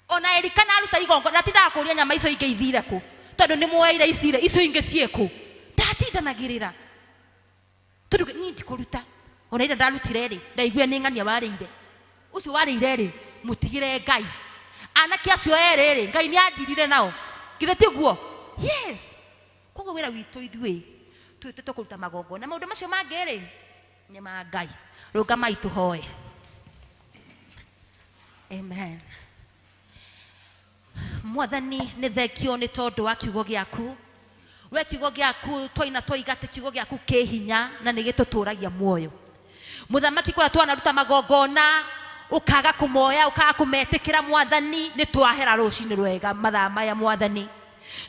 ona Elikana aruta igongona, ndatindaga kũũria nyama icio ingĩ ithire kũ, tondũ nĩ muoeire ici rĩ, icio ingĩ ciĩ kũ? Ndatindanagĩrĩra. Tondũ niĩ ndikũruta. Ona ira ndarutire rĩ, ndaiguire nĩ ng'ania warĩire. Ũcio warĩire rĩ, mũtigĩre Ngai. Anake acio erĩ rĩ, Ngai nĩ andirire nao. Githĩ tiguo? Yes. Koguo wĩra witũ ithuĩ twĩtĩtwo kũruta magongona. Maũndũ macio mangĩ rĩ, nĩ ma Ngai. Rũgamai tũhoe. Amen. Mwathani nĩ thengio nĩ tondũ wa kiugo gĩaku. We kiugo gĩaku twaina twoiga atĩ kiugo gĩaku kĩ hinya na nĩ gĩtũtũragia muoyo. Mũthamaki kũrĩa twanaruta magongona ũkaga kũmoya ũkaga kũmetĩkĩra Mwathani, nĩ twahera rũcinĩ rwega mathaa maya Mwathani.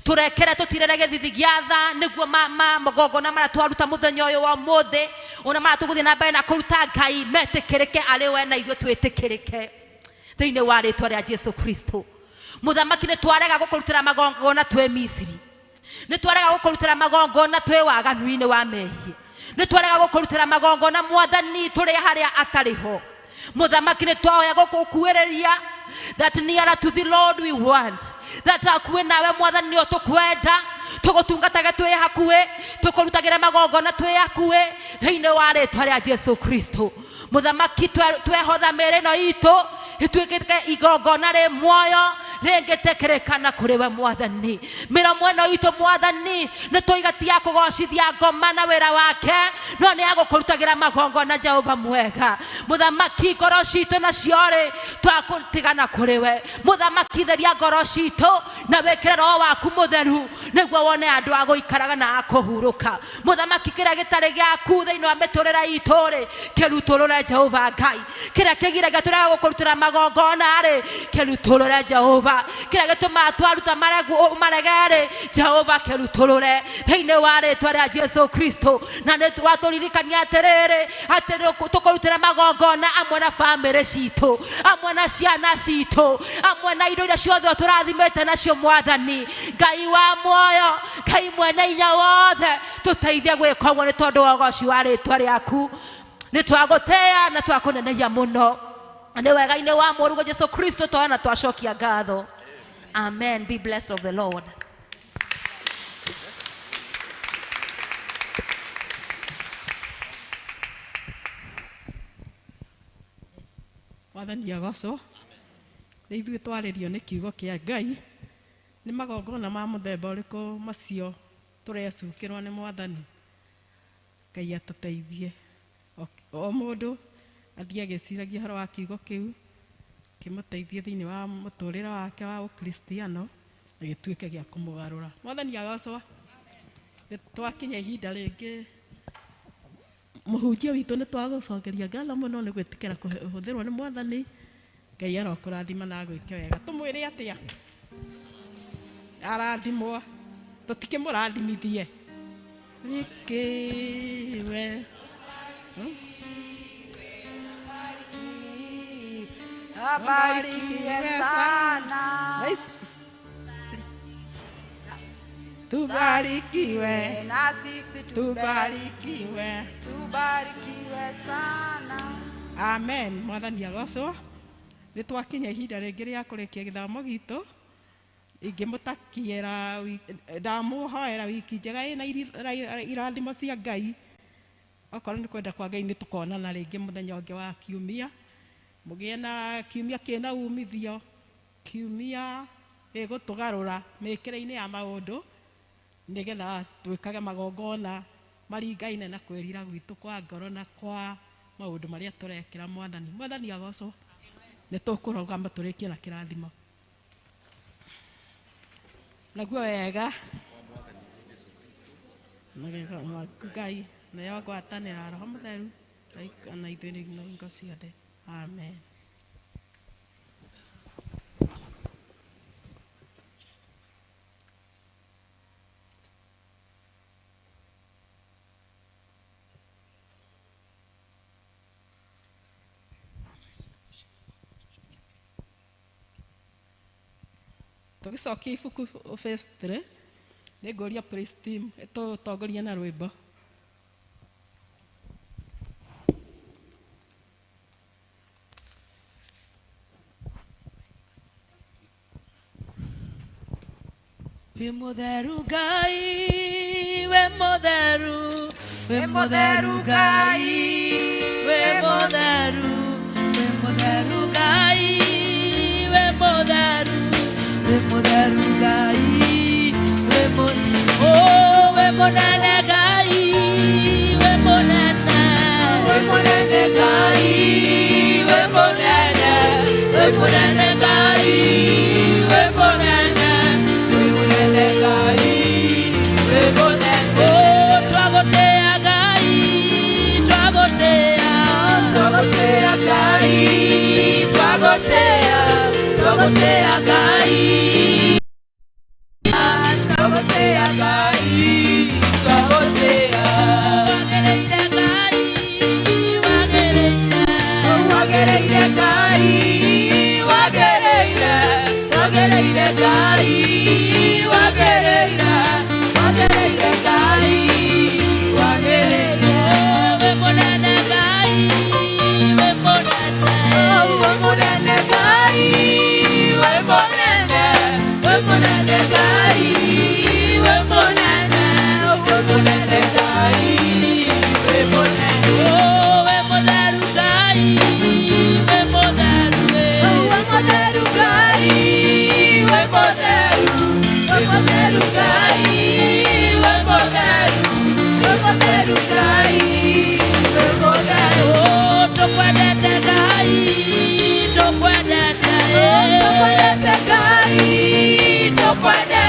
Tũrekere tũtirere gĩthithi gĩa tha nĩguo magongona marĩa twaruta mũthenya ũyũ wa ũmũthĩ ona marĩa tũgũthiĩ na mbere na kũruta Ngai metĩkĩrĩke arĩ we na ithuĩ twĩtĩkĩrĩke thĩinĩ wa rĩtwa rĩa Jesu Kristo. Mũthamaki nĩ twarega gũkũrutĩra magongona twĩ Misiri, nĩ twarega gũkũrutĩra magongona twĩ waganu-inĩ wa mehia, nĩ twarega gũkũrutĩra magongona Mwathani tũrĩ harĩa atarĩ ho. Mũthamaki nĩ twahoya gũkũkuĩrĩria that nearer to the Lord we want, that hakuhĩ nawe Mwathani nĩo tũkwenda, tũgũtungatage twĩ hakuhĩ, tũkũrutagĩre magongona twĩ hakuhĩ thĩinĩ wa rĩtwa rĩa Jesu Kristo. Mũthamaki twehotha mĩĩrĩ ĩno itũ ituĩkĩte igongona rĩ muoyo rĩngĩtĩkĩrĩka na kũrĩ we Mwathani. Mĩromo ĩno itũ Mwathani nĩ twoiga ti ya kũgocithia ngoma na wĩra wake, no nĩ ya gũkũrutagĩra magongona Jehova mwega. Mũthamaki ngoro citũ nacio rĩ twakũtigana kũrĩ we. Mũthamaki theria ngoro citũ na wĩkĩre roho waku mũtheru nĩguo wone andũ a gũikaraga na a kũhurũka. Mũthamaki kĩrĩa gĩtarĩ gĩaku thĩinĩ wa mĩtũrĩre itũ rĩ kĩrutũrũre Jehova Ngai. Kĩrĩa kĩgiragia tũrega gũkũrutĩra magongona rĩ kĩrutũrũre Jehova. Jehova kĩrĩa gĩtũmaga twaruta marege-rĩ Jehova kĩrutũrũre thĩinĩ wa rĩtwa rĩa Jesu Kristo na nĩ watũririkania atĩrĩrĩ atĩ tũkũrutĩra magongona amwe na bamĩrĩ citũ amwe na ciana citũ amwe na indo iria ciothe tũrathimĩte nacio mwathani Ngai wa muoyo Ngai mwene inya wothe tũteithie gwĩka ũguo nĩ tondũ wa ũgoci wa rĩtwa rĩaku nĩ twagũtĩĩa na twakũnenehia mũno nĩ wega-inĩ wa mũrũguo Jesu Kristo twana na twacokia ngatho. Amen. Be blessed of the Lord. Mwathani agocwo. Nĩ ithuĩ twarĩrio nĩ kiugo kĩa Ngai. Nĩ magongona ma mũthemba ũrĩkũ macio tũrecukĩrwo nĩ mwathani? Ngai atũteithie. O mũndũ athiĩ agĩciragia ũhoro wa kiugo kĩu kĩmũteithie thĩinĩ wa mũtũrĩre wake wa ũkristiano na gĩtuĩke gĩa kũmũgarũra. Mwathani agocwo. Nĩ twakinya ihinda rĩngĩ mũhunjia witũ nĩ twagũcokeria ngatho mũno nĩ gwĩtĩkĩra kũhũthĩrwo nĩ mwathani. Ngai arokũrathima na agwĩke wega. Tũmwĩre atĩa? Arathimwo. Tũtikĩmũrathimithie. Rikiwe. Abarikiwe sana. Nice. Tubarikiwe. Na sisi tubarikiwe. Tubarikiwe sana. Amen. Mwathani agocwo. Nĩ twakinya ihinda rĩngĩ rĩa kũrĩkia gĩthomo gitũ. Ingĩmũtakiĩra ndamũhoera wiki njega ĩna irathimo cia Ngai. Okorwo nĩ kwenda kwa Ngai nĩ tũkonana rĩngĩ mũthenya ũngĩ wa kiumia. Mũgĩe na kiumia kĩna umithio, kiumia gĩgũtũgarũra mĩkĩre-inĩ ya maũndũ nĩgetha twĩkage magongona maringaine na kwĩrira gwitũ kwa ngoro na kwa maũndũ marĩa tũrekĩra mwathani. Mwathani agocwo. Nĩ tũkũrũgama tũrĩkie na kĩrathimo. Naguo wega Ngai nayo ngwatanĩra Roho Mũtheru na ithuĩ na hingo ciothe. Amen. Tũgĩcokia ibuku phase 3 nĩ ngũria praise team ĩtũtongorie na rwĩmbo. We mũtheru Ngai, we mũtheru, we mũtheru Ngai, we mũtheru, we mũtheru Ngai, we mũtheru, we mũtheru Ngai, we mũtheru, oh we mũnene Ngai, we mũnene, we mũnene Ngai, we mũnene, we mũnene Ngai, we mũnene. Tokwendete Ngai, tokwendete.